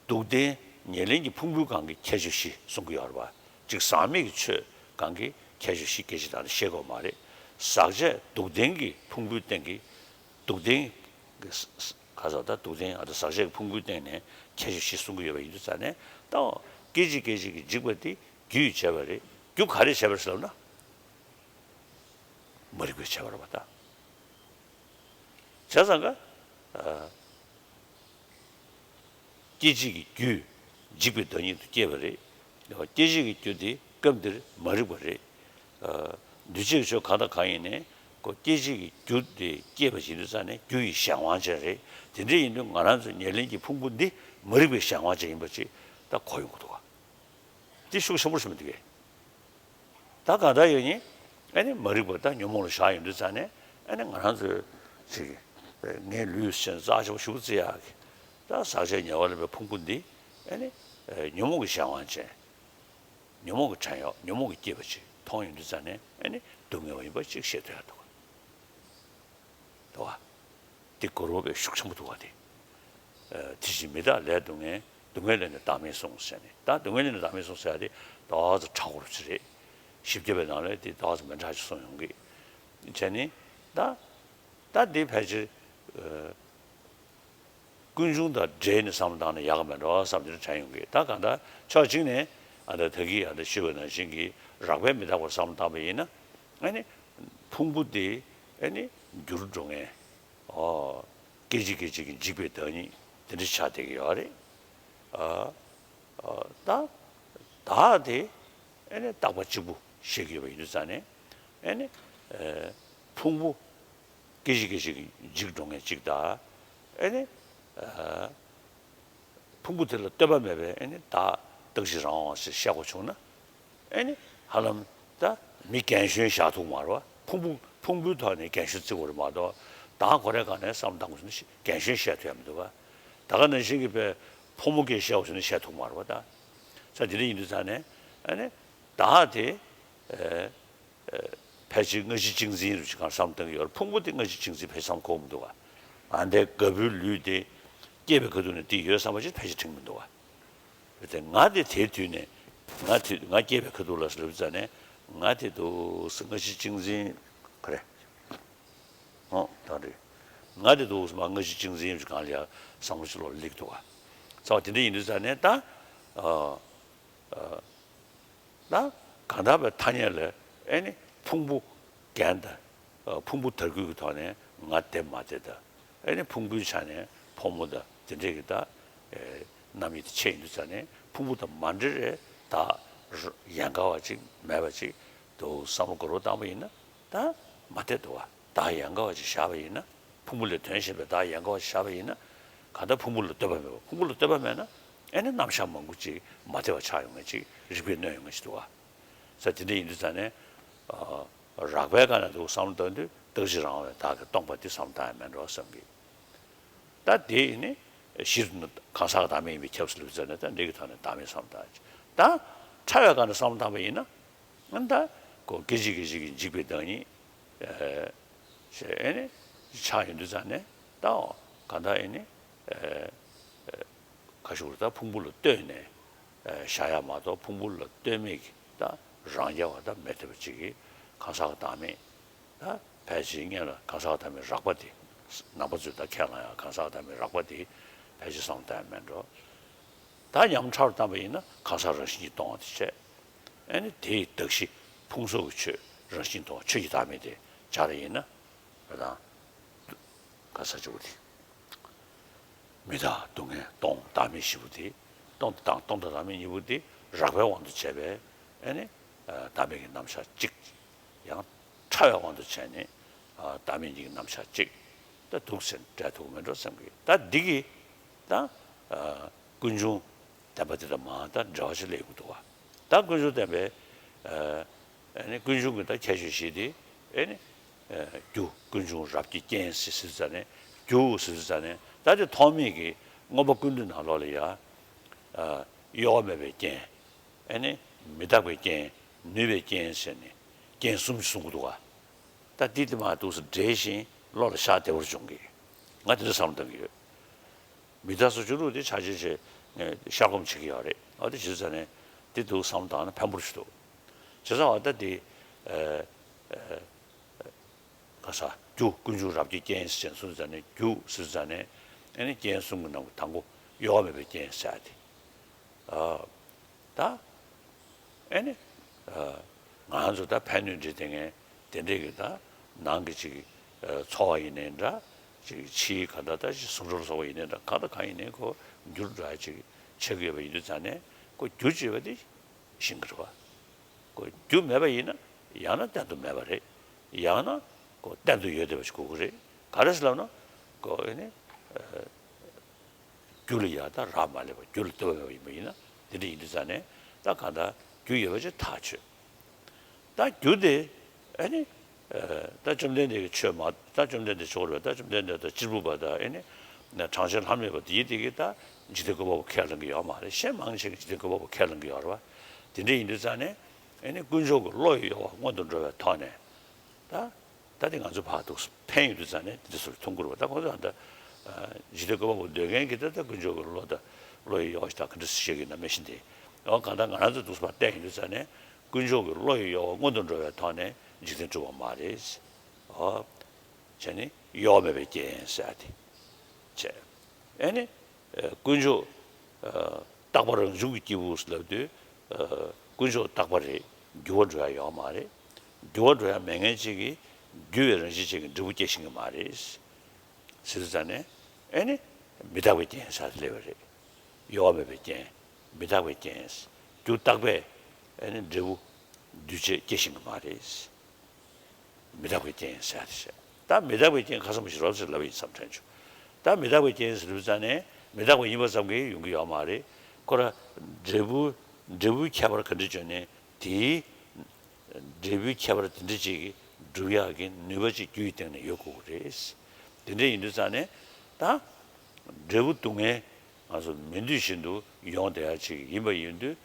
སྡུག་བདེན་ཉེར་ལེན་གྱི་ཕུང་པོའི་སྒང་གི་ཁྱད་ཆོས་བཞི་གསུང་གི་ཡོད་རེད་པ། གཅིག་ཟག་མེད་ཀྱི་ཆོས་སྒང་གི་ཁྱད་ཆོས་བཞི་སྐད་ཆ་ད་ནི་བཤད་དགོས་མ་རེད། ཟག་བཅས་སྡུག་བདེན་གྱི་ཕུང་པོའི་སྟེང་གི། སྡུག་བདེན་གྱི། ག་ཟེར། ད་སྡུག་བདེན། ཨ། ད་ཟག་བཅས་ཀྱི་ཕུང་པོའི་སྟེང་ནས་ཁྱད་ཆོས་བཞི་གསུང་གི་ཡོད་པ་ཡིན་དུས་ཙང་ནས། ད་སྐད་ཅིག་སྐད་ཅིག་གིས་འཇིག་པ་འདི་རྒྱུས་བྱས་པ་རེད། རྒྱུ་ག་རེ་བྱས་པ་རེད་ཟེར་ལབ་ན། མ་རིག་པས་བྱས་པ་རེད་པ་ད། བྱས་ཙང་ཀ། ཨ། སྐྱེ་མཆེད་ཀྱི་རྒྱུ་འཇིག་པའི་བདག་ཉིད་དུ་སྐྱེས་པ་རེད། སྐྱེ་མཆེད་ཀྱི་རྒྱུ་དེ་སྐབས་འདིར་མ་རིག་པ་རེད། འདུས་བྱས་ཀྱི་ཆོས་གང་དང་གང་ཡིན་ནའི་ཁོ་སྐྱེ་མཆེད་ཀྱི་རྒྱུ་དེ་སྐྱེས་པ་ཞིག་ཡིན་དུས་ཙང་ནས་རྒྱུ་ཡི་གཞན་དབང་ཅན་རེད། དེ་འདྲ་ཡིན་དུས་ང་རང་ཚོ་ཉེར་ལེན་གྱི་ཕུང་པོ་འདི་མ་རིག་པའི་གཞན་དབང་ཅན་ཡིན་པ་ཅིག་ད་གོ་ཡོང་གི་འདུག་ག། འདི་ཤུགས་ཆེན་པོ་ཞིག་མི་འདུག་གས། ད་གང་ལྟར་ཡང་ནི་ཨ་ནི་མ་རིག་པ་ད་ཉོན་མོངས་ལ་བཞག་ཡོང་དུས་ཙང་ནས་ཨ་ནི་ང་རང་ཚོའི་ཅིག་ངའི་ལུས་ཅན་རྩ་ཆེན་པོ་ཞུགས་བརྩི་ཡག་གི་ད་ཟག་བཅས་ཉེ་བར་ལེན་པའི་ཕུང་པོ་འདི་ཨ་ནི་ཉོན་མོངས་ཀྱི་གཞན་དབང་ཅན། ཉོན་མོངས་ཀྱི་བྲན་གཡོག་ཉོན་མོངས་ཀྱིས་བསྐྱེད་པ་ཅིག་མཐོང་ཡོང་དུས་ཙང་ནས་ཨ་ནི་སྡུག་བསྔལ་བ་ཡིན་པ་ཅིག་ཤེས་ཐུབ་ཡག་འདུག་ག། འདུག་ག། འདི་གོ་རོ་བའི་ཤུགས་ཆེན་པོ་འདུག་ག་དེ། དེ་བཞིན་མི་རྟག་ལས་སྡུག་བསྔལ། སྡུག་བསྔལ་ལས་ནི་བདག་མེད་གསུངས་ཟེར་ནས་ད་སྡུག་བསྔལ་ལས་ནི་བདག་མེད་གསུངས་ཟེར་ཡག་དེ་ཏོག་ཙམ་ཕྲ་མོ་ཅིག་རེད། བཞི་བརྒྱ་པའི་ནང་ལ་དེ་ཏོག་ཙམ་མི་འདྲ་ཅིག་གསུངས་ཡོང་གི། བྱས་ནས་ད་ད་འདི་ཕལ་ཆེར་ཀུན་འབྱུང་དང་འབྲེལ་ནས་བསམ་བློ་བཏང་ན་ཡག་ག་མེད་འགྲོ་བསམ་དེ་འདྲ་དྲན་ཡོང་གི། ད་གང་ལྟར་ཕྱོགས་གཅིག་ནས་ཨ་ད་ད་གིན་ཨ་ད་ཞུས་པ་ནང་བཞིན་གྱི་རགས་པས་མི་རྟག་པར་བསམ་བློ་བཏང་པ་ཡིན་ན་ཨ་ནི་ཕུང་པོ་དེ་ཨ་ནི་འགྱུར་འགྲོ་མཁན། ཨོ། སྐད་ཅིག་སྐད་ཅིག་གིས་འཇིག་པའི་བདག་ཉིད་དེ་འདྲ་ཆགས་བསྡད་ཀྱི་ཡོད་རེད། ཨ། ཨ། ད། བདག་དེ། ཨེ་ནི་རྟག་པ་གཅིག་པུ་ཤེས་ཀྱི་ཡོད་པ་ཡིན་དུས་ཙང་ནས། ཨེ་ནི། ཨ། ཕུང་པོ། སྐད་ཅིག་སྐད་ཅིག་གིས་འཇིག་འགྲོ་མཁན་གཅིག་དང་། ཨེ་ནི། ཨ། ཕུང་པོ་དེ་ལ་ལྟོས་པ་མེད་པའི་ཨེ་ནི་བདག་རྟག་གཅིག་རང་དབང་ཞེས་བཤད་དགོས་བྱུང་ན། ཨེ་ནི་ཧ་ལམ་ད་མི་རྒན་གཞོན་བཞག་ཐུབ་མ་རེད་བ། ཕུང་པོ་ཕུང་པོའི་ཐོག་ནས་རྒན་གཞོན་བརྩི་དགོས་རེད་མ་གཏོགས། བདག་ཁོ་རའི་སྒང་ནས་བསམ་བློ་བཏང་དགོས་བྱུང་ན་རྒན་གཞོན་བཤད་ཐུབ་ཡ་མི་འདུག་བ། ད་ག་ནང་བཞིན་གྱི་དཔེ་ཕོ་མོ་སྐད་བཤད་དགོས་བྱུང་ན་བཤད་ཐུབ་མ་རེད་བ་ད། ས་དེ་འདྲ་ཡིན་དུས་ཙང་ནས་ཨེ་ནི་བདག་དེ། ཨེ། ཕལ་ཆེར་སྔ་ཕྱི་གཅིག་འཛིན་རུ་ཅིག་གང་བསམ་བཏང་གི་ཡོད་རེད། ཕུང་པོ་དེ་སྔ་ཕྱི་གཅིག་འཛིན་ཕལ་ཆེར་བསམ་གོ་མི་འདུག་ག། ཨ་འདའི་ག་བུའི་ལུས་དེ་སྐྱེས་པའི་ཁ་ཐུག་ནས་དེ་ཡོད་བསམ་པ་ཅིག་ཕལ་ཆེར་དྲན་གྱི་མི་འདུག་ག། རེད་དེ་ང་དེ་དེའི་དུས་ནས་ང་དེ་ང་སྐྱེས་པའི་ཁ་ཐུག་ལ་ལབ་ཙ་ནས་ང་དེ་འདུག་སེ་སྔ་ཕྱི་གཅིག་འཛིན་ག་རེ། ཨོ་ད་རེད། ང་དེ་འདུག་སེ་མ་སྔ་ཕྱི་གཅིག་འཛིན་ཡོད་ཅིག་གང་ལ་ཡ་བསམ་བློ་ཅིག་བློ་ལ་སླེབས་འདུག་ག། ཚ་བ་དེ་འདྲ་ཡིན་དུས་ཙ་ནས་ད། ཨ། ཨ། ད་གང་ལྟར་བའི་ཐ་སྙད་ལ་ཨེ་ནི་ཕུང་པོ་རྒན་དང་། ཨ། ཕུང་པོ་དར་རྒུད་ཀྱི་ཐོག་ནས་ང་བདེ་མ་བདེ་དང་། ཨེ་ནི་ཕུང་པོའི་ཆ་ནས་ཕོ་མོ་དང་དེ་འདྲས་ཀྱི་ད། ཨེ། རྣམ་དབྱེ་དེ་ཕྱེ་ཡིན་དུས་ཙ་ནས་ཕུང་པོ་དང་མ་འབྲེལ་བའི་བདག་ཡན་གར་བ་ཅིག་མེད་པ་ཅིག་འདུག་བསམ་བློ་སྒོར་བ་བཏང་པ་ཡིན་ན་ད་མ་བདེ་འདུག་བ། བདག་ཡན་གར་བ་ཅིག་བཞག་པ་ཡིན་ན། ཕུང་པོ་ལས་དོན་གཞན་པའི་བདག་ཡན་གར་བ་ཞིག་བཞག་པ་ཡིན་ན། གང་ལྟར་ཕུང་པོ་ལ་ལྟོས་པ་མེད་པ། ཕུང་པོ་ལ་ལྟོས་པ་མེད་ན་ཨེ་ནི་རྣམ་གཞག་མང་པོ་ཅིག་མ་བདེ་བ་ཆགས་ཡོང་ངེས་ཅིག་རིགས་པས་གནོན་ཡོང་ངེས་ཅིག་འདུག་ག། ས་དེ་འདྲ་ཡིན་དུས་ཙ་ནས། ཨ། རགས་པའི་སྒང་ནས་འདུག་བསམ་བློ་བཏང་དུས་རྟག་གཅིག་རང་དབང་བའི་བདག་གིས་སྟོང་པ་འདི་བསམ་བློ་བཏང་ཡ་མེད་འགྲོ་བསམ་གི། ད་དེ་ཡིན་ནི་གཞི་རུ་གང་ཟག་གི་བདག་མེད་ཡིན་པས་ཁྱབ་ཟེར་ལབ་ཙ་ནས་ད་འདྲ་གི་ཐོག་ནས་བདག་མེད་བསམ་བློ་བཏང་ཡ་ཅིག་ད་ཕྲ་བའི་སྒང་ནས་བསམ་བློ་བཏང་པ་ཡིན་ན། ཨ་ད་ཁོ་སྐད་ཅིག་སྐད་ཅིག་གིས་འཇིག་པའི་བདག་ཉིད། ཨེ། ཞེས་ཨེ་ནི་ཆགས་ཡོང་དུས་ཙང་ནས་ད་གང་ལྟར་ཨེ་ནི། ཨེ། ཨེ། ཁ་ཤུགས་ལ་ད་ཕུང་པོ་ལ་ལྟོས་ནས། ཨེ། བཞག་ཡ་མ་གཏོགས་ཕུང་པོ་ལ་ལྟོས་མེད་ཀྱི་ད་རང་རྐྱ་བ་ད་མེད་ཐུབ་པ་ཅིག་གིས་གང་ཟག་གི་བདག་མེད། ད་ཕལ་ཆེར་སྔོན་ལ་གང་ཟག་གི་བདག་མེད་རགས་པ་དེ། ནང་པ་ཚོས་ད་ཁས་བླངས་ཡ་གང་ཟག་གི་བདག་མེད་རགས་པ་དེ་ཕལ་ཆེར་བསམ་བློ་བཏང་ཡ་མེད་འགྲོ། ད་ཉམས་ཕྲ་རུ་བཏང་པ་ཡིན་ན་གང་ཟག་རང་བཞིན་གྱིས་སྟོང་བ་དེ་བྱས། ཨ་ནི་དེ་ཡི་གདགས་གཞི་ཕུང་སོགས་ཀྱི་ཆོས་རང་བཞིན་སྟོང་བ་ཆོས་ཀྱི་བདག་མེད་དེ་སྦྱར་བ་ཡིན་ན། རེད་དང་། ག་ས་ཆེ་བོ་དེ། མི་རྟག་སྡུག་བསྔལ་སྟོང་བདག་མེད་བཞི་པོ་དེ། སྟོང་དང་སྟོང་དང་བདག་མེད་གཉིས་པོ་དེ་རགས་པའི་དབང་དུ་བྱས་པས་ཨ་ནི། ཨ། བདག་མེད་ཀྱི་རྣམ་གཞག་གཅིག། ཡང་ཕྲ་བའི་དབང་དུ་བྱས་ནས། ཨ། བདག་མེད་གཉིས་ཀྱི་རྣམ་གཞག་གཅིག་ད་འདུག་ཟེར་འགྲེལ་ཐུབ་ཀྱི་མེད་འགྲོ་བསམ་གི། ད་འདི་གིས་ད། ཨ། ཀུན་འབྱུང་བདེན་པ་དེ་དང་མར་ད་འབྲེལ་བ་ཞིག་སླེབས་ཀྱི་འདུག་བ། ད་ཀུན་འབྱུང་བདེན་པའི། ཨ། ཨ་ནི་ཀུན་འབྱུང་གི་ད་ཁྱད་ཆོས་བཞི་དེ་ཨ་ནི། ཨ། རྒྱུ་ཀུན་འབྱུང་རབ་ཀྱི་རྐྱེན་ཟེར་ཟེར་ཙ་ནས་རྒྱུ་ཟེར་ཙ་ནས་ད་དེ་ཐོགས་མེད་ཀྱི་མངོན་པ་ཀུན་བཏུས་ནང་ལོགས་ལ་ཡ། ཨ། གཡོ་བ་མེད་པའི་རྐྱེན། ཨ་ནི་མི་རྟག་པའི་རྐྱེན། ནུས་པའི་རྐྱེན་ཟེར་ནས་རྐྱེན་གསུམ་གསུང་གི་འདུག་ག། ད་འདི་དེ་མ་འདུག་སེ་འགྲེལ་བཞིན་བློ་ལ་ཤར་བདེ་བོར་འབྱུང་གི། ང་དེ་འདྲ་བསམ་བློ་གཏོང་གི་ཡོད། མི་རྟག་སོགས་བཅུ་དྲུག་དེ་ཆ་ཆེན་ཆེ་ཤར་སྒོམ་བྱེད་ཀྱི་ཡོད་རེད། ཨ་དེ་བྱེད་ཙ་ནས་འདི་འདུག་བསམ་བློ་བཏང་ན་ཕན་པོ་ཞིག་འདུག། བྱས་ཙང་བ་ད་འདི། ཨ། ཨ། ག་ས་རྒྱུ་ཀུན་འབྱུང་རབ་ཀྱི་རྐྱེན་ཟེར་གསུངས་ཙ་ནས་རྒྱུ་ཟེར་ཙ་ནས་ཨ་ནི་རྐྱེན་གསུམ་གྱི་ནང་གི་དང་པོ་གཡོ་བ་མེད་པའི་རྐྱེན་ཟེར་ཏེ། ཨ། ད། ཨེ་ནི། ཨ། ང་ཚོ་ད་ཕན་གནོད་འདྲེས་དེ་ངས་དེ་འདྲས་ཀྱི་ད་ནང་གི་ཅིག་ཨ། འཚོ་བ་ཡིན་ནའི་འདྲ། ཅིག་ཕྱིའི་གང་ལྟར་ད་ཅིག་ཟུང་འབྲེལ་སོགས་པ་ཡིན་ནའི་འདྲ། གང་དང་གང་ཡིན་ནའི་ཁོ་འགྱུར་འགྲོ་ཡ་ཅིག་ཆགས་ཀྱི་ཡོད་པ་ཡིན་དུས་ཙང་ནས་ཁོ་རྒྱུ་ཅེས་པ་དེ་ཤིང་གི་རེད་བ། ཁོ་རྒྱུ་མེད་པ་ཡིན་ན་ཡང་ན་གཏན་དུ་མེད་པ་རེད། ཡང་ན་ཁོ་གཏན་དུ་ཡོད་བསྡད་པ་ཞིག་དགོས་ཀྱི་རེད། ག་རེ་ཟེར་ལབ་ན་ཁོ་ཨེ་ནི་རྒྱུ་ལ་ཡང་དག་རག་མ་ལས་པ། རྒྱུ་ལ་ལྟོས་པ་མེད་པ་ཡིན་པ་ཡིན་ན། དེ་འདྲ་ཡིན་དུས་ཙང་ནས་ད་གང་ལྟར་རྒྱུ་ཡོད་པ་ཅིག་ཐག་ཆོད། ད་རྒྱུ་དེ་ཨེ་ནི། ད་བཅོམ་ལྡན་འདས་ཀྱི་ཆོས་མ། ད་བཅོམ་ལྡན་འདས་ཆོས་རེད། ད་བཅོམ་ལྡན་འདས་དང་གཅེར་བུ་པ་དང་ཨེ་ནི། གྲངས་ཅན་ལྷ་མིན་པ་དེ་ཡི་དེ་གི་ད་འཇིག་རྟེན་བཀོད་པ་པོ་ཁས་ལེན་གྱི་ཡོད་མ་རེད། གཞན་མང་ཆེ་གིས་འཇིག་རྟེན་བཀོད་པ་པོ་ཁས་ལེན་གྱི་ཡོད་རེད་བ། དེ་འདྲ་ཡིན་དུས་ཙང་ནས་ཨེ་ནི་དཀོན་མཆོག་གི་བློ་ཡི་གཡོ་བ་སྔོན་དུ་འགྲོ་བའི་ཐོག་ནས་ད། ད་དེ་ང་ཚོ་ཕར་འདུག་ཕན་ཡོད་དུས་ཙང་ནས་དེ་འདྲ་སོགས་མཐོང་གི་རེད་བ། ད་ཁོང་ཚོ་ད་ལྟ་འཇིག་རྟེན་བཀོད་པ་པོ་འདོད་མཁན་གྱིས་ད་ལྟ་དཀོན་མཆོག་གི་བློ་དང་བློ་ཡི་གཡོ་བ་ཞིག་ད་ག་འདྲ་བཤད་ཀྱི་ན་མེད་བཞིན་དེ། འོ་གང་ལྟར་ང་རང་ཚོ་འདུག་ཕར་བལྟས་ཡོང་དུས་ཙང་ནས་དཀོན་མཆོག་གི་བློ་ཡི་གཡོ་བ་སྔོན་དུ་འགྲོ་བའི་ཐོག་ནས་འཇིག་རྟེན་གྲུབ་པ་མ་རེད། འོ་བྱས་ནས་གཡོ་བ་མེད་པའི་རྐྱེན་ཟེར་ཡ་དེ་བྱས། ཨེ་ནི། ཨ། དཀོན་མཆོག་ཨ། རྟག་པ་རང་བྱུང་གི་སྐྱེས་བུ་ལབ་དུས། ཨ། དཀོན་མཆོག་རྟག་པ་རེད། འགྱུར་བ་འགྲོ་ཡ་ཡོད་མ་རེད། འགྱུར་བ་འགྲོ་ཡ་མེད་མཁན་ཅིག་གིས་འགྱུར་བའི་རང་བཞིན་ཅན་གྱི་འབྲས་བུ་སྐྱེ་ཤེས་ཀྱི་མ་རེད། ཟེར་དུས་ཙང་ནས་ཨེ་ནི་མི་རྟག་པའི་རྐྱེན་ཟེར་དེ་སླེབས་པ་རེད། གཡོ་བ་མེད་པའི་རྐྱེན། མི་རྟག་པའི་རྐྱེན། རྒྱུ་རྟག་པས་ཨེ་ནི་འབྲས་བུ་འདུས་བྱས་སྐྱེ་ཤེས་ཀྱི་མ་རེད། མི་རྟག་པའི་རྐྱེན་ཟེར་ཡ་དེ་བཤད། ད་མི་རྟག་པའི་རྐྱེན་ཁ་སང་མ་ཞིག་རོབ་ཙམ་ལབ་ཡིན་བསམ་དྲན་བྱུང་། ད་མི་རྟག་པའི་རྐྱེན་ཟེར་དུས་ཙང་ནས་མི་རྟག་པ་ཡིན་པ་ཙམ་གྱིས་ཡོང་གི་ཡོད་མ་རེད། ཁོ་ར་འབྲས་བུ། འབྲས་བུའི་ཁྱད་པར་ག་འདྲ་བྱུང་ནས་དེའི་འབྲས་བུའི་ཁྱད་པར་དེ་འདྲ་ཅིག་གིས་སྒྲུབ་ཡག་གི་ནུས་པ་ཅིག་རྒྱུ་ཡི་སྟེང་ནས་ཡོད་དགོས་ཀྱི་རེད། དེ་འདྲ་ཡིན་དུས་ཙང་ནས་ད་འབྲས་བུ་སྡུག་བསྔལ། ང་ཚོ་མི་འདོད་བཞིན་དུ་ཡོང་བསྡད་ཡ་ཅིག་ཡིན་པ་ཡིན་དུས།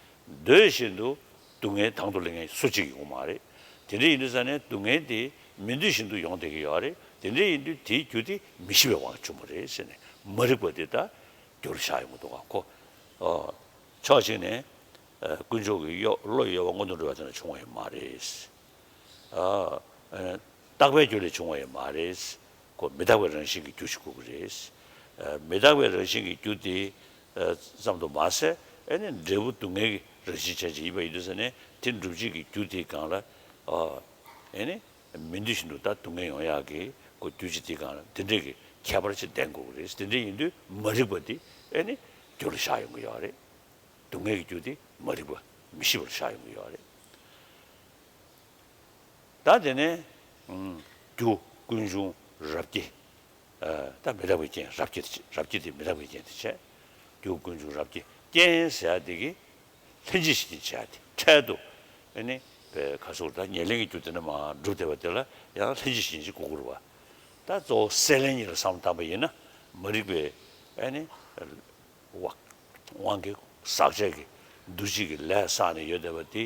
འདོད་བཞིན་དུ་སྡུག་བསྔལ་དང་དུ་ལེན་མཁན་སུ་གཅིག་ཡོང་མ་རེད། དེ་འདྲ་ཡིན་དུས་ཙང་ནས་སྡུག་བསྔལ་དེ་མི་འདོད་བཞིན་དུ་ཡོང་བསྡད་ཀྱི་ཡོད་རེད། དེ་འདྲ་ཡིན་དུས་དེའི་རྒྱུ་དེ་མི་ཤེས་པའི་དབང་གིས་བྱུང་བ་རེད་ཟེར་ནས་མ་རིག་པ་དེ་ད་རྒྱུ་ལ་བཞག་ཡོང་གི་འདུག་ག་ཁོ། ཨ། ཕྱོགས་གཅིག་ནས། ཨ། དཀོན་མཆོག་གི་གཡོ། བློ་ཡི་གཡོ་བ་སྔོན་དུ་འགྲོ་བའི་ཐོག་ནས་བྱུང་བ་ཡང་མ་རེད། ཨ། ཨ། རྟག་པའི་རྒྱུ་ལས་བྱུང་བ་ཡང་མ་རེད། ཁོ་མི་རྟག་པའི་རང་བཞིན་གྱི་རྒྱུ་ཞིག་དགོས་ཀྱི་རེད། ཨ། མི་རྟག་པའི་རང་བཞིན་གྱི་རྒྱུ་དེ། ཨ། ཙམ་དུ་མ་ཟད་ཨེ་ནི་འབྲས་བུ་སྡུག་བསྔལ་གྱི་རང་བཞིན་ཅན་ཅིག་ཡིན་པ་ཡིན་དུས་ཙང་ནས་དེ་སྒྲུབ་བྱེད་ཀྱི་རྒྱུ་དེའི་སྒང་ལ། ཨ། ཨེ་ནི་མི་འདོད་བཞིན་དུ་ད་སྡུག་བསྔལ་ཡོང་ཡག་གི་ཁོ་རྒྱུ་ཅིག་དེའི་སྒང་ལ་དེ་འདྲའི་གི་ཁྱད་པར་ཅིག་ལྡན་དགོས་ཀྱི་རེད། དེ་འདྲ་ཡིན་དུས་མ་རིག་པ་དེ་ཨེ་ནི་རྒྱུ་ལ་བཞག་ཡོང་གི་ཡོད་རེད། སྡུག་བསྔལ་གྱི་རྒྱུ་དེ་མ་རིག་པ་མི་ཤེས་པར་བཞག་ཡོང་གི་ཡོད་རེད། ད་དེ་ནས། ཨ། རྒྱུ་ཀུན་འབྱུང་རབ་སྐྱེ། ཨ། ད་མི་རྟག་པའི་རྐྱེན་རབ་སྐྱེ་དེ་བྱས། རབ་སྐྱེ་དེ་མི་རྟག་པའི་རྐྱེན་དེ་བྱས། རྒྱུ་ཀུན་འབྱུང་རབ་སྐྱེ། རྐྱེན་ཟེར་ཡ་དེ་གིས་ལྷན་ཅིག་བྱེད་ཀྱི་བྱས་ཏེ་འཕྲལ་དུ། ཨེ་ནི་བའི་ཁ་སོར་ད་ཉེར་ལེན་གྱི་རྒྱུ་དེ་འདྲ་མར་སྒྲུབ་བསྡད་པ་དེ་ལ་ཡང་ལྷན་ཅིག་བྱེད་ཀྱི་དགོས་ཀྱི་རེད་བ། ད་གཙོ་བོ་སྲེད་ལེན་གཉིས་ལ་བསམ་བློ་བཏང་པ་ཡིན་ན་མ་རིག་པའི་ཨེ་ནི་དབང་གིས་ཟག་བཅས་ཀྱི་འདུ་བྱེད་ཀྱི་ལས་བསགས་ནས་ཡོད་བསྡད་པ་དེ་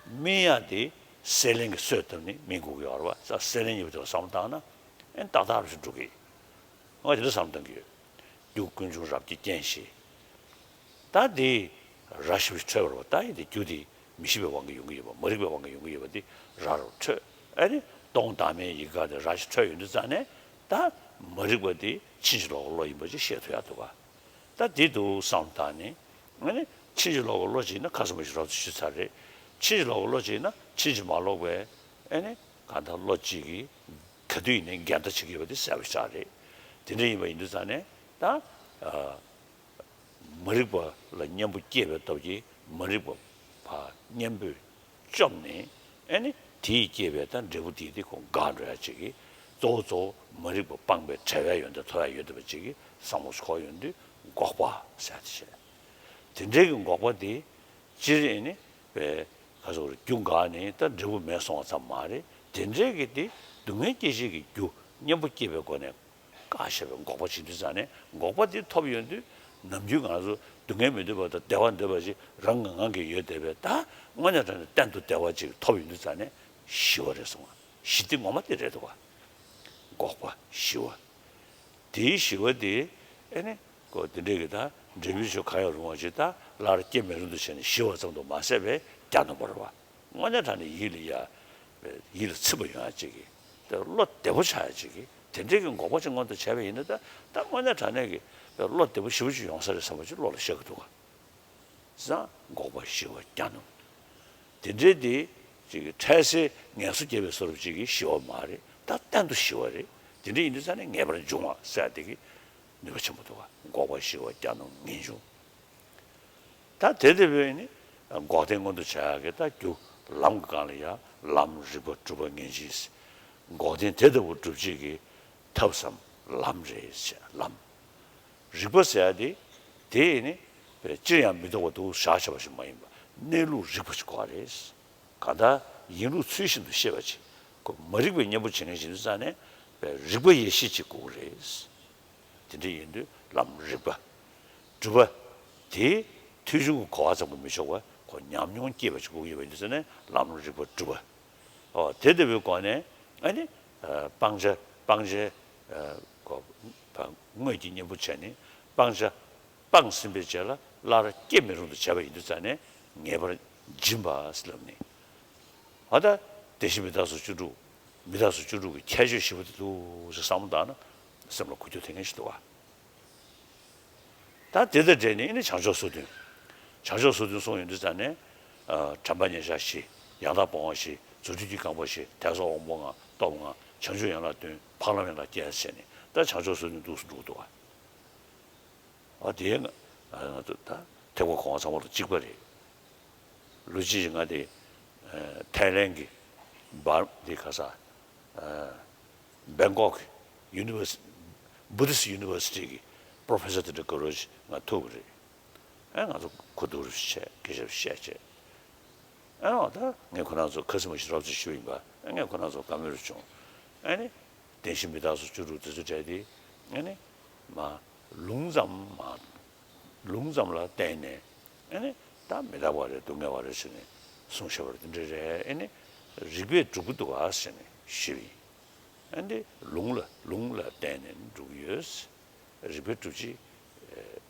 སྨིན་ཡ་དེ་སྲེད་ལེན་གྱིས་གསོས་བཏབ་ནས་སྨིན་དགོས་ཀྱི་ཡོད་རེད་བ། ད་སྲེད་ལེན་གཉིས་པོ་དེ་ལ་བསམ་བློ་བཏང་ན་ཨེ་ནི་ཏག་ཏག་རེད་ཤག་འགྲོ་གི། ང་དེ་འདྲ་བསམ་བློ་བཏང་གི་ཡོད། རྒྱུ་ཀུན་འབྱུང་རབ་སྐྱེ་རྐྱེན་ཞེས། ད་དེ་ར་ཞིག་འཕྲོད་པ་རེད་བ། ད་ཡིན་དེ་རྒྱུ་དེ་མི་ཤེས་པའི་དབང་གིས་ཡོང་གི་ཡོད་པ། མ་རིག་པའི་དབང་གིས་ཡོང་གི་ཡོད་པ་དེ་ར་རུ་འཕྲོད། ཨ་ནི་སྟོང་བདག་མེད་ཡིད་དགའ་དེ་ར་ཞིག་འཕྲོད་ཡོང་དུས་ཙང་ནས་ད་མ་རིག་པ་དེ་ཕྱིན་ཅི་ལོག་གི་བློ་ཡིན་པ་ཅིག་ཤེས་ཐུབ་ཡག་འདུག་ག་ད་དེ་འདུག་བསམ་བློ་བཏང་ནས། ཨ་ནི་ཕྱིན་ཅི་ལོག་གི་བློ་ཅིག་ཡིན་ན་ཁ་སང་མ་ཞིག་རོབ་ཙམ་ཞུས་ཚར་རེད། ཕྱིན་ཅི་ལོག་གི་བློ་ཅིག་ཡིན་ན་ཕྱིན་ཅི་མ་ལོག་པའི་ཨ་ནི་གང་ལྟར་བློ་གཅིག་གིས་ག་དུས་ཡིན་ནའི་འགལ་ཟླ་བྱེད་ཀྱི་ཡོད་པ་དེ་གསལ་པོ་ཞིག་རེད། དེ་འདྲ་ཡིན་པ་ཡིན་དུས་ཙང་ནས་ད། ཨ། མ་རིག་པ་ལ་གཉེན་པོ་སྐྱེས་པའི་སྟོབས་ཀྱིས་མ་རིག་པ་ཕར་གཉེན་པོས་བཅོམ་ནས། ཨེ་ནི་དེས་སྐྱེས་པའི་ད་འབྲས་བུ་དེ་དེ་ཁོ་འགག་འགྲོ་ཡ་ཅིག་གི་གཙོ་བོ་གཙོ་བོ་མ་རིག་པ་སྤངས་པའི་བྲལ་བའི་ཡོན་ཏན་ཐོབ་ཡ་ཡོད་བསྡད་པ་ཅིག་གི་བསམ་བློ་འཁོར་ཡོང་དུས་འགོག་པ་ཟེར་ཡ་དེ་བྱས། དེ་འདྲའི་གི་འགོག་པ་དེ་སྤྱིར་ཨེ་ནི་བའི་ག་ཟེར་རྒྱུ་འགགས་ནས་ད་འབྲས་བུ་མེད་སོང་བ་ཙམ་མ་རེད། དེ་འདྲའི་གི་དེ་སྡུག་བསྔལ་སྐྱེད་བྱེད་ཀྱི་རྒྱུ་གཉེན་པོ་སྐྱེས་པའི་སྒོ་ནས། བཀག་བཞག་པའི་འགོག་པ་བྱེད་དུས་ཙང་ནས་འགོག་པ་དེ་ཐོབ་ཡོང་དུས་ནམ་རྒྱུན་ང་ཚོ་སྡུག་བསྔལ་མི་འདོད་པ་དང་བདེ་བ་འདོད་པ་ཅིག་རང་གི་ངང་གིས་ཡོད་བསྡད་པས། ད་དངོས་གནས་དྲང་གནས་གཏན་དུ་བདེ་བ་ཅིག་ཐོབ་ཡོང་དུས་ཙང་ནས་ཞི་བ་རེད་གསུངས་པ། ཞི་བདེ་ངོ་མ་དེ་རེད་འདུག་ག་འགོག་པ་ཞི་བ། དེའི་ཞི་བ་དེ་ཨེ་ནི་ཀོ་དེ་འདྲའི་གི་ད་འབྲས་བུའི་ཆོས་གང་ཡང་རུང་བ་ཅིག་ད་སླར་སྐྱེ་མི་རུང་དུ་བྱས་ནས་ཞི་བ་ཙམ་དུ་མ་ཟད་པའི་གྱ་ནོམ་པ་རེད་བ། དངོས་གནས་དྲང་གནས་ཡིད་ལ་ཡ། ཡིད་ལ་ཚིམ་པ་ཡོང་ཡ་ཅིག་གི། དེ་བློ་བདེ་པོ་ཆགས་ཡ་ཅིག་གི། དེ་འདྲའི་གི་འགོག་པ་ཅིག་སྔོན་དུ་བྱས་པ་ཡིན་ན་ད་ད་དངོས་གནས་དྲང་གནས་ཀྱི་བློ་བདེ་པོ་ཞེ་པོ་ཅིག་ཡོང་ས་རེད་བསམ་པ་ཅིག་བློ་ལ་ཤར་གི་འདུག་ག་བསམ། འགོག་པ་ཞི་བ་གྱ་ནོམ། དེ་འདྲའི་དེ་ཅིག་གི་འཕྲལ་སེལ་ངལ་གསོ་རྒྱག་པའི་བཟོ་འདྲ་ཅིག་གི་ཞི་བ་མ་རེད། ད་གཏན་དུ་ཞི་བ་རེད། དེ་འདྲ་ཡིན་དུས་ཙང་ནས་ངེས་པར་འབྱུང་བ་ཟེར་ཡ་དེ་གི་ནུས་པ་ཆེན་པོ་འདུག་ག་འགོག་པ་ཞི་བ་གྱ་ནོམ་ངེས་འབྱུང་། ད་དེ་དེ་བས་ནི་འགོག་བདེན་མངོན་དུ་བྱ་ཡག་གི་ད་རྒྱུ་ལམ་གྱི་སྒང་ལ་ཡ་ལམ་རིག་པ་གྲུབ་པ་ངེས་འབྱིན། འགོག་བདེན་དེ་ལྟ་བུ་སྒྲུབ་བྱེད་ཀྱི་ཐབས་སམ་ལམ་རེད་ཟེར། ལམ། རིག་པ་ཟེར་ཡ་དེ་དེ་ནི་སྤྱིར་ཡང་མི་རྟོག་པ་འདུག་བཞག་བྱས་པ་ཞིག་མ་ཡིན་པ་གནས་ལུགས་རིག་པ་ཞིག་དགོས་པ་རེད། གང་ལྟར་ཡིན་ལུགས་ཚུལ་བཞིན་དུ་ཤེས་པ་ཅིག་ཁོ་མ་རིག་པའི་གཉེན་པོ་བྱེད་མཁན་ཞིག་ཡིན་དུས་ཙང་ནས་རིག་པ་ཡེ་ཤེས་ཅིག་དགོས་ཀྱི་རེད། དེ་འདྲ་ཡིན་དུས་ལམ་རིག་པ། སྒྲུབ་པ། དེའི་ཐོས་བྱུང་གི་གོ་བ་ཙམ་གྱིས་མི་ཆོག་པར་ཁོ་ཉམས་མྱོང་སྐྱེས་པ་ཅིག་དགོས་ཀྱི་ཡོད་པ་ཡིན་དུས་ཙང་ནས་ལམ་རིག་པ་སྒྲུབ་པ། ཨོ་དེ་ལྟ་བུའི་སྒོ་ནས་ཨ་ནི་སྤང་བྱ་སྤང་བྱའི་གོ་དངོས་ཀྱི་གཉེན་པོ་བྱས་ནས་སྤང་བྱ། སྤངས་ཟིན་པའི་རྗེས་ལ་སླར་སྐྱེ་མི་རུང་དུ་བྱས་པ་ཡིན་དུས་ཙང་ནས་ངེས་པར་འབྱིན་པ་ཟེར་ལབ་ནས། ཨ་ད་བདེན་བཞི་མི་རྟག་སོགས་བཅུ་དྲུག་མི་རྟག་སོགས་བཅུ་དྲུག་གི་ཁྱད་ཆོས་བཞི་པོ་དེ་འདུག་ཟེར་བསམ་བློ་བཏང་ན་སེམས་ལ་འཁོར་རྒྱུག་ཐེབས་མཁན་ཞིག་འདུག་ག་ད་དེ་དང་འབྲེལ་ནས་ཨ་ནི་བྱང་ཕྱོགས་སོ་བདུན། བྱང་ཕྱོགས་སོ་བདུན་གསུངས་ཡོང་དུས་ཙང་ནས། དྲན་པ་ཉེར་བཞག་བཞི། ཡང་དག་སྤོང་བ་བཞི། རྫུ་འཕྲུལ་གྱི་རྐང་པ་བཞི། དད་སོགས་དབང་པོ་ལྔ། སྟོབས་ལྔ། བྱང་ཆུབ་ཡན་ལག་བདུན། འཕགས་ལམ་ཡན་ལག་བརྒྱད་ཟེར་ནས་ད་བྱང་ཕྱོགས་སོ་བདུན་འདུག་སེ་འགྲོ་གི་འདུག་ག་ཨ་དེའི་ང་ང་ཚོ་ད་ཐེག་པ་གོང་འཕེལ་ཚང་མ་དང་གཅིག་པ་རེད། ལོ་གཅིག་ཅིག་ང་དེ་ཐའི་ལན་གྱི་འབར་དེ་ག་ས་བེང་ཀོག་གི་ཡུ་ནི་ཝར་སི་བུ་དིསི་ཡུ་ནི་ཝར་སི་ཊི་གི་པོ་རོ་ཕེ་སར་དེ་འདྲ་དགའ་རབ་ཅིག་ང་ཐུག་པ་རེད། ཨ་ང་ཚོ་གོ་བསྡུར་བྱས་སྐད་ཆ་བཤད་བྱས། ཨ་འོ་ད་ངས་ཁོ་རང་ཚོ་ཁ་སིམ་པ་ཞིག་རོབ་ཙམ་ཞུས་ཡིན་པ། ཨ་ངས་ཁོ་རང་ཚོ་བཀའ་མོལ་བྱུང་། ཨ་ནི་བདེན་བཞི་མི་རྟག་སོགས་བཅུ་དྲུག་དེ་ཚོ་བྲལ་ཏེ་ཨ་ནི་མ་ལུང་ཙམ་མ་ལུང་ཙམ་ལ་བརྟེན་ནས་ཨ་ནི་ད་མི་རྟག་པ་རེད་སྡུག་བསྔལ་བ་རེད་ཟེར་ནས་གསུངས་བཞག་པ་རེད། དེ་འདྲ་རེད། ཨ་ནི་རིགས་པས་སྒྲུབ་ཀྱི་འདུག་ག་ཟེར་ནས་ཞུས་པ་ཡིན། ཨ་འདི་ལུང་ལ་ལུང་ལ་བརྟེན་ནས་འགྲོ་གི་ཡོད། རིགས་པས་སྒྲུབ་བྱེད་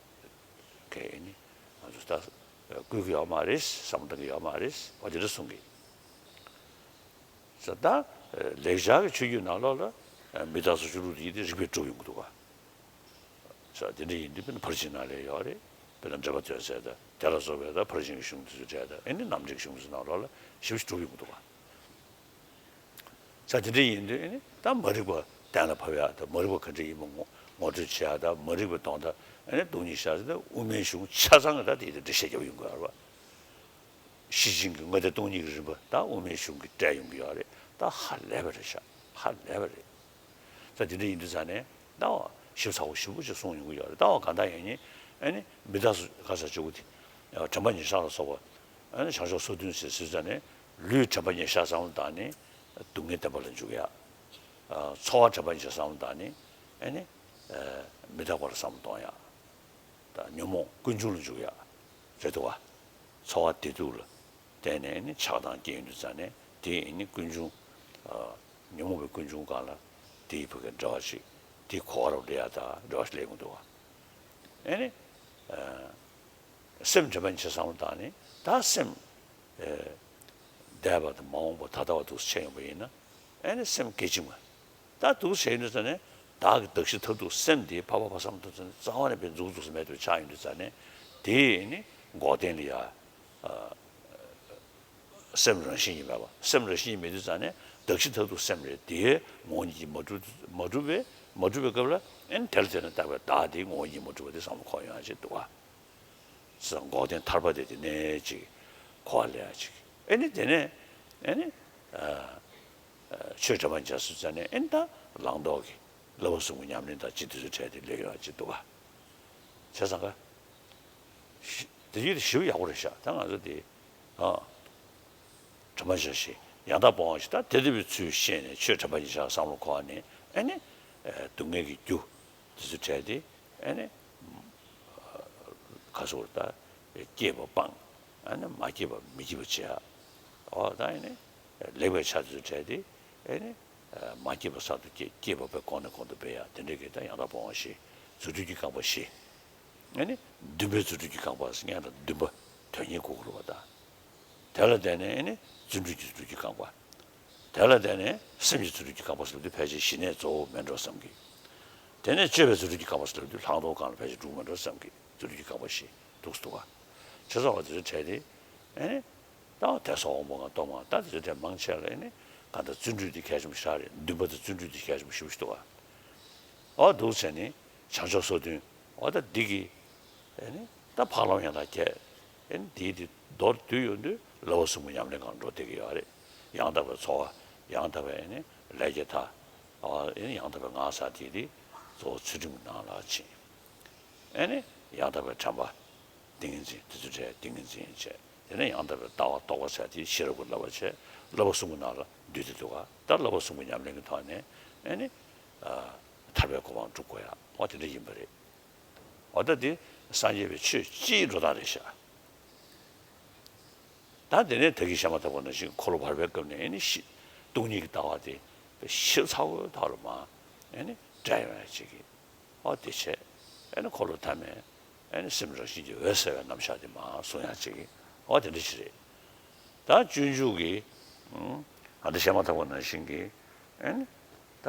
ཨེ་གལ་ནི་ང་ཚོ་ད་བསྐུལ་གྱི་ཡོད་མ་རེད། བསམ་བློ་གཏོང་གི་ཡོད་མ་རེད། འོ་དེ་འདྲ་གསུང་གི་ས། ད་ལེགས་སྦྱར་གྱི་ཆོས་བརྒྱུད་ནང་ལོགས་ལ་མི་རྟག་སོགས་བཅུ་དྲུག་དེ་ཡིན་ཏེ་རིགས་པས་སྒྲུབ་ཡོང་གི་འདུག་ག་ས་དེ་འདྲ་ཡིན་དུས་དཔེར་ན་ཕར་ཕྱིན་ནང་ལ་ཡོད་རེད། དཔེར་ན་འགྲེལ་པ་དོན་གསལ་དང་དེ་ལ་སོགས་པའི་ད་ཕར་ཕྱིན་གྱི་གཞུང་དེ་ཚོ་བྲལ་དང་ཨེ་ནི་རྣམ་འགྲེལ་གྱི་གཞུང་དེ་ཚོ་ནང་ལོགས་ལ་ཞིབ་ཞིབ་སྒྲུབ་ཡོང་གི་འདུག་ག་ས་དེ་འདྲ་ཡིན་དུས་ཨེ་ནི་ད་མ་རིག་པ་གཏན་ལ་ཕབ་ཡག་དང་མ་རིག་པ་ག་འདྲ་ཡིན་པ་ངོ་ངོ་སྤྲོད་བྱེད་ཡག་དང་མ་རིག་པའི་དོན་དག་ཨེ་ནི་སྟོང་ཉིད་ཤར་ཟེར་ད་དབུ་མའི་གཞུང་ཆ་ཚང་གི་ད་དེ་ཡི་འགྲེལ་བཤད་རྒྱབ་ཡོང་དགོས་རེད་པ། ཤེར་ཕྱིན་གྱི་དངོས་བསྟན་སྟོང་ཉིད་ཀྱི་རིམ་པ་ད་དབུ་མའི་གཞུང་གིས་བཀྲལ་ཡོང་གི་ཡོད་རེད། ད་ཧ་ལས་པ་རེད་ཤག་ཧ་ལས་པ་རེད། ད་དེ་འདྲ་ཡིན་དུས་ཙང་ནས་ད་བ་ཞིབ་ཚགས་པོ་ཞིབ་པོ་ཅིག་གསུངས་ཡོང་གི་ཡོད་རེད། ད་བ་གང་ལྟར་ཡིན་ནའི་ཨེ་ནི་མི་རྟག་སོགས་ག་ས་བཅུ་དགུ་དེ་དྲན་པ་ཉེར་བཞག་ལ་སོགས་པ་ཨེ་ནི་བྱང་ཕྱོགས་སོ་བདུན་ཟེར་ཟེར་ཙང་ནས་ལུས་དྲན་པ་ཉེར་བཞག་བསམ་བློ་བཏང་ནས་སྡུག་བསྔལ་བདེན་པ་ལ་འཇུག་ཡག་ཚོར་བ་དྲན་པ་ཉེར་བཞག་བསམ་བློ་བཏང་ནས་ཨེ་ནི་མི་རྟག་པ་ལ་བསམ་བློ་གཏོང་ཡག་ད་ཉོན་མོངས་ཀུན་འབྱུང་ལ་འཇུག་ཡག་རེད་འདུག་ག་ཚོར་བ་བདེ་སྡུག་ལ་བརྟེན་ནས་ནི་ཆགས་སྡང་སྐྱེ་ཡོང་དུས་ཙང་ནས་དེ་ནི་ཀུན་འབྱུང་ཉོན་མོངས་པའི་ཀུན་འབྱུང་སྒང་ལ་དེ་ཡི་བུ་གའི་འབྲེལ་བ་ཞིག་དེ་གོ་བ་རུ་སླེབས་ཡག་ད་འབྲེལ་བ་ཞིག་སླེབས་ཀྱི་འདུག་ག་ཨེ་ནི་སེམས་དྲན་པ་ཉེར་བཞག་བསམ་བློ་བཏང་ནས་ད་སེམས་འདས་པ་དང་མ་འོངས་པ་ད་ལྟ་བ་འདུག་སེ་ཕྱེ་ཡོང་པ་ཡིན་ན་ཨེ་ནི་སེམས་སྐད་ཅིག་མ། ད་འདུག་སེ་ཡིན་དུས་ཙང་ནས་བདག་གི་གདགས་གཞི་མཐར་ཐུག་སེམས་དེ་ཕར་ཕར་ཕར་བསམ་བློ་བཏང་ཙང་ནས་རྩ་བ་ནས་དཔེ་འཛུགས་འཛུགས་སུ་མེད་པའི་ཆ་ཡིན་དུས་ཙང་ནས་དེ་ནི་འགོག་བདེན་ལ་ཡ། སེམས་རང་བཞིན་གྱིས་མེད་པ། སེམས་རང་བཞིན་གྱིས་མེད་དུས་ཙང་ནས་གདགས་གཞི་མཐར་ཐུག་སེམས་རེད། དེའི་ངོ་བོ་ཉིད་ཀྱིས་མ་གྲུབ་མ་གྲུབ་པས་མ་གྲུབ་པའི་སྐབས་ལ་ཨེ་ནི་དེ་ལ་བརྟེན་ནས་བཏགས་པའི་བདག་དེའི་ངོ་བོ་ཉིད་མ་གྲུབ་པ་དེ་བསམ་བློ་འཁོར་ཡོང་ཡག་ཅིག་འདུག་ག་ཙང་འགོག་བདེན་ཐར་པ་དེ་དེ་ནས་ཅིག་གོ་བ་ལེན་ཡག་ཅིག་ཨེ་ནི་དེ་ནས་ཨེ་ནི་ཆོས་དྲན་པ་ཉེར་བཞག་བསམ་ཙང་ནས་ཨེ་ནི་ད་ལངས་ཐོག་གི་བསླབ་པ་གསུམ་གྱི་ཉམས་ལེན་དང་ཅི་དེ་ཚོ་བྲལ་ཏེ་སླེབས་ཡོང་ཡག་ཅིག་འདུག་ག་བྱས་ཙང་ག་དེ་ཡིད་དུ་ཞིབ་ཡག་པོ་རེད་ཤག་ད་ང་ཚོ་དེ་ཨ་དྲན་པ་བཞག་ཞིག་ཡང་དག་སྤོང་བ་ཞིག་ད་དེ་ལྟ་བུའི་ཚུལ་ཤེས་ནས་ཆོས་དྲན་པ་ཉེར་བཞག་བསམ་བློ་འཁོར་བ་ནས་ཨེ་ནི་སྡུག་བསྔལ་གྱི་རྒྱུ་དེ་ཚོ་བྲལ་ཏེ་ཨེ་ནི། ག་སོགས་ད་སྐྱེས་པ་སྤངས། ཨ་ནི་མ་སྐྱེས་པ་མི་སྐྱེ་བ་བྱེད་ཡ། འོ་ད་ཨེ་ནི་ལེགས་པའི་ཆ་དེ་ཚོ་བྲལ་ཏེ་ཨེ་ནི་མ་སྐྱེས་པ་གསར་དུ་སྐྱེ། སྐྱེས་པ་པའི་གོང་ནས་གོང་དུ་འཕེལ་ཡ་དེ་འདྲ་གི་ད་ཡང་དག་སྤོང་བ་བཞི། རྫུ་འཕྲུལ་གྱི་རྐང་པ་བཞི། ཨེ་ནི་བདུན་པའི་རྫུ་འཕྲུལ་གྱི་རྐང་པ་ཟེར་མཁན་ད་བདུན་པ་དོན་གཉེར་དགོས་ཀྱི་རེད་པ་ད། དེ་ལ་བརྟེན་ནས་ཨེ་ནི་བརྩོན་འགྲུས་ཀྱི་རྫུ་འཕྲུལ་གྱི་རྐང་པ། དེ་ལ་བརྟེན་ནས་སེམས་ཀྱི་རྫུ་འཕྲུལ་གྱི་རྐང་པ་ཟེར་དུས་ཕལ་ཆེར་ཞི་གནས་རྫོགས་མེད་འགྲོ་བསམ་གི། དེ་ནས་སྤྱོད་པའི་རྫུ་འཕྲུལ་གྱི་རྐང་པ་ཟེར་དུས་ལྷག་མཐོང་སྒང་ལ་ཕལ་ཆེར་འགྲོ་མེད་འགྲོ་བསམ་གི། རྫུ་འཕྲུལ་གྱི་རྐང་པ་བཞི་འདུག་སེ་འདུག་ག་བྱས་ཙང་བ་དེ་ཚོ་བྲལ་ཏེ་ཨེ་ནི་ད་དད་སོགས་དབང་པོ་ལྔ་སྟོབས་ལྔ་ད་དེ་ཚོ་བྲལ་མང་ཆེ་ལ་ཨེ་ནི་གང་ལྟར་བརྩོན་འགྲུས་དེ་གལ་ཆེན་པོ་ཞིག་རེད། འདུན་པ་དང་བརྩོན་འགྲུས་དེ་གལ་ཆེན་པོ་ཞེ་པོ་ཞིག་འདུག་ག་འོ་འདུག་བྱས་ནས་བྱང་ཕྱོགས་སོ་བདུན། འོ་ད་འདི་གི་ཨེ་ནི་ད་འཕགས་ལམ་ཡང་དག་བརྒྱད། ཨེ་ནི་འདིའི་འདི་མདོར་བསྡུས་ཡོང་དུས་བསླབ་པ་གསུམ་གྱི་ཉམས་ལེན་སྒང་འགྲོ་བསྡད་ཀྱི་ཡོད་རེད། ཡང་དག་པའི་འཚོ་བ། ཡང་དག་པའི་ཨེ་ནི་ལས་ཀྱི་མཐའ། ཨེ་ནི་ཡང་དག་པའི་ངང་ས་དེ་དེ་གཙོ་བོ་ཚུལ་ཁྲིམས་ནང་ལ་ཕྱིན། ཨེ་ནི་ཡང་དག་པའི་དྲན་པ། ཏིང་ངེ་འཛིན། དེ་ཚོ་བྲལ་ཏིང་ངེ་འཛིན་བྱས། དེ་ནས་ཡང་དག་པའི་ལྟ་བ་རྟོགས་པ་བྱས་དེ་ཤེས་རབ་ཀྱི་བསླབ་པ་བྱས། བསླབ་པ་གསུམ་གྱི་ནང་ལ་འདུས་ཏེ་འདུག་ག་ད་བསླབ་པ་གསུམ་གྱི་ཉམས་ལེན་གྱི་ཐོག་ནས་ཨེ་ནི་ཐར་པའི་གོ་འཕང་སྒྲུབ་དགོས་ཡ། འོ་དེ་འདྲ་ཡིན་པ་རེད། འོ་ད་དེ་སངས་རྒྱས་པའི་ཆོས་སྤྱིའི་འགྲོ་སྟངས་རེད་ཤག་ད་དེ་ནས་ད་གིན་བཤད་མ་ཐག་པ་ནང་བཞིན་འཁོར་ལོ་བར་པའི་སྐབས་ནས་ཨེ་ནི་ཤི། སྟོང་ཉིད་ཀྱི་ལྟ་བ་དེ་ཤི་ཚར་བའི་ཐོག་ལ་མར་ཨེ་ནི་བསྒྲལ་ཡོང་ཡ་ཅིག་གི་འོ་དེ་བྱས། ཨེ་ནི་འཁོར་ལོ་ཐ་མའི་ཨེ་ནི་སེམས་རང་བཞིན་གྱིས་འོད་གསལ་བའི་རྣམ་གཞག་དེ་མར་གསུང་ཡ་ཅིག་གི་འོ་དེ་འདྲ་ཞིག་རེད། ད་སྤྱོད་འཇུག་གི་ཨ་ད་བཤད་མ་ཐག་པ་ནང་བཞིན་གྱི་ཨེ་ནི་ད་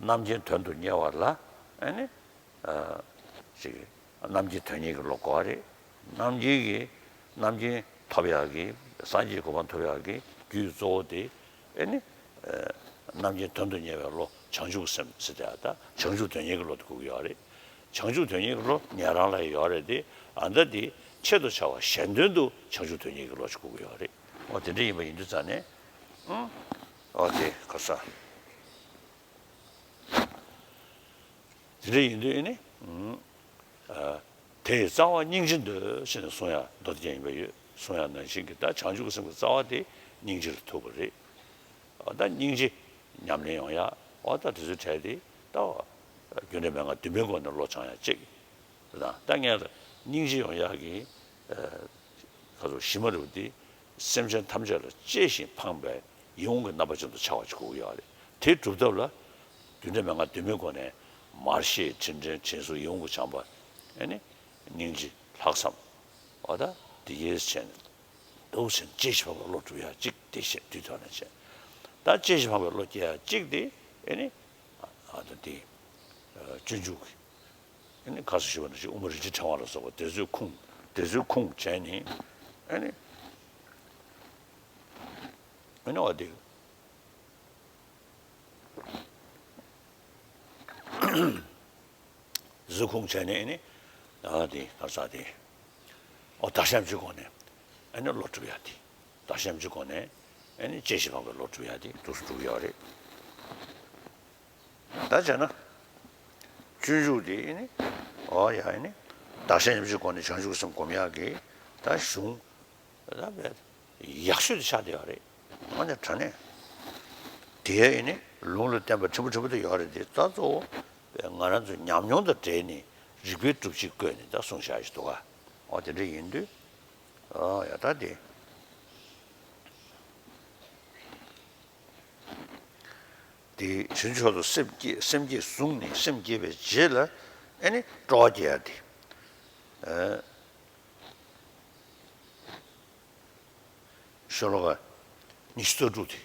རྣམ་མཁྱེན་དོན་དུ་གཉེར་བ་ལ་ཨེ་ནི་ཅིག་རྣམ་མཁྱེན་དོན་གཉེར་གྱི་བློ་དགོས་པ་རེད། རྣམ་མཁྱེན་གྱི་རྣམ་མཁྱེན་ཐོབ་ཡག་གི་སངས་རྒྱས་གོ་འཕང་ཐོབ་ཡག་གི་རྒྱུའི་གཙོ་བོ་དེ་ཨེ་ནི། རྣམ་མཁྱེན་དོན་དུ་གཉེར་བའི་བློ་བྱང་ཆུབ་སེམས་ཟེར་ཏེ་ད་བྱང་ཆུབ་དོན་གཉེར་གྱི་བློ་དེ་དགོས་ཀྱི་ཡོད་རེད། བྱང་ཆུབ་དོན་གཉེར་གྱི་བློ་ཉན་རང་ལ་ཡོད་རེད་དེ། ཨ་ད་དེ་ཆེད་དུ་བྱ་བ་གཞན་དོན་དུ་བྱང་ཆུབ་དོན་གཉེར་གྱི་བློ་ཞིག་དགོས་ཀྱི་ཡོད་རེད། འོ་དེ་འདྲ་ཡིན་པ་ཡིན་དུས་ཙང་ནས་ཨ་འོ་དེ་ག་ས། དེ་འདྲ་ཡིན་དུས་ཨེ་ནི། དེ་ཡི་རྩ་བ་སྙིང་རྗེ་འདོད་ཅེས་ནས་གསུང་ཡ་མདོ་སྡེ་རྒྱན་ཡིན་པ་ཡོད། གསུང་ཡ་ནང་བཞིན་གྱི་ད་བྱང་ཆུབ་སེམས་ཀྱི་རྩ་བ་དེ་སྙིང་རྗེ་ལ་ཐུག་པ་རེད། འོ་ད་སྙིང་རྗེ་ཉམས་ལེན་ཡོང་ཡ། འོ་ད་དེ་ཚོའི་གྲས་དེ་ད་རྒྱུ་འབྲས་མན་ངག་བདུན་པའི་སྒོ་ནས་བློ་སྦྱང་ཡ་གཅིག་དང་། ད་ངས་ལ་སྙིང་རྗེ་ཡོང་ཡ་གི་ཁ་ཚོ་གཞི་མ་རུ་དེ་སེམས་ཅན་ཐམས་ཅད་ལ་གཅེས་ཤིང་ཕངས་པའི་ཡིད་འོང་གི་རྣམ་པ་ཅན་དུ་འཆར་བ་ཅིག་དགོས་ཀྱི་ཡོད་རེད། དེ་སྒྲུབ་ཐབས་ལ་རྒྱུ་འབྲས་མན་ངག་བདུན་པའི་སྒོ་ནས་མར་ཤེས། དྲིན་དྲན། དྲིན་གཟོ། ཡིད་འོང་གི་བྱམས་པ། ཨེ་ནི་སྙིང་རྗེ། ལྷག་བསམ། འོ་ད་དེ་གས་བྱས་ནས་འདུག་བྱས་ནས་གཅེས་ཤིང་ཕངས་པའི་བློ་སྒྲུབ་ཡ་གཅིག་དེ་བཤད་དུས་ཐོག་ནས་བྱས། ད་གཅེས་ཤིང་ཕངས་པའི་བློ་སྐྱེ་ཡ་གཅིག་དེ་ཨེ་ནི་ཨ་ད་དེ་སྤྱོད་འཇུག་གི་ཨེ་ནི་ཁ་སོ་ཞུ་བ་ནང་བཞིན་དབུ་མ་རིན་ཆེན་ཕྲེང་བ་ལ་སོགས་པ་དེ་ཚོའི་ཁུངས། དེ་ཚོའི་ཁུངས་བྱས་ནས་ཨེ་ནི་ཨེ་ནི་བ་དེ་དེ་ཚོའི་ཁུངས་བྱས་ནས་ཨེ་ནི་ཨ་དེ་ག་ས་དེ་ཨོ་བདག་གཞན་སྤྱོད་སྒོ་ནས་ཨེ་ནི་བློ་སྒྲུབ་ཡ་དེ། བདག་གཞན་སྤྱོད་སྒོ་ནས་ཨེ་ནི་གཅེས་ཤིང་ཕངས་པའི་བློ་སྒྲུབ་ཡ་དེ་འདུག་སེ་སྒྲུབ་ཡོད་རེད། ད་བྱས་ན། སྤྱོད་འཇུག་དེ་ནི། འོ་ཡ་ནི། བདག་གཞན་མཉམ་བརྗེའི་སྒོ་ནས་བྱང་ཆུབ་སེམས་སྒོམ་ཡག་གི་ད་གཞུང་། ད་བས་ཡག་ཤོས་དེ་ཆགས་བསྡད་ཡོད་རེད། དངོས་གནས་དྲང་གནས། དེ་ཡ་ནི་ལུང་ལ་བསྟན་པ་ཕྲན་བུ་ཕྲན་བུ་དེ་ཡོད་རེད་དེ། ད་གཙོ་བོ་ང་རང་ཚོའི་ཉམས་མྱོང་དང་འབྲེལ་ནས་རིགས་པའི་སྒྲུབ་བྱེད་བཀོད་ནས་ད་གསུངས་བཞག་ཞིག་འདུག་ག་འོ་དེ་འདྲ་ཡིན་དུས། འོ་ཡ་ད་དེ། དེ་རྗེ་མཆོག་ཏུ་སེམས་བསྐྱེད། སེམས་བསྐྱེད་བཟུང་ནས་སེམས་བསྐྱེད་པའི་རྗེས་ལ་ཨེ་ནི་སྤྲོ་བ་སྐྱེ་ཡ་དེ། ཨེ། ཤོ་ལོ་ཀ་ཉི་ཤུ་རྩ་དྲུག་དེ།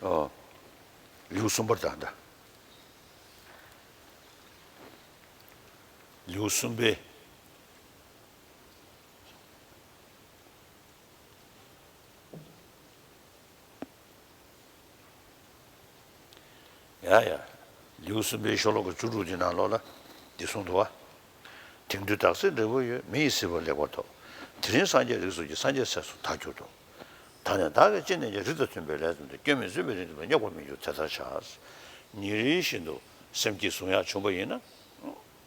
ཨོ། ལེའུ་གསུམ་པར་ད་ད། ལེའུ་གསུམ་པའི། ཡ་ཡ། ལེའུ་གསུམ་པའི་ཤོ་ལོ་ཀ་བཅུ་དྲུག་དེ་ནང་ལོགས་ལ་འདི་གསུངས་འདུག་བ། དེང་དུས་བདག་སྲིད་འབྲས་བུ་ཡོད། མི་ཡི་སྲིད་པ་ལེགས་པར་ཐོབ། དེ་རིང་སངས་རྒྱས་རིགས་སུ་སྐྱེས། སངས་རྒྱས་ཚེ་སུ་ཐག་གཅོད་དོ། ད་ནི་བདག་གིས་ཅི་ནས་ཀྱང་རིགས་དང་མཐུན་པའི་ལས་བརྩམས་ཏེ། སྐྱོན་མི་བརྫུན་པའི་རིགས་འདི་ལ་རྙོག་པར་མི་འགྱུར་དེ་ལྟར་བྱ། ཉིན་རེ་བཞིན་དུ་སེམས་བསྐྱེད་བཟུང་ཡག་བྱུང་བ་ཡིན་ན།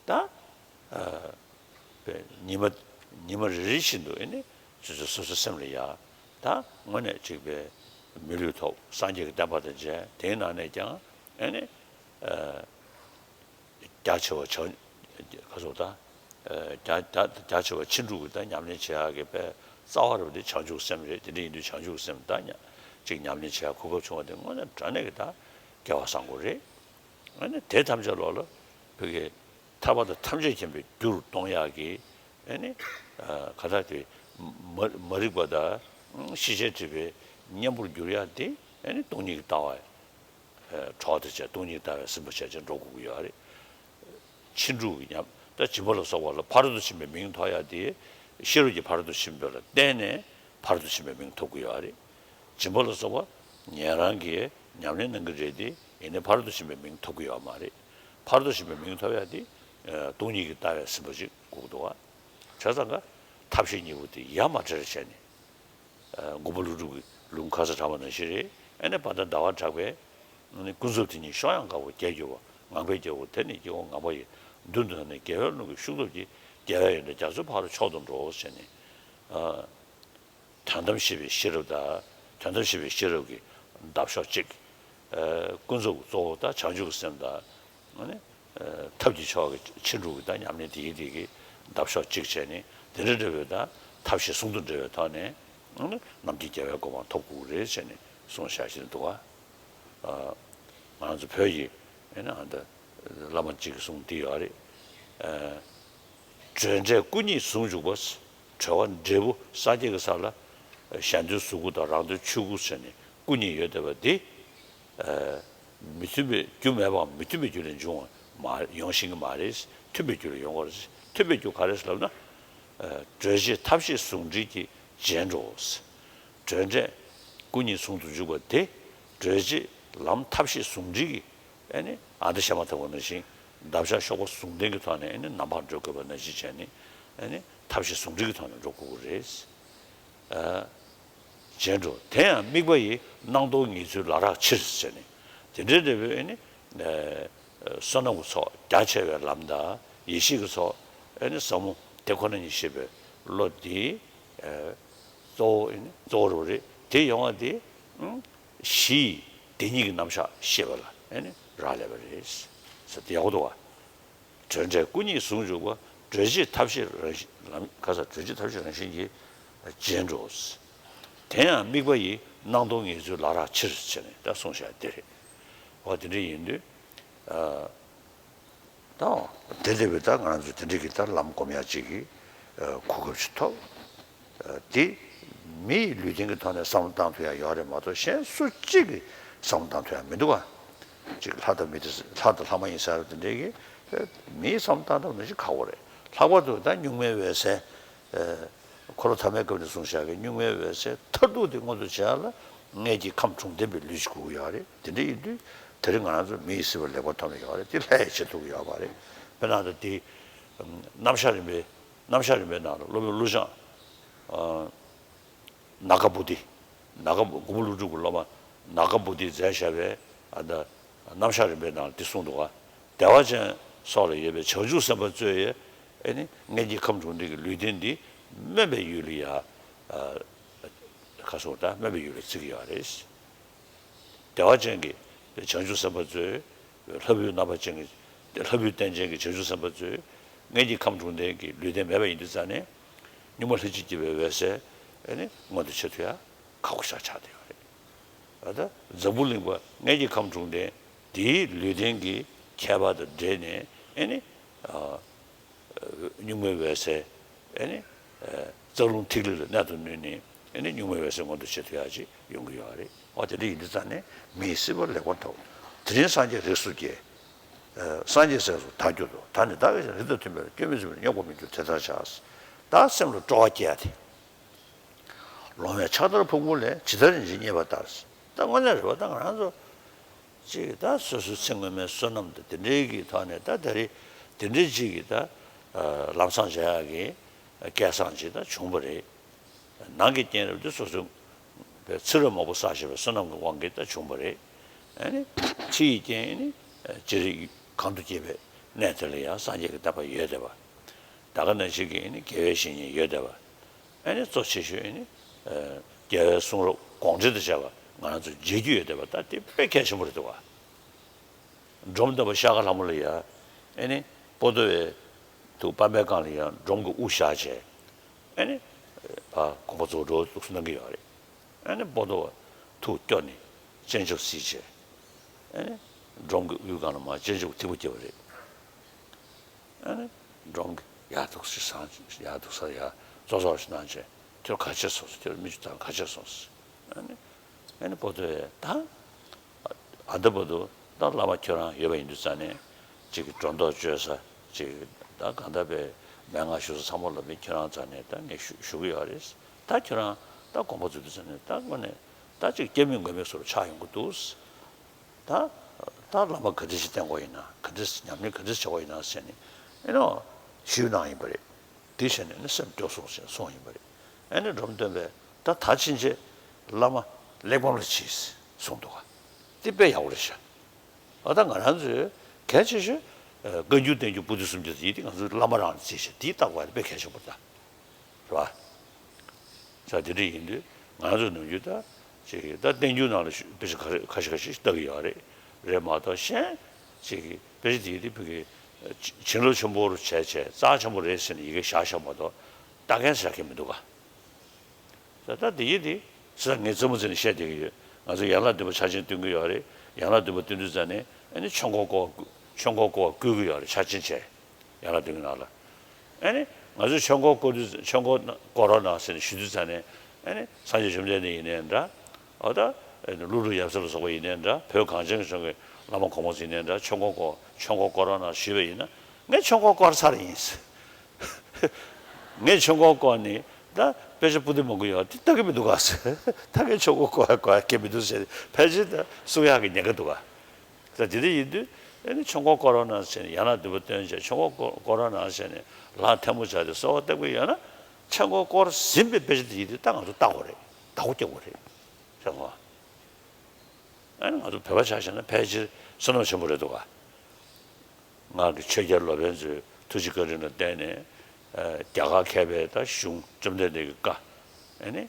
ད། ཨ། པའི་ཉི་མ། ཉི་མ་རེ་རེ་བཞིན་དུ་ཨེ་ནི་སོ་སོ་སོ་སོའི་སེམས་ལ་ཡ། ད་དངོས་གནས་གཅིག་པའི་མི་ལུས་ཐོབ། སངས་རྒྱས་ཀྱི་བསྟན་པ་དང་མཇལ། དེའི་ནང་ནས་ཀྱང་ཨེ་ནི། ཨ། རྒྱ་ཆེ་བ་བྱང་། ག་སོགས་ད། ཨ། རྒྱ་རྒྱ་རྒྱ་ཆེ་བ་ཕྱིན་དྲུག་གི་ད་ཉམས་ལེན་བྱེད་ཡག་གི་པའི་རྩ་བ་རུ་དེ་བྱང་ཆུབ་སེམས་རེད། དེ་འདྲ་ཡིན་དུས་བྱང་ཆུབ་སེམས་ད་ཉ་གཅིག་ཉམས་ལེན་བྱེད་ཡག་གོ་སྐབས་བྱུང་བ་དེ་དངོས་གནས་དྲང་གནས་ཀྱི་ད་སྐལ་བ་བཟང་པོ་རེད། ཨ་ནི་དེ་ཐམས་ཅད་ལོག་ལ་བོད་ཀྱི། ཐར་པ་དང་ཐམས་ཅད་མཁྱེན་པའི་རྒྱུར་གཏོང་ཡག་གི་ཨེ་ནི། ཨ། ག་ད་དེ་མ་མ་རིག་པ་དང་ཤེས་བྱའི་སྒྲིབ་པའི་གཉེན་པོར་འགྱུར་ཡག་དེ་ཨེ་ནི་སྟོང་ཉིད་ཀྱི་ལྟ་བ། གྲོགས་དང་བཅས་སྟོང་ཉིད་ལྟ་བས་ཟིན་པར་བྱས་ཏེ་འགྲོ་དགོས་ཀྱི་ཡོད་རེད། ཕྱིན་དྲུག་གི་ཉམས། ད་སྦྱིན་པ་ལ་སོགས་པ་ལ་ཕ་རོལ་ཏུ་ཕྱིན་པའི་མིང་ཐོགས་ཡག་དེ་ཤེས་རབ་ཀྱི་ཕ་རོལ་ཏུ་ཕྱིན་པ་ལ་བརྟེན་ནས་ ཕར་དུ་ཕྱིན་པའི་མིང་ཐོབ་ཀྱི་ཡོད་རེད། སྦྱིན་པ་ལ་སོགས་པ་ཉན་རང་གིས་ཉམས་ལེན་གནང་གི་རེད་དེ། ཡིན་ནའི་ཕར་དུ་ཕྱིན་པའི་མིང་ཐོབ་ཀྱི་ཡོད་མ་རེད། ཕར་དུ་ཕྱིན་པའི་མིང་ཐོབ་ཡ་དེ་སྟོང་ཉིད་ཀྱི་ལྟ་བས་ཟིན་པ་ཅིག་དགོས་ཀྱི་འདུག་བ། བྱས་ཙང་ཀ་ཐབས་ཤེས་གཉིས་པོ་དེ་ཡ་མ་བྲལ་བྱས་ནས། མགོན་པོ་ཀླུ་སྒྲུབ་ཀྱི་ལུང་ཁ་སང་དྲངས་པ་ནང་བཞིན་རེད། ཨ་ནི་བར་དོ་ཟླ་བ་གྲགས་པས་ཨ་ནི་ཀུན་རྫོབ་དེ་ཉིད་གཤོག་ཡངས་དཀར་པོ་རྒྱས་གྱུར་པ། ངང་པས་རྒྱལ་པོ་དེ་ནི་སྐྱེ་བོ་ངང་པ་ཡི། མདུན་དུ་ནི་རྒྱལ་བའི་ཀླུང་གི་ཤུགས་སྟོབས་ཀྱིས། རྒྱལ་བའི་ཡོན་ཏན་རྒྱ་མཚོའི་ཕ་རོལ་མཆོག་ཏུ་འགྲོ་ཟེར་ནས། དོན་དམ་ཤེས་པའི་ཤེས་རབ་དང་། དོན་དམ་ཤེས་པའི་ཤེས་རབ་ཀྱི་འདབ་གཤོག་གཅིག་ཀུན་རྫོབ་གཙོ་བོ་དང་བྱང་ཆུབ་ཀྱི་སེམས་དང་། ཨ་ནི། ཐབས་ཀྱི་མཆོག་གི་ཕྱིན་དྲུག་གི་དང་ཉམས་ལེན་དེའི་དེ་གི་འདབ་གཤོག་གཅིག་བྱས་ནས། དེ་འདྲ་འདྲ་བའི་དང་ཐབས་ཤེས་ཟུང་དུ་འབྲེལ་བའི་ཐོག་ནས། ཨ་ནི་ནམ་མཁའི་རྒྱལ་བའི་གོ་འཕང་ཐོབ་དགོས་ཀྱི་རེད་ཟེར་ནས་གསུངས་བཞག་བཞིན་འདུག་ག་ང་ཚོ་བོད་ཀྱི་ཨ་ནི་ཨ་ད་བླ་མ་གཅིག་གིས་གསུངས་དེ་ཡོད་རེད། གྲོལ་འབྲས་སྐུ་གཉིས་ཟུང་འཇུག་པ། གྲོལ་བ་འབྲས་བུ་སངས་རྒྱས་ཀྱི་ས་ལ། གཞན་དོན་གཟུགས་སྐུ་དང་རང་དོན་ཆོས་སྐུ་ཟེར་ནས་སྐུ་གཉིས་ཡོད་བསྡད་པ་འདི། མི་མཐུན་པའི་རྒྱུ་མེད་པའམ་མི་མཐུན་པའི་རྒྱུ་ལས་འབྱུང་བ་མ་ཡོང་ཤེས་ཀྱི་མ་རེད། མཐུན་པའི་རྒྱུ་ལས་ཡོང་བ་རེད། མཐུན་པའི་རྒྱུ་ག་རེ་ཟེར་ལབ་ན། གྲོལ་བྱེད་ཐབས་ཤེས་ཟུང་འབྲེལ་གྱི་རྗེས་འགྲོ། གྲོལ་འབྲས་སྐུ་གཉིས་ཟུང་དུ་འཇུག་པ་དེ། གྲོལ་བྱེད་ལམ་ཐབས་ཤེས་ཟུང་འབྲེལ་གྱི། ཨ་ནི་ཨ་ད་བཤད་མ་ཐག་པ་ནང་བཞིན་འདབ་ཆགས་གཤོག་པ་ཟུང་ལྡན་གྱི་ཐོག་ནས་ཨ་ནི་ནམ་མཁར་འགྲོ་དགོས་པ་ནང་བཞིན་བྱས་ནས། ཨ་ནི་ཐབས་ཤེས་ཟུང་འབྲེལ་གྱི་ཐོག་ནས་འགྲོ་དགོས་ཀྱི་རེད། རྗེས་འགྲོ་དེ་ཡང་དམིགས་པ་ཡིས། སྣང་སྟོང་ངེས་ཚུལ་ལ་རག་ཕྱིར་ཟེར་ནས། དེ་འདྲའི་འབྲས་བུ་ཨ་ནི། བསོད་ནམས་ཀྱི་ཚོགས་རྒྱ་ཆེ་བའི་ལམ་དང་ཡེ་ཤེས་ཀྱི་ཚོགས་ཨ་ནི་ཟབ་མོ་དེ་ཁོ་ན་ཉིད་ཤེས་པའི་བློ་འདི། གཙོ་བོ་ཨ་ནི་གཙོ་བོ་རེད། དེ་ཡོང་བ་དེ། གཞི་ཡི་དེ་ཉིད་ཀྱི་རྣམ་གཞག་ཤེས་པ་ལ་ཨ་ནི་རག་ལས་པ་རེད་ཟེར་དེ་ཡག་པོ་འདུག་བ། གྲོལ་འབྲས་སྐུ་གཉིས་ཟུང་འཇུག་པ། གྲོལ་བྱེད་ཐབས་ཤེས་རང་བཞིན་ལམ་ཁ་ས་གྲོལ་བྱེད་ཐབས་ཤེས་རང་བཞིན་གྱི་རྗེས་འགྲོ། དེ་ཡང་དམིགས་པ་ཡིས། སྣང་སྟོང་ངེས་ཚུལ་ལ་རག་ཕྱིར་ཟེར་ནས་ད་གསུངས་བཞག་དེ་རེད། འོ་དེ་འདྲ་ཡིན་དུས། ད་དེ་འདྲ་བའི་ད་ང་རང་ཚོ་དེ་འདྲ་གི་ད་ལམ་སྒོམ་ཡག་ཅིག་གི་གོ་སྐབས་ཤིག་ཐོབ། དེ་མི་ཡི་ལུས་རྟེན་གྱི་ཐོག་ནས་བསམ་བློ་བཏང་ཐུབ་ཡག་ཡོད་རེད་མ་གཏོགས་གཞན་སུ་གཅིག་གིས་བསམ་བློ་བཏང་ཐུབ་ཡག་མི་འདུག་ག་ཅིག་ལྷ་དང་མི་དེ་ལྷ་དང་ལྷ་མ་ཡིན་ས་རུ་དེ་འདྲའི་གི་མིའི་བསམ་བློ་བཏང་ཐབས་ནང་བཞིན་ཁག་པོ་རེད། ལྷག་པར་དུ་ད་གཉུག་མའི་འོད་གསལ། འཁོར་ལོ་ཐ་མའི་སྐབས་ནས་གསུངས་བཞག་གི་གཉུག་མའི་འོད་གསལ་མཐར་ཐུག་དེ་མངོན་དུ་བྱེད་ཡག་ལ་མངལ་གྱི་ཁམས་དྲུང་ལྡན་པའི་ལུས་ཅིག་དགོས་ཀྱི་ཡོད་རེད། དེ་འདྲ་ཡིན་དུས་དེ་རིང་ང་རང་ཚོ་མི་ཡི་སྲིད་པ་ལེགས་པར་ཐོབ་ནས་ཡོད་རེད། དེ་ལྷ་ཡིས་བྱེད་ཐུབ་ཀྱི་ཡོད་མ་རེད། དཔེར་ན་ད་དེ་རྣམ་གཞག་རིམ་པའི་རྣམ་གཞག་རིམ་པའི་ནང་ལ་སློབ་དཔོན་ཀླུ་བྱང་། ནཱ་ག་བོ་དྷི། ནཱ་ག་མགོན་པོ་ཀླུ་སྒྲུབ་ཀྱི་སློབ་མ་ནཱ་ག་བོ་དྷིས་མཛད་བཞག་པའི་ཨ་ད་རྣམ་གཞག་རིམ་པའི་ནང་ལ་འདི་གསུངས་འདུག་ག་བདེ་བ་ཅན་སོགས་ལ་ཡོད་པའི་བྱང་ཆུབ་སེམས་དཔའ་གཙོས་ཡས་ཨེ་ནི་མངལ་གྱི་ཁམས་དྲུང་ལྡན་གྱི་ལུས་རྟེན་འདི་སྨོན་པའི་ཡུལ་ལ་ཡ། ཁ་སོགས་དང་སྨོན་པའི་ཡུལ་ལ་བརྩི་གི་ཡོད་རེད། བདེ་བ་ཅན་གྱི་བྱང་ཆུབ་སེམས་དཔའ་གཙོས། ལྷ་བུའི་རྣམ་པ་ཅན་གྱི་ལྷ་བུའི་རྟེན་ཅན་གྱི་བྱང་ཆུབ་སེམས་དཔའ་གཙོས། མངལ་གྱི་ཁམས་དྲུང་ལྡན་གྱི་ལུས་རྟེན་མེད་པ་ཡིན་དུས་ཙང་ནས། གཉུག་མ་ལྷན་ཅིག་སྐྱེས་པའི་འོད་གསལ་ཨེ་ནི་མངོན་དུ་བྱེད་ཐུབ་ཡ་ཁག་པོ་ཞིག་ཆགས་བསྡད་ཡོད་རེད། ད་ལྟ་འཛམ་བུ་གླིང་པ་མངལ་གྱི་ཁམས་དྲུང་ལྡན་དེའི་ལུས་རྟེན་གྱི་ཁྱད་པར་དང་འབྲེལ་ནས་ཨེ་ནི། གཉུག་མའི་འོད་གསལ། ཨེ་ནི། རྩ་རླུང་ཐིག་ལེ་ལ་གནད་དུ་བསྣུན་ནས་ཨེ་ནི་གཉུག་མའི་འོད་གསལ་མངོན་དུ་བྱེད་ཐུབ་ཡག་ཅིག་ཡོང་གི་ཡོད་རེད། འོ་དེ་འདྲ་ཡིན་དུས་ཙང་ནས་མི་ཡི་སྲིད་པ་ལེགས་པར་ཐོབ། དེ་རིང་སངས་རྒྱས་རིགས་སུ་སྐྱེས། སངས་རྒྱས་སྲས་སུ་བདག་གྱུར་ཏོ། ད་ནི་བདག་གི་རིགས་དང་མཐུན་པའི་སྐྱོན་མི་འཛིན་པར་རྙོག་པར་མི་འགྱུར་དེ་ལྟར་བྱ། ད་སེམས་ལ་སྤྲོ་བ་སྐྱེ་ཡ་དེ། ལོང་བས་ཕྱག་དར་ཕུང་པོ་ལས། ཇི་ལྟར་ཡིན་ཅིང་རྙེད་པ་ལྟར། ད་དངོས་གནས་རེད་བ། ད་ང་རང་ཚོ་ཅིག་ད་སོ་སོའི་ཚེ་སྔོན་མའི་བསོད་ནམས་དང་དེ་འདྲའི་གི་ཐོག་ནས་ད་ད་རེས་དེ་འདྲའི་ཅིག་གི་ད་ལམ་སང་བྱ་ཡག་གི་སྐལ་བཟང་ཅིག་ད་བྱུང་བ་རེད། ནང་གི་རྐྱེན་རེད་དེ་སོ་སོའི་ཚེ་རབས་མང་པོ་བསགས་བཞག་པའི་བསོད་ནམས་ཀྱི་དབང་གིས་ད་བྱུང་བ་རེད། ཨ་ནི་ཕྱི་ཡི་རྐྱེན་ནི་ཅི་རིགས་གང་དུ་སྐྱེས་པའི་གནས་དེ་ལ་ཡང་སངས་རྒྱས་ཀྱི་བསྟན་པ་ཡོད་བསྡད་པ། ད་ག་ནང་བཞིན་གྱི་ཨ་ནི་དགེ་བའི་བཤེས་གཉེན་ཡོད་བསྡད་པ། ཨ་ནི་གཙོ་ཆེ་ཤོས་ཨ་ནི། རྒྱལ་བའི་གསུང་རབ་དགོངས་འགྲེལ་དང་བཅས་པ་ང་རང་ཚོ་མཇལ་རྒྱུ་ཡོད་བསྡད་པ་ད་དེ་དཔེ་གལ་ཆེན་པོ་རེད་འདུག་བ། འབྲོམ་སྟོན་པ་ཤཱཀྱ་ལྷ་མོ་ལ་ཡ། ཨ་ནི་པོ་ཏོ་བའི་ཐུགས་པ་སྨད་སྒང་ལ་ཡ་འབྲོམ་གྱི་དབུ་བཞག་བྱས། ཨ་ནི། ཕ་དགོངས་པ་རྫོགས་འགྲོ་ལུགས་སུ་གནང་གི་ཡོད་རེད། ཨ་ནི་པོ་ཏོ་བ་ཐུགས་སྐྱོ་ནས་སྤྱན་ཆབ་གཟིགས་བྱས། ཨ་ནི། འབྲོམ་གྱི་དབུའི་སྒང་ལ་མར་སྤྱན་ཆབ་ཐིགས་པ་བརྒྱབ་པ་རེད། ཨ་ནི། འབྲོམ་གྱིས་ཡར་འདུག་སེ་སངས་ཡར་འདུག་སེ་ཡར་ཙོག་ཙོག་ཞིག་གནང་བྱས་ཁྱོད་ག་ཆེར་སོང་ཟེར། ཁྱོད་མི་ཆུ་དང་ག་ཆེར་སོང་ཟེར། ཨ་ནི། ཨ་ནི་པོ་ཏོ་ཡས་ད། ཨ་ད་བར་དུ་ད་བླ་མ་ཁྱོད་རང་ཡོད་པ་ཡིན་དུས་ཙང་ནས་ཅིག་གི་སྒྲོ་འདོགས་གཅོད་ས་ཅིག་ད་གང་ལྟར་པའི་མན་ངག་ཞུ་ས་ཚང་མ་ལ་མི་ཁྱོད་རང་ཙང་ནས་ད་ངས་ཞུ་ཞུ་གི་ཡོད་རེད། ད་ཁྱོད་རང་ད་ ད་དགོངས་པ་རྫོགས་དུས་ཙམ་ནས་ད་དངོས་གནས་ད་ཅིག་སྐྱེ་མེད་མགོན་མེད་བཟོ་འདྲ་ཆགས་ཡོང་གི་འདུག། ད་ད་བླ་མ་ག་འདྲ་ཞིག་བསྟེན་དགོས་ཡིན་ན། ག་འདྲ་ཞིག་ཉམས་ལེན་ག་འདྲ་ཞིག་བྱེད་དགོས་ཡིན་ན་ཟེར་ནས། ཨེ་ནོ་ཞུས་གནང་ཡིན་པ་རེད། དེ་བྱས་ནས་ནི་སེམས་སྐྱོ་སོང་ཞེས་གསུངས་ཡིན་པ་རེད། ཨེ་ནི་འབྲོམ་སྟོན་པས་ད་ད་ཕྱིན་ཆད་བླ་མ་གླེགས་བམ་ལ་གྱིས་གསུངས་འདུག་ག། དེ་དཔེ་ཡག་པོ་རེད་ཤག། ཨ་ད་ང་རང་ཚོས་གལ་ཆེ་ཤོས་ཨ་བཀའ་འགྱུར་བསྟན་འགྱུར་པོ་ཏི་སུམ་བརྒྱ་དེ་ཡིན་དེ་ང་ཚོའི་བླ་མ་རང་ནས་བརྩིས་ཤག། དེའི་བརྟག་པ་དཔེ་གལ་ཆེན་པོ་རེད་ད། རེད་བ། ས་དེ་འདྲ་ཡིན་དུས་ང་ཚོ་ནམ་རྒྱུན་ད་ཅིག་གིས་ད་བསྟན་འགྱུར་ནང་ལ་ཤུ་དཔེ་ཆ་ཁ་ཁ་ཤས་ཁ་ཤས་ཤིག་ལྟ་གི་ཡོད་རེད། རེད་མ་གཏོགས་གཞན་ཅིག་གིས་དཔེ་ཆ་དེ་དེ་བོད་ཀྱི་བྱིན་རླབས་ཆེན་པོ་རུ་བྱས་བྱས་རྩ་ཆེན་པོ་རེད་ཟེར་ནས་ཡི་གེ་བཞག་བཞག་མ་གཏོགས་ལྟ་མཁན་བཞག་གི་མི་འདུག་ག། ད་ལྟ་དེ་ཡིན་དེ་ས་ངས་རྩེད་མོ་རྩེ་ནས་བཤད་བསྡད་ཀྱི་ཡོད། ང་ཚོ་ཡན་ལག་བདུན་པ་ཕྱག་ཆེན་སྟོན་གྱི་ཡོད་རེད། ཡན་ལག་བདུན་པ་སྟོན་དུས་ཙ་ནས་ཨ་ནི་ཆོས་འཁོར་བསྐོར་ཆོས་འཁོར་བསྐོར་བ་བསྐུལ་གྱི་ཡོད་རེད། ཕྱག་ཆེན་བྱས། ཡན་ལག་བདུན་གྱི་ནང་ལ། ཨ་ནི་ང་ཚོས་ཆོས་འཁོར་བསྐོར་དུས་ཆོས་འཁོར་བསྐོར་རོགས་གནང་ཟེར་ནས་ཞུ་དུས་ཙ་ནས། ཨ་ནི་སངས་རྒྱས་བཅོམ་ལྡན་འདས་ཡིན་ནའི་འདྲ། འོ་ད་ཀླུ་སྒྲུབ་ཡབ་སྲས་ལ་སོགས་པ་ཡིན་ནའི་འདྲ། བོད་གངས་ཅན་གྱི་ལྗོངས་ཀྱི་བླ་མ་གོང་མ་ཚོ་ཡིན་ནའི་འདྲ། ཆོས་འཁོར་བསྐོར་ཆོས་འཁོར་བསྐོར་རོགས་གནང་ཞུས་པ་ཡིན་ན། ངས་ཆོས་འཁོར་བསྐོར་ཚར་ཡིན། ངས་ཆོས་འཁོར་བསྐོར་ནས་ད་དཔེ་ཆ་པོ་ཏི་མང་པོ་ཡོད་དེ་ལྟ་གི་མི་འདུག་ག་ཟེར། ད་ངས་ཆོས་འཁོར་བསྐོར་ཡ་དགོས་ཡ་གང་ཡང་མི་འདུག་ཟེར། ཕལ་ཆེར་ད་གསུང་ཡག་གི་ཉེན་ཁ་འདུག་ག། ད་དེ་འདྲ་ཡིན་དུས་ཨ་ནི་ཆོས་འཁོར་བསྐོར་རོགས་གནང་ཟེར་ནས་ཡན་ལག་བདུན་པ་སྟོན་བྱས། ཆོས་འཁོར་བསྐོར་བསྐོར་རོགས་གནང་ཟེར་ནས་ལག་ཐལ་མོ་སྦྱར་ཏེ་གསོལ་བ་བཏབ་ཀྱི་ཡོད་ན། ཆོས་འཁོར་བསྐོར་ཟིན་པའི་དཔེ་ཆ་དེ་ཡིན་དུས་ད་ང་ཚོ་ལྟ་དགོས་རེད། བདག་པོ་རྒྱག་དགོས་རེད། ཆོས་འཁོར། ཨ་ནི་ང་ཚོ་བོད་པ་ཆ་བཞག་ན་ཕལ་ཆེར་བསོད་ནམས་ཆེན་པོ་རེད་འདུག་ག། ང་གི་ཆོས་རྒྱལ་ལོ་པཎ་ཚོའི་ཐུགས་རྗེ་བཀའ་དྲིན་ལ་བརྟེན་ནས་ཨ་རྒྱ་གར་མཁས་པའི་ད་གཞུང་བཅོམ་ལྡན་འདས་ཀྱི་བཀའ། ཨ་ནི་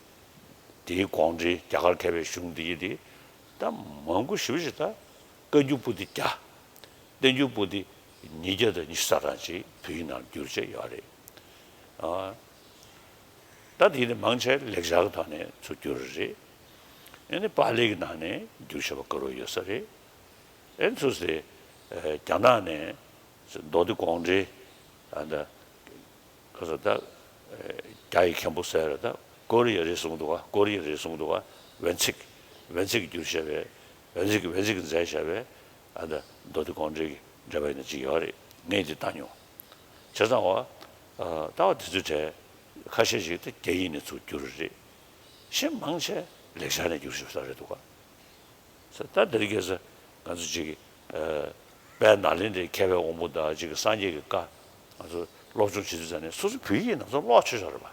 དེའི་དགོངས་འགྲེལ། རྒྱ་གར་མཁས་པའི་གཞུང་འདི་ཡི་དེ་ད་མང་པོ་ཞེ་པོ་ཞིག་ད་བཀའ་འགྱུར་པོ་ཏི་བརྒྱ། བསྟན་འགྱུར་པོ་ཏི་ཉིས་བརྒྱ་དང་ཉི་ཤུ་རྩ་གྲངས་ཅིག་བོད་ཡིག་ནང་བསྒྱུར་བྱས་ཡོད་རེད། ཨ། ད་དེ་ནི་མང་ཆེ་ལེགས་སྦྱར་གྱི་ཐོག་ནས་ཚུར་བསྒྱུར་རེད། ཨེ་ནི་པཱ་ལི་གི་ནང་ནས་བསྒྱུར་བྱས་པ་དཀར་པོ་ཡོད་ས་རེད། ཨེ་ཚུར་སེ་རྒྱ་ནག་ནས་མདོ་སྡེ་དགོངས་འགྲེལ། ཨ་ད་ག་ས་ད་རྒྱ་ཡི་མཁན་པོ་ཟེར་ར། ད་ཀོ་རི་ཡ་རེད་གསུངས་འདུག་ག། ཀོ་རི་ཡ་རེད་གསུངས་འདུག་ག། ཝེན་ཚིག་ཝེན་ཚིག་གིས་བསྒྱུར་བྱས་པའི། ཝེན་ཚིག་ཝེན་ཚིག་གིས་མཛད་བྱས་པའི། ཨ་ད་མདོ་སྡེ་དགོངས་འགྲེལ་གྱི་འགྲེལ་པ་ཡིན་ན་ཅིག་ཡོད་རེད། ངས་འདི་བལྟས་མྱོང་། བྱས་ཙང་བ། ཨ་ལྟ་བ་དེ་ཚོའི་གྲས་ཁ་ཤས་ཤིག་ད་རྒྱ་ཡིག་ནས་ཚུར་བསྒྱུར་རེད། གཞན་མང་ཆེ་ལེགས་སྦྱར་ནས་བསྒྱུར་ཞིག་ས་རེད་འདུག་ག། ས་ད་འདིར་སྐད་ས་ང་ཚོ་ཅིག་ཨ་དཔལ་ནཱ་ལེནྡྲའི་མཁས་པའི་དབང་པོ་དང་ཅིག་སངས་རྒྱས་ཀྱི་བཀའ་ང་ཚོ་སློབ་སྦྱོང་བྱེད་དུས་ཙ་ནས་སོ་སོ་བོད་ཡིག་ནང་ཚོ་ཀློག་ཆོག་ཆོག་རེད་པ།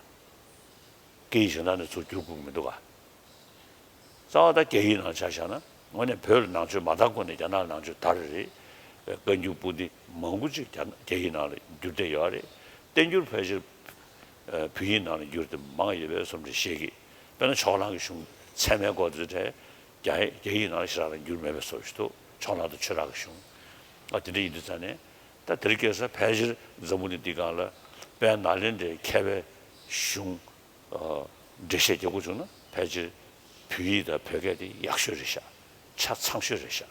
སྐད་ཡིག་གཞན་དག་ནས་ཚུར་བསྒྱུར་དགོས་ཀྱི་མི་འདུག་ག། རྩ་བ་ད་རྒྱ་ཡིག་ནང་ཆ་བཞག་ན་དངོས་གནས་བོད་ལ་ནང་ཆོས་མ་དར་གོང་ནས་རྒྱ་ནག་ནང་ཆོས་དར་རེད། བཀའ་འགྱུར་པོ་ཏི་མང་པོ་ཅིག་རྒྱ་རྒྱ་ཡིག་ནང་ལ་བསྒྱུར་བསྡད་ཡོད་རེད། བསྟན་འགྱུར་ཕལ་ཆེར་བོད་ཡིག་ནང་ལ་བསྒྱུར་ཏེ་མང་ཡོད་པའི་བསམ་ཚུལ་བཤད་ཀྱི། དཔེར་ན་ཕྱོགས་གླང་གི་གཞུང་ཚད་མའི་སྐོར་དེ་ཚོ་རྒྱ་རྒྱ་ཡིག་ནང་ལ་ཞེ་དྲག་ལ་བསྒྱུར་མེད་པའི་བཟོ་ཞིག་འདུག། ཕྱོགས་གླང་དང་ཆོས་གྲགས་ཀྱི་གཞུང་། ཨ་དེ་འདྲ་ཡིན་དུས་ཙ་ནས་ད་དེ་རིང་ཁ་སང་ཕལ་ཆེར་འཛམ་བུ་གླིང་འདི་སྒང་ལ་དཔལ་ནཱ་ལེནྡྲའི་མཁས་པའི་གཞུང་འགྲེལ་བཤད་རྒྱག་དགོས་བྱུང་ན་ཕལ་ཆེར་བོད་ཡིག་དང་བོད་སྐད་དེ་ཡག་ཤོས་རེད་ཤག། ཆ་ཚང་ཤོས་རེད་ཤག།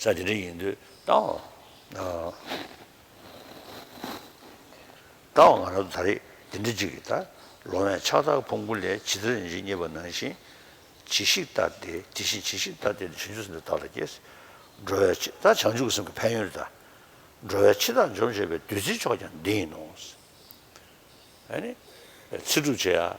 ས་དེ་འདྲ་ཡིན་དུས་ད་ད་ང་རང་ཚོ་ད་རེས་དེ་འདྲ་ཅིག་གི་ད་ལོང་བས་ཕྱག་དར་ཕུང་པོ་ལས། ཇི་ལྟར་ཡིན་ཕྱིར་རྙེད་པ་ནང་བཞིན། ཇི་ཞིག་ལྟར་ཏེ། དེ་བཞིན་ཇི་ཞིག་ལྟར་ཏེ། བྱང་ཆུབ་སེམས་དེ་བདག་ལ་སྐྱེས། འགྲོ་བའི་ཕྱི་ད་བྱང་ཆུབ་ཀྱི་སེམས་ཀྱི་ཕན་ཡོན་རེད་ད། འགྲོ་བའི་འཆི་བདག་འཇོམས་བྱེད་པའི། བདུད་རྩིའི་མཆོག་ཀྱང་འདི་ཡིན་ནོ། ཨ་ནི་ཚེ་སྒྲུབ་བྱེད་ཡ།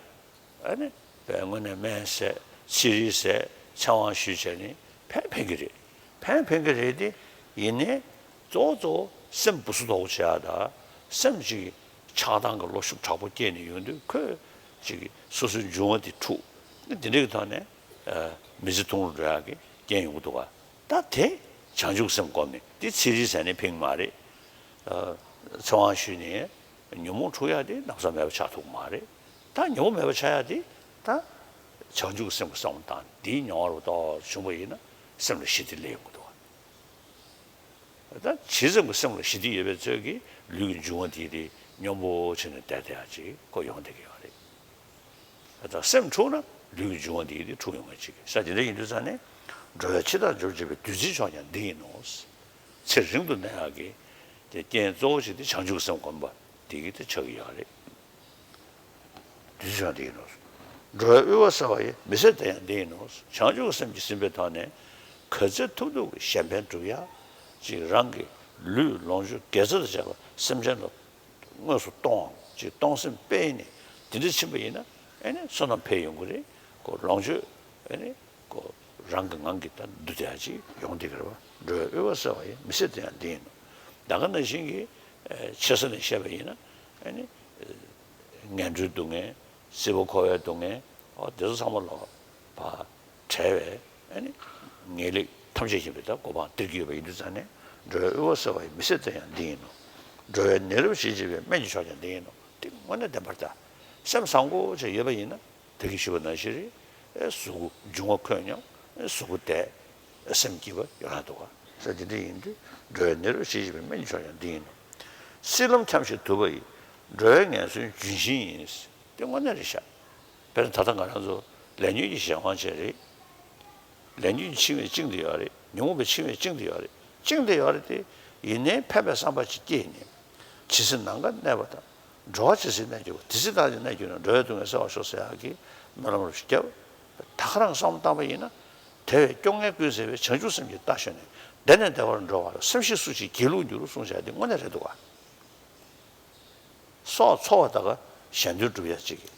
ཨ་ནི་དངོས་གནས་སྨན་བསྲེག་ཚེ་རིལ་བསྲེག་ཚེ་དབང་ཞུས་བྱས་ནི་ཕན་ཕན་གྱི་རེད། ཕན་ཕན་གྱི་རེད་དེ། ཡིན་ནའི་གཙོ་བོ་གཙོ་བོ་སེམས་སྦུ་སུ་དོག་བྱེད་ཡ་ད། སེམས་ཅིག་ཆགས་སྡང་གི་བློ་ཤུགས་དྲག་པོ་སྐྱེས་ནས་ཡོང་དུས་ཁོས་ཅིག་སོ་སོའི་འབྱུང་བ་དེ་འཁྲུག་ནི་དེ་འདྲ་གི་ཐོག་ནས་མི་ཚེ་ཐུང་རུ་འགྲོ་ཡག་གི་རྐྱེན་ཡོང་གི་འདུག་ག། ད་དེ་བྱང་ཆུབ་སེམས་སྒོམ་ནས་དེ་ཚེ་རིལ་ཟས་ནས་ཕན་གི་མ་རེད། ཚེ་དབང་ཞུས་ནས་ཉོན་མོངས་འཁྲུགས་ཡག་དེ་ལམ་སང་མེད་པ་ཆགས་ཐུབ་ཀྱི་མ་རེད། ད་ཉོན་མོངས་མེད་པ་ཆགས་ཡག་དེ་ད་བྱང་ཆུབ་སེམས་ཀྱི་བསམ་བློ་བཏང་དེའི་མྱོང་བ་རུ་ཏོག་བྱུང་བ་ཡིན་ན་སེམས་ལ་ཞི་བདེ་སླེབས་ཡོང་གི་འདུག་ག། ད་ཇི་ཙམ་གྱི་སེམས་ལ་ཞི་བདེ་ཡོད་པའི་ཚོད་ཀྱིས་ལུས་ཀྱི་འབྱུང་བ་དེ་དེ་སྙོམས་པོ་བྱས་ནས་བསྡད་བསྡད་ཡག་ཅིག་ཁོ་ཡོང་བསྡད་ཀྱི་ཡོད་རེད། ད་སེམས་འཁྲུགས་ན་ལུས་ཀྱི་འབྱུང་བ་དེ་དེ་འཁྲུགས་ཡོང་བ་ཅིག་ས་དེ་འདྲ་ཡིན་དུས་ཙང་ནས་འགྲོ་བའི་འཆི་བདག་འཇོམས་བྱེད་པའི། བདུད་རྩིའི་མཆོག་ཀྱང་འདི་ཡིན་ནོ། ཚེ་རིང་དུ་གནས་ཡག་གི་དེ་རྐྱེན་གཙོ་བོ་ཞིག་དེ་བྱང་ཆུབ་ཀྱི་སེམས་སྒོམ་པ་དེ་གི་དེ་ཆགས་ཀྱི་ཡོད་རེད། བདུད་རྩི་ཡང་འདི་ཡིན་ནོ། འགྲོ་བའི་དབུལ་བ་སེལ་བ་ཡི། མི་ཟད་དེ་ཡང་འདི་ཡིན་ནོ། བྱང་ཆུབ་ཀྱི་སེམས་ཀྱིས་ཟིན་པའི་ཐོག་ནས་ག་ཚོད་ཐུབ་ཐུབ་ཀྱིས་གཞན་ཕན་སྒྲུབ་ཡག་ཅིག་རང་གི་ལུས་ལོངས་སྤྱོད་དགེ་རྩ་དང་བཅས་པ་སེམས་ཅན་ལ་དངོས་སུ་གཏོང་ཅིག་གཏོང་སེམས་སྤེལ་ནས་དེ་འདྲ་ཕྱིན་པ་ཡིན་ན་ ཨེ་ནི་བསོད་ནམས་འཕེལ་ཡོང་གི་རེད། ཁོ་ལོངས་སྤྱོད་ཨེ་ནི་ཁོ་རང་གི་ངང་གིས་ད་འདུ་བསྡད་ཡ་ཅིག་ཡོང་བསྡད་ཀྱི་རེད་བ། འགྲོ་བའི་དབུལ་བ་སེལ་བ་ཡི་མི་སེར་དེ་ཡང་འདི་ཡིན་ནོ། ད་ག་ནང་བཞིན་གྱི་ཨེ་ཆེ་ས་ནས་བཤད་པ་ཡིན་ན་ཨེ་ནི་ངན་འགྲོའི་སྡུག་བསྔལ། སྲིད་པ་འཁོར་བའི་སྡུག་བསྔལ། འོ་དེ་ཚོ་ཚང་མ་ལོག་པ་བྲལ་བའི་ཨ་ནི་ངེས་ལེགས་ཐམས་ཅད་མཁྱེན་པའི་ད་གོ་འཕང་སྟེར་གྱི་ཡོད་པ་ཡིན་དུས་ཙང་ནས། འགྲོ་བའི་དབུལ་བ་སེལ་བ་ཡི་མི་སེར་དེ་ཡང་འདི་ཡིན་ནོ། འགྲོ་བའི་ནད་རབ་ཞི་བྱེད་པའི་སྨན་གྱི་མཆོག་ཀྱང་འདི་ཡིན་ནོ། དེ་དངོས་གནས་བདེན་པར་ད་སེམས་བཟང་པོ་ཅིག་ཡོད་པ་ཡིན་ན་ད་གིན་ཞུས་པ་ནང་བཞིན་རེད། ཨེ་གཟུགས་འབྱུང་བ་ཁོད་སྙོམས། ཨེ་གཟུགས་པོ་བདེ། ཨེ་སེམས་སྐྱིད་པ་ཡོང་ཡ་འདུག་ག། ས་དེ་འདྲ་ཡིན་དུས་འགྲོ་བའི་ནད་རབ་ཞི་བྱེད་པའི་སྨན་གྱི་མཆོག་ཀྱང་འདི་ཡིན་ནོ། སྲིད་ལམ་འཁྱམས་ཤིང་དུབ་པ་ཡི། འགྲོ་བའི་ངལ་གསོའི་ལྗོན་ཤིང་ཡིན། དེ་དངོས་གནས་རེད་ཤག། དཔེར་ན་ད་ལྟ་ང་རང་ཚོ་ལས་ཉོན་གྱི་གཞན་དབང་བྱས་རེད། ལས་ཉོན་གྱི་འཆིང་བའི་བཅིངས་ཏེ་ཡོད་རེད། ཉོན་མོངས་པའི་འཆིང་བའི་བཅིངས་ཏེ་ཡོད་རེད། བཅིངས་ཏེ་ཡོད་རེད་དེ། ཡིན་ནའི་ཕན་པའི་བསམ་པ་ཅིག་སྐྱེས་ནས། ཇི་སྲིད་ནམ་མཁའ་གནས་པ་དང་། འགྲོ་བ་ཇི་སྲིད་གནས་གྱུར་པ། དེ་སྲིད་བདག་ཀྱང་གནས་གྱུར་ན། འགྲོ་བའི་སྡུག་བསྔལ་སེལ་བར་ཤོག་ཟེར་ཡག་གི་སྨོན་ལམ་རུ་ཞིག་བརྒྱབ། ད་ག་རང་བསམ་བློ་བཏང་པ་ཡིན་ན། དེ་བས་སྐྱོ་ངལ་ཀུན་སེལ་བའི། བྱང་ཆུབ་སེམས་ཀྱི་རྟ་ཞོན་ནས། བདེ་ནས་བདེ་བར་འགྲོ་བར། སེམས་ཤེས་སུ་ཞིག་སྒྱིད་ལུག་འགྱུར། གསུངས་བྱ་དེ་དངོས་གནས་རེད་འདུག་ག། སྲོག་འཚོ་བ་དག་གཞན་དོན་སྒྲུབ་ཡ་གཅིག་གིས།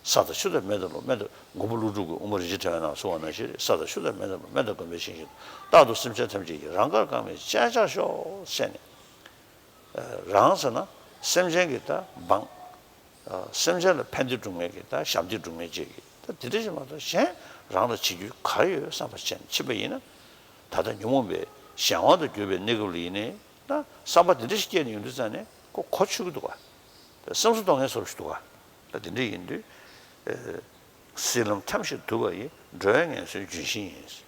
ས་དང་ཆུ་དང་མེ་དང་རླུང་། མེ་དང་མགོན་པོ་ཀླུ་སྒྲུབ་ཀྱིས་དབུ་མ་རིན་ཆེན་ཕྲེང་བའི་ནང་གསུངས་པ་ནང་བཞིན་རེད། ས་དང་ཆུ་དང་མེ་དང་རླུང་། མེ་དང་མགོན་པོའི་ཞིང་བཞིན་དུ། རྟག་ཏུ་སེམས་ཅན་ཐམས་ཅད་ཀྱི། རང་དགར་གང་བའི་སྤྱན་ཆབ་ཤོག་ཟེར་ནས། རང་ཟེར་ན་སེམས་ཅན་གྱི་ད་འབངས། སེམས་ཅན་ལ་ཕན་བདེ་སྒྲུབ་མཁན་གྱི་ད་ཞབས་འདེགས་སྒྲུབ་མཁན་ཅིག་གིས། ད་དེ་འདྲ་ཞིག་མ་གཏོགས་གཞན་རང་ལ་བྱེད་རྒྱུ་ག་རེ་ཡོད་བསམ་པ་བྱས་ནས་ཕྱིན་པ་ཡིན་ན། ད་ལྟ་ཉོན་མོངས་པའི་གཞན་དབང་དུ་གྱུར་པའི་གནས་སྐབས་ལ་ཡིན་ནའི། ད་བསམ་པ་འདི་འདྲ་ཞིག་སྐྱེས་ནས་ཡོང་དུས་ཙང་ནས་ཁོ་གོ་ཆོད་ཀྱི་འདུག་ག། ད་སེམས་གསོ་གཏོང་མཁན་བཟོ་འདྲ་ཞིག་འདུག་ག། ད་འདི་འདྲ་ཡིན་དུས། ཨེ། སྲིད་ལམ་འཁྱམས་ཤིང་དུབ་པ་ཡི། འགྲོ་བའི་ངལ་གསོའི་ལྗོན་ཤིང་ཡིན།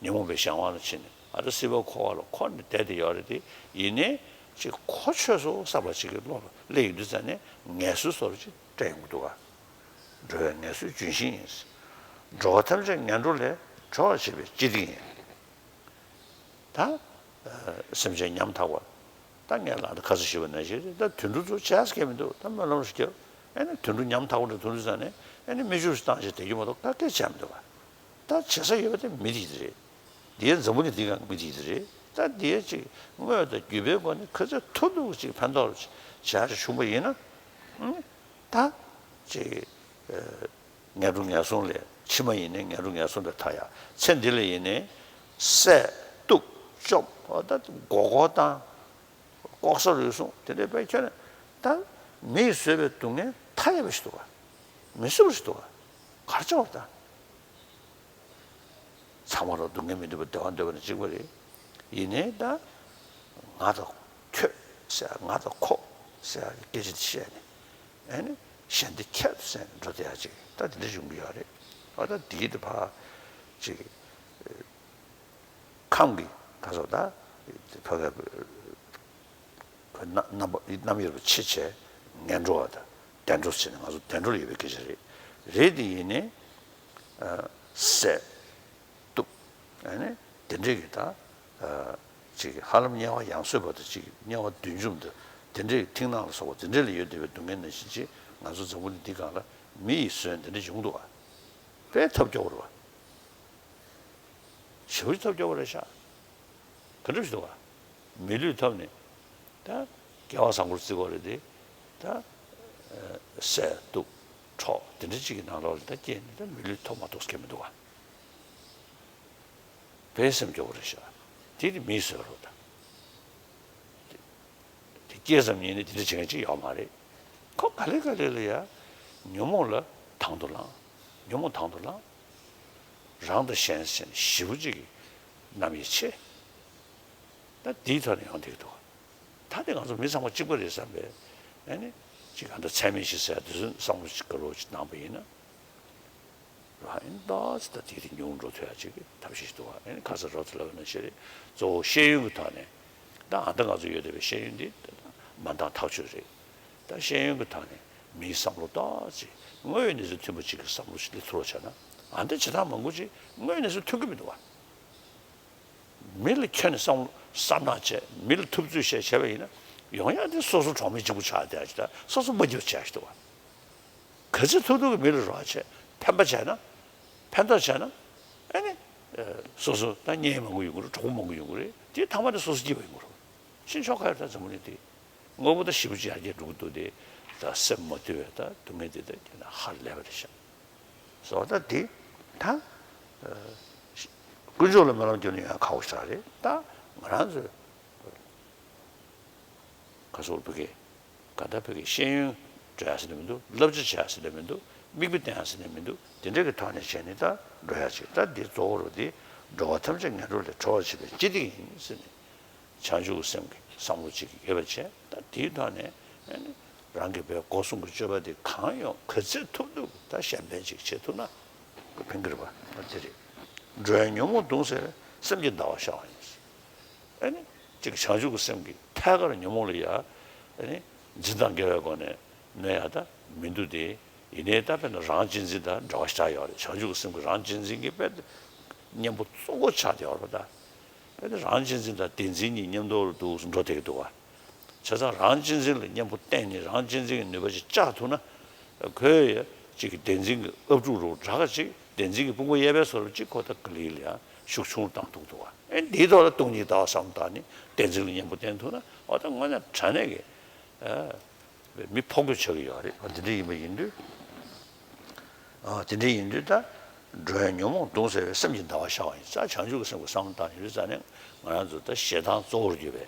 ཉོན་མོངས་པའི་གཞན་དབང་ལ་ཕྱིན་ནས། ཨ་ད་སྲིད་པ་འཁོར་བ་ལ་འཁོར་ནས་བསྡད་དེ་ཡོད་རེད་དེ། ཡིན་ནའི་ཅིག་གོ་ཆོད་སོང་བསམ་པ་ཅིག་གི་བློ་ལ་སླེབས་ཡོང་དུས་ཙང་ནས་ངལ་གསོའི་བཟོ་འདྲ་ཅིག་སྤྲད་ཡོང་གི་འདུག་ག། འགྲོ་བའི་ངལ་གསོའི་ལྗོན་ཤིང་ཡིན། འགྲོ་བ་ཐམས་ཅད་ངན་འགྲོ་ལས་གྲོལ་བར་བྱེད་པའི་སྤྱི་ཏིང་ཡིན། ད། ཨ། སེམས་ཅན་ཉམ་ཐག་པ། ད་ངས་ལ་ད་ཁ་སང་ཞུས་པ་ནང་བཞིན་རེད། ད་དུད་འགྲོ་ཚོ་བྱས་ས་ཁེལ་མི་འདུག། ད་སྨོན་ལམ་ཞིག་བརྒྱབ། ཨ་ནི་དུད་འགྲོ་ཉམ་ཐག་པ་འདྲ་མཐོང་དུས་ཙང་ནས། ཨ་ནི་མིག་ཆུ་ཞིག་བཏང་བྱས་བསྡད་རྒྱུ་མ་གཏོགས་ག་གེ་བྱས་མི་འདུག་ག། ད་བྱེད་ས་ཡོད་པ་དེ་མི་དེ་རེད། འདིའི་འཛམ་བུ་གླིང་འདིའི་སྒང་གི་མི་དེ་རེད། ད་འདིའི་ཅིག་དངོས་དང་བརྒྱུད་པའི་སྒོ་ནས་ག་ཚོད་ཐུབ་ཐུབ་ཅིག་ཕན་ཐོགས་བྱ་ཞིག་བྱུང་པ་ཡིན་ན། ཨ་ནི་ད་ཅིག། ཨ། ངན་འགྲོ་ངན་སོང་ལས། ཕྱི་མ་ཡིན་ནའི་ངན་འགྲོ་ངན་སོང་ལས་ཐར་ཡ། ཚེ་འདི་ལ་ཡིན་ནའི་བསད་གཏུབ་བཅོམ། འོ་ད་མགོ་སྐོར་བཏང་། ལྐོག་ཟ་རུལ་སུངས་དེ་འདྲའི་དཔེ་ཁྱོན་ནས་ད་མི་ཡིས་བཟོས་པའི་སྡུག་བསྔལ་མཐའ་ཡས་པ་ཞིག་འདུག་ག། མི་བཟོད་པ་ཞིག་འདུག་ག། ག་རེ་བྱ་བ་ད། ཚང་མ་ལ་སྡུག་བསྔལ་མི་འདོད་པ་བདེ་བ་འདོད་པ་ནི་གཅིག་པ་རེད། ཡིན་ནའི་ད་ང་དང་ཁྱོད་ཟེར་ཡ། ང་དང་ཁོ་ཟེར་ཡ་གི་སྐད་ཆ་དེ་བཤད་ནས། ཨ་ནི་གཞན་དེ་ཁྱད་དུ་བསད་ནས་འགྲོ་བསྡད་ཡ་ཅིག་ད་དེ་འདྲ་ཡོང་གི་ཡོད་རེད། ཨ་ད་དེ་གི་དེ་ཕར་ཅིག་ཁམས་ཀྱི་ག་ཚོད་ད་ཕ་ག་རྣམ་པ་རྣམ་དབྱེ་བ་ཕྱེ་བྱས་ངན་འགྲོ་བ་དང་བདེ་འགྲོ་བྱས་ནས། ང་ཚོ་བདེ་འགྲོ་ལ་ཡོད་པའི་སྐད་ཆ་རེད། རེད་དེ་ཡིན་ནའི་བསད་གཏུབ། ཨ་ནི་དེ་འདྲའི་གི་ད་ཅིག་ཧ་ལམ་དམྱལ་བ་ཡང་གསོད་པ་དང་ཅིག་དམྱལ་བ་བདུད་འཇོམས་དང་དེ་འདྲའི་མཐིང་ནག་ལ་སོགས་པ་དེ་འདྲའི་ལ་ཡོད་བསྡད་པའི་སྡུག་བསྔལ་ནང་བཞིན་ཅིག་ང་ཚོ་འཛམ་བུ་གླིང་འདི་སྒང་ལ་མི་ཡིས་བཟོས་ནས་དེ་འདྲ་ཡོང་འདུག་ག། དཔེ་ཐབས་སྐྱོ་བོ་རེད་བ། ཞེ་པོ་ཅིག་ཐབས་སྐྱོ་བོ་རེད་ཤག། ག་འདྲ་ཞིག་འདུག་ག། མི་ལུས་ཐོབ་ནས་ད་སྐལ་བ་བཟང་པོར་བརྩི་དགོས་རེད་དེ། ད་བསད་གཏུབ་འཕྲོག་དེ་འདྲ་ཅིག་གི་ནང་ལོགས་ལ་ད་སྐྱེས་ནས་ད་མི་ལུས་ཐོབ་མ་ཐུབ་ཟེར་མཁན་མི་འདུག་ག། དཔེ་སེམས་སྐྱོ་བོ་རེད་ཤག། དེ་ནི་མིས་བཟོས་རེད་བ་ད། དེ་སྐྱེས་ཙམ་ཉིད་ནས་དེ་འདྲ་བྱེད་མཁན་ཅིག་ཡོད་མ་རེད། ཁོ་ག་ལེ་ག་ལེ་ལ་ཡ་ཉོན་མོངས་ལ་དང་དུ་བླངས། ཉོན་མོངས་དང་དུ་བླངས། རང་དང་གཞན་ཟེར་ནས་ཞེ་པོ་ཅིག་གི་རྣམ་དབྱེ་ཕྱེ། ད་འདིའི་ཐོག་ནས་ཡོང་བསྡད་ཀྱི་འདུག། ད་དེ་ང་ཚོ་མི་ཚང་མ་གཅིག་པ་རེད་བསམ་པའི། ཨ་ནི་ཅིག་ག་འདྲ་ཚད་མེད་ཞིག་ཟེར་ཡ་དེ་ཚོ་བསམ་བློ་ཅིག་དགའ་རབ་ཅིག་གནང་པ་ཡིན་ན། ར་ཨེ་ནི་ཏོག་ཙམ་ད་དེ་དེ་ཉུང་འགྲོ་ཐུབ་ཡ་ཅིག་གི་ཐབས་ཤེས་ཤིག་འདུག་བ། ཨེ་ནི་ཁ་སང་རོབ་ཙམ་ལབ་པ་ནང་བཞིན་རེད། གཙོ་བོ་ཤེས་ཡོན་གྱི་ཐོག་ནས། ད་ཨ་ད་ང་ཚོ་ཡོད་བསྡད་པའི་ཤེས་ཡོན་འདི་མ་འདང་ཐག་ཆོད་རེད། ད་ཤེས་ཡོན་གྱི་ཐོག་ནས་མིའི་བསམ་བློ་ཏོག་ཙམ་དངོས་ཡོད་གནས་ཚུལ་མཐུན་པ་ཅིག་གི་བསམ་བློ་ཞིག་སླེབས་ཐུབ་པ་བྱས་ན། ཨ་ད་བྱེད་སྟངས་མང་པོ་ཅིག་དངོས་ཡོད་གནས་ཚུལ་མཐུན་གྱི་མི་འདུག་བ། མི་ལ་ཁྱོན་ནས་བསམ་བསམ་ནག་བྱས། མི་ལ་ཐུབ་ཚོད་བྱས་བྱས་པ་ཡིན་ན། ཡོང་ཡ་དེ་སོ་སོ་གྲོགས་མེད་གཅིག་པུ་ཆགས་བསྡད་ཡ་ཅིག་དང་། སོ་སོ་མ་སྐྱིད་པ་བྱས་ཡ་ཅིག་འདུག་བ། ག་ཚོད་ཐུབ་ཐུབ་ཀྱིས་མི་ལ་རོགས་བྱས། ཕན་པ་བྱས་ན། ཕན་ཐོགས་བྱས་ན། ཨ་ནི་སོ་སོ་ད་གཉེན་མང་པོ་ཡོང་གི་རེད། གྲོགས་པོ་མང་པོ་ཡོང་གི་རེད། དེ་ཐ་མ་དེ་སོ་སོ་སྐྱིད་པ་ཡོང་གི་རེད། ཕྱིན་ཆོག་ག་ཡོད། ད་འཛམ་བུ་གླིང་འདི་དངོས་པོ་ད་ཞེ་པོ་ཅིག་ཡར་རྒྱས་འགྲོ་གི་འདུག་དེ། ད་སེམས་མ་དུལ་བའི་ད་སྡུག་བསྔལ་འདི་ད་ཁྱོན་ནས་ཧ་ལས་པ་རེད་ཤག། བཟོ་ལྟ་འདི་ད་དཀོན་མཆོག་ལ་སྨོན་ལམ་རྒྱབ་ནས་ཡང་ཁག་པོ་ཞིག་རེད། ད་ང་རང་ཚོས་ག་སོགས་བུ་གས་ག་ད་བུ་གས་ཤེས་ཡོན་སྤྲད་ཟེར་ནས་མི་འདུག། བསླབ་བྱ་བྱ་ཟེར་ནས་མི་འདུག། མིག་དཔེ་བསྟན་ཟེར་ནས་མི་འདུག། དེ་འདྲ་གི་ཐོག་ནས་བྱས་ནས་ད་འགྲོ་ཡ་ཅིག། ད་འདི་གཙོ་བོ་རུ་འདི་འགྲོ་བ་ཐམས་ཅད་ངན་འགྲོ་ལས་གྲོལ་བར་བྱེད་པའི་སྤྱི་སྟེགས་ཡིན་ཟེར་ནས། བྱང་ཆུབ་ཀྱི་སེམས་ཀྱི་བསམ་བློ་གཅིག་ཡོད་པ་བྱས། ད་དེའི་ཐོག་ནས་ཨ་ནི་རང་གི་བའི་སྒོ་གསུམ་གྱི་སྤྱོད་པ་དེ་གང་ཡོང་ག་ཚད་ཐུབ་ཐུབ་ད་གཞན་ཕན་ཅིག་བྱེད་ཐུབ་ན་ཕན་གྱི་རེད་པ། ད་དེ་རེད། འགྲོ་བའི་ཉོན་མོངས་གདུང་སེལ་བའི་སེམས་ཀྱི་ཟླ་བ་ཤར་བ་ཡིན། ཨ་ནི་ཅིག་བྱང་ཆུབ་ཀྱི་སེམས་ཀྱི་ཐད་ཀར་ཉོན་མོངས་ལ་ཡ་ཨ་ནི་འཛིན་སྟངས་དགེ་བའི་སྒོ་ནས་གནོད་ཡ་ད་མི་འདུག་སྟེ། ཡིན་ནའི་ད་དཔེར་ན་རང་གཅེས་འཛིན་དང་འབྲེལ་བ་ཞེ་དྲག་ཡོད་རེད། བྱང་ཆུབ་ཀྱི་སེམས་ཀྱི་རང་གཅེས་འཛིན་གྱི་དཔེ་གཉེན་པོ་གཙོ་བོ་ཆགས་བསྡད་ཡོད་རེད་པ། ད་རང་གཅེས་འཛིན་དང་བདེན་འཛིན་གཉིས་མཉམ་དུ་འདུག་འགྲོ་བསྡད་ཀྱི་འདུག་བ། བྱས་ཙང་རང་གཅེས་འཛིན་ལ་གཉེན་པོ་བསྟེན་ནས་རང་གཅེས་འཛིན་གྱི་ནུས་པ་ཅིག་བཅག་ཐུབ་ན། ཁོས་ཡ་གཅིག་གི་བདེན་འཛིན་གྱི་ཨབ་ཕྲུག་རུ་འདྲ་ག་ཅིག་བདེན་འཛིན་གྱི་ཕུང་པོ་གཡས་པའི་བཟོ་འདྲ་ཅིག་ཁོ་ད་ག་ལེ་ལ་ཡང་ཤུགས་ཆུང་བཏང་ཐུབ་འདུག་བ། ཨེ་འདིའི་ཐོག་ལ་སྟོང་ཉིད་ལྟ་བ་བསམ་བློ་བཏང་ནས་བདེན་འཛིན་ལ་གཉེན་པོ་བསྟེན་ཐུབ་ན། འོ་ད་དངོས་གནས་དྲང་གནས་ཀྱི་ཨ་མི་ཕོ་རྒོད་ཆགས་ཀྱི་ཡོད་རེད། འོ་དེ་འདྲ་ཡིན་པ་ཡིན་དུས། ཨ་དེ་འདྲ་ཡིན་དུས་ད་འགྲོ་བའི་ཉོན་མོངས་གདུང་སེལ་བའི་སེམས་ཀྱི་ཟླ་བ་ཤར་བ་ཡིན་ཙང་། བྱང་ཆུབ་ཀྱི་སེམས་ཀྱི་བསམ་བློ་བཏང་ཡོད་ཙང་ནས་ང་རང་ཚོ་ད་ཞེ་སྡང་གཙོ་བོར་གྱུར་པའི་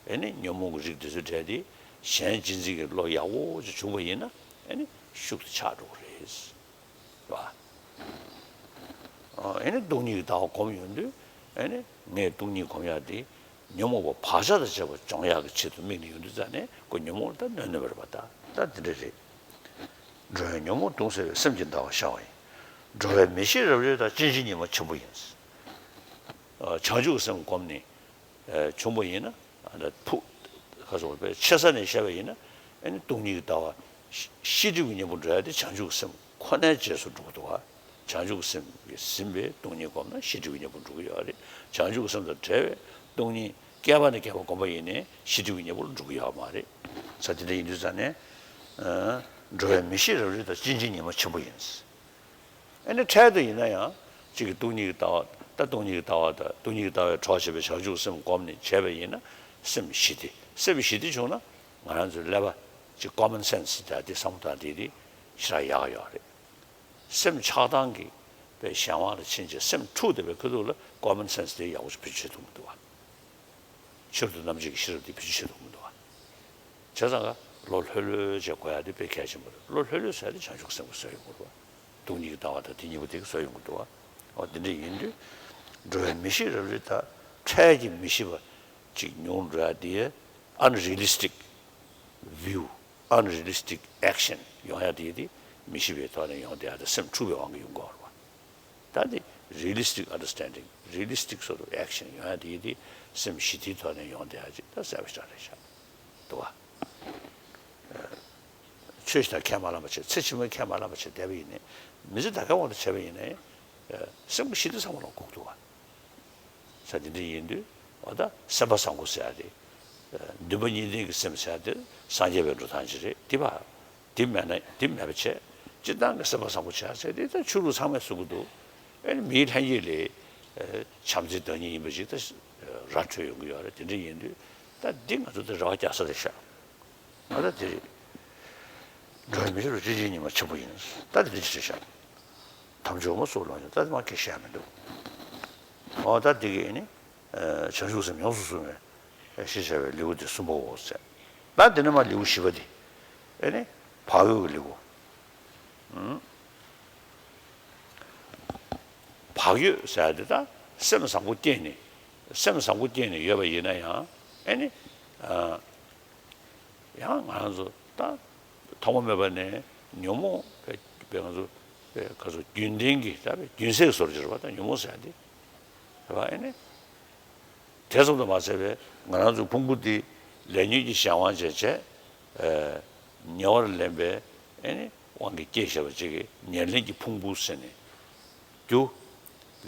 ཨེ་ནི་ཉོན་མོངས་ཀྱི་རིགས་འདི་ཚོའི་གྲས་དེ་གཞན་གཅེས་འཛིན་གྱི་བློ་ཡག་པོ་ཅིག་བྱུང་བ་ཡིན་ན་ཨེ་ནི་ཤུགས་ཏུ་ཆགས་འགྲོ་གི་རེད། རེད་བ། ཨ་ཨེ་ནི་སྟོང་ཉིད་ཀྱི་ལྟ་བ་སྒོམ་ཡོང་དུས་ཨེ་ནི་ངས་སྟོང་ཉིད་སྒོམ་ཡག་དེ་ཉོན་མོངས་པ་བག་ཆགས་དང་བཅས་པ་སྦྱོང་ཡག་གི་ཆེད་དུ་དམིགས་ནས་ཡོང་དུས་ཙང་ནས་ཁོ་ཉོན་མོངས་ལ་ད་གནོད་གནོད་པ་རེད་པ། ད་ད་འདི་འདྲ་རེད། འགྲོ་བའི་ཉོན་མོངས་གདུང་སེལ་བའི་སེམས་ཀྱི་ཟླ་བ་ཤར་བ་ཡིན། འགྲོ་བའི་མི་ཤེས་རབ་རིབ་དག། སྐྱེ་འཆི་ཉི་མ་ཆེན་པོ་ཡིན། ཨ་བྱང་ཆུབ་ཀྱི་སེམས་སྒོམ་ནས་ཨ་བྱུང་བ་ཡིན་ན། ཨ་ད་ཕུགས་ཁ་སོགས་པའི་ཆེ་ས་ནས་བཤད་པ་ཡིན་ན། ཨ་ནི་སྟོང་ཉིད་ཀྱི་ལྟ་བ་ཤེས་སྒྲིབ་ཀྱི་གཉེན་པོ་འགྲོ་ཡ་དེ་བྱང་ཆུབ་ཀྱི་སེམས་ཁོ་ནའི་རྗེས་སུ་འགྲོ་གི་འདུག་བ། བྱང་ཆུབ་ཀྱི་སེམས་ཀྱིས་ཟིན་པའི་སྟོང་ཉིད་སྒོམ་ན་ཤེས་སྒྲིབ་ཀྱི་གཉེན་པོར་འགྲོ་གི་ཡོད་རེད། བྱང་ཆུབ་ཀྱི་སེམས་དང་བྲལ་བའི་སྟོང་ཉིད་བསྐལ་པ་ནས་བསྐལ་པ་སྒོམ་པ་ཡིན་ནའི་ཤེས་སྒྲིབ་ཀྱི་གཉེན་པོར་འགྲོ་གི་ཡོད་མ་རེད། ས་དེ་འདྲ་ཡིན་དུས་ཙང་ནས་ཨ་འགྲོ་བའི་མི་ཤེས་རབ་རིབ་དག། སྐྱེ་འཆི་ཉི་མ་ཆེན་པོ་ཡིན། ཨ་ནི་འཕྲལ་དུ་ཡིན་ན་ཡང་གཅིག་གི་སྟོང་ཉིད་ཀྱི་ལྟ་བ། ད་སྟོང་ཉིད་ཀྱི་ལྟ་བ་དང་སྟོང་ཉིད་ཀྱི་ལྟ་བའི་གྲོགས་བྱེད་པའི་བྱང་ཆུབ་སེམས་བསྒོམས་ནས་བྱས་པ་ཡིན་ན་སེམས་ཞི་བདེ། སེམས་ཞི་བདེ་བྱུང་ན་ང་རང་ཚོའི་ཀླད་པ་གཅིག་common sense་དེ་དེ་བསམ་བློ་བཏང་དེ་དེ་ཞེ་དྲག་ཡག་ཡོད་རེད། སེམས་ཆགས་སྡང་གི་པའི་གཞན་དབང་ལ་ཕྱིན་བྱས་སེམས་འཁྲུགས་བསྡད་པའི་ཁ་ཐུག་ལ་common sense་དེ་ཡག་པོ་ཞིག་བེད་སྤྱོད་བྱེད་ཐུབ་མི་འདུག་བ། ཕྱིར་དུ་རྣམ་འབྱེད་ཀྱི་ཤེས་རབ་དེ་བེད་སྤྱོད་བྱེད་ཐུབ་མི་འདུག་བ། བྱས་ཙང་ཀ་བློ་ལྷོད་ལྷོད་བྱས་གོ་ཡ་དེ་དཔེ་གལ་ཆེན་པོ་རེད། བློ་ལྷོད་ལྷོད་ཟེར་ཡ་དེ་བྱང་ཆུབ་སེམས་ཀྱི་བཟོ་ཡོང་གི་འདུག་བ། སྟོང་ཉིད་ཀྱི་ལྟ་བ་དང་དེ་གཉིས་པོ་དེ་གི་བཟོ་ཡོང་གི་འདུག་བ། འོ་དེ་འདྲ་ཡིན་དུས་འགྲོ་བའི་མི་ཤེས་རབ་རིབ་དག། འཕྲལ་གྱི་མི་ཤེས་པ་ཅིག་ཉུང་འགྲོ་ཡ་དེ་unrealistic view, unrealistic action་ཡོང་ཡ་དེ་དེ་མི་ཤེས་པའི་ཐོག་ནས་ཡོང་བསྡད་ཡ་དེ་སེམས་འཁྲུག་པའི་དབང་གིས་ཡོང་གི་ཡོད་རེད་བ། ད་དེ་realistic understanding, realistic sort of action་ཡོང་ཡ་དེ་དེ་སེམས་ཞི་བདེའི་ཐོག་ནས་ཡོང་བསྡད་ཡ་ཅིག་ད་གསལ་པོ་ཞེ་དྲག་རེད་ཤག་འདུག་བ། ཆོས་ཤིག་དང་ཁས་མ་བླངས་པ་བྱས། ཚེ་ཕྱི་མ་ཁས་མ་བླངས་པ་བྱས་བསྡད་པ་ཡིན་ནའི། མི་ཚེ་ད་གའི་དབང་དུ་བྱས་པ་ཡིན་ནའི་སེམས་ཀྱི་ཞི་བདེ་ཚང་མ་ལ་སྒུག་འདུག་བ། ས་དེ་འདྲ་ཡིན་དུས་འོ་ད་སེམས་པ་བཟང་པོ་ཟེར་ཡ་དེ། འདུན་པ་གཉིས་ལྡན་གྱི་སེམས་ཟེར་ཡ་དེ་སངས་རྒྱས་པའི་འགྲོ་སྟངས་ཅིག་རེད། དེ་བ་དེ་མེད་ན་དེ་མེད་པ་བྱས། སྤྱིར་བཏང་གི་སེམས་པ་བཟང་པོ་བྱ་ཟེར་དེ་ད་ཆོས་ལུགས་ཚང་མས་གསུང་གི་འདུག། ཨེ་ནི་མིའི་ལྷན་སྐྱེས་ལས་བྱམས་བརྩེའི་བདག་ཉིད་ཡིན་པ་ཅིག་ད་ར་འཕྲོད་ཡོང་གི་ཡོད་རེད། དེ་འདྲ་ཡིན་དུས་ད་འདི་ང་ཚོ་ད་རེ་བ་རྒྱག་ས་རེད་ཤག། ང་ད་དེ་རེད། འགྲོ་བའི་མི་ཤེས་རབ་རིབ་དག། སྐྱེ་འཆི་ཉི་མ་ཆེན་པོ་ཡིན། ད་དེ་འདྲ་ཅིག་རེད་ཤག། དམ་ཆོས་མ་སོགས་ལོག་ཡོང་། ད་དེ་མ་སྐད་བཤད་ཡ་མི་འདུག། འོ་ད་འདི་གི་ནི་བྱང་ཆུབ་སེམས་ཡོངས་སུ་བཟུང་བའི་ཞེས་བྱ་བའི་ལེའུ་སྟེ་གསུམ་པའོ་ཟེར། ད་འདི་ནི་མ་ལེའུ་བཞི་པ་འདི་ཨེ་ནི་བག་ཡོད་ཀྱི་ལེའུ། བག་ཡོད་ཟེར་ཡ་འདི་ད་སེམས་བཟང་པོ་སྐྱེས་ནས་སེམས་བཟང་པོ་སྐྱེས་ནས་ཡོད་པ་ཡིན་ན་ཡང་ཨེ་ནི། ཡང་ང་རང་ཚོ་ད་ཐོག་མ་མེད་པ་ནས་ཉོན་མོངས་པའི་ང་ཚོ་པའི་ག་ཚོད་རྒྱུན་ལྡན་གྱི་ད་པའི་རྒྱུན་སྲེག་བཟོ་འདྲ་ཅིག་རེད་པ། ད་ཉོན་མོངས་ཟེར་ཡ་དེ་རེད་པ། ཨེ་ནི་དེ་ཙམ་དུ་མ་ཟད་པའི་ང་རང་ཚོའི་ཕུང་པོ་འདི་ལས་ཉོན་གྱི་གཞན་དབང་བྱས་བྱས་ཉེ་བར་ལེན་པའི་ཨེ་ནི་དབང་གིས་སྐྱེས་བཞག་པ་ཅིག་གི་ཉེར་ལེན་གྱི་ཕུང་པོ་ཟེར་ནས། རྒྱུ།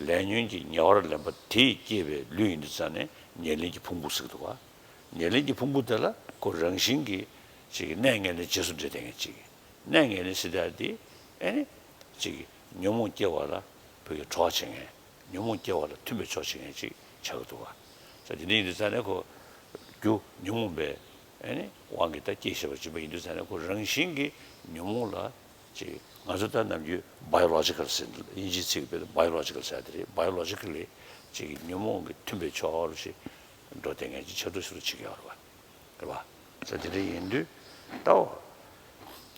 ལས་ཉོན་གྱི་ཉེ་བར་ལེན་པ་དེས་བསྐྱེད་པའི་ལུས་ཡིན་དུས་ཙང་ནས་ཉེར་ལེན་གྱི་ཕུང་པོ་ཟེར་གྱི་འདུག་ག། ཉེར་ལེན་གྱི་ཕུང་པོ་དེ་ལ་ཁོ་རང་བཞིན་གྱིས་ཅིག་གི་གནས་ངན་ལེན་རྗེས་སུ་འབྲེལ་བསྡད་མཁན་ཅིག། གནས་ངན་ལེན་ཟེར་ཡ་དེ་ཨེ་ནི་ཅིག་གི་ཉོན་མོངས་སྐྱེ་བ་ལ་བོད་ཀྱི་གྲོགས་བྱེད་མཁན། ཉོན་མོངས་སྐྱེ་བ་ལ་མཐུན་པའི་ཕྱོགས་བྱེད་མཁན་ཅིག་ཆགས་ཀྱི་འདུག་ག། ས་དེ་འདྲ་ཡིན་དུས་ཙང་ནས་ཁོ་རྒྱུ་ཉོན་མོངས་པའི་ཨེ་ནི་དབང་གིས་ད་སྐྱེས་བཞག་པ་ཅིག་ཡིན་དུས་ཙང་ནས་ཁོ་རང་བཞིན་གྱིས་ཉོན་མོངས་ལ་ཅིག་ ང་ཚོ་ད་ནམ་རྒྱུན་biological་ཟེར་དབྱིན་ཇིའི་ཚིག་དཔེ་biological་ཟེར་དེ་རེད། biologically་ཅིག་ཉོན་མོངས་ཀྱི་མཐུན་པའི་ཕྱོགས་ཤིག་འགྲོ་བསྡད་མཁན་ཅིག་ཆགས་འགྲོ་ཤུགས་ཆེ་གི་ཡོད་རེད་བ། རེད་བ། ས་དེ་འདྲ་ཡིན་དུས་ད་འོ་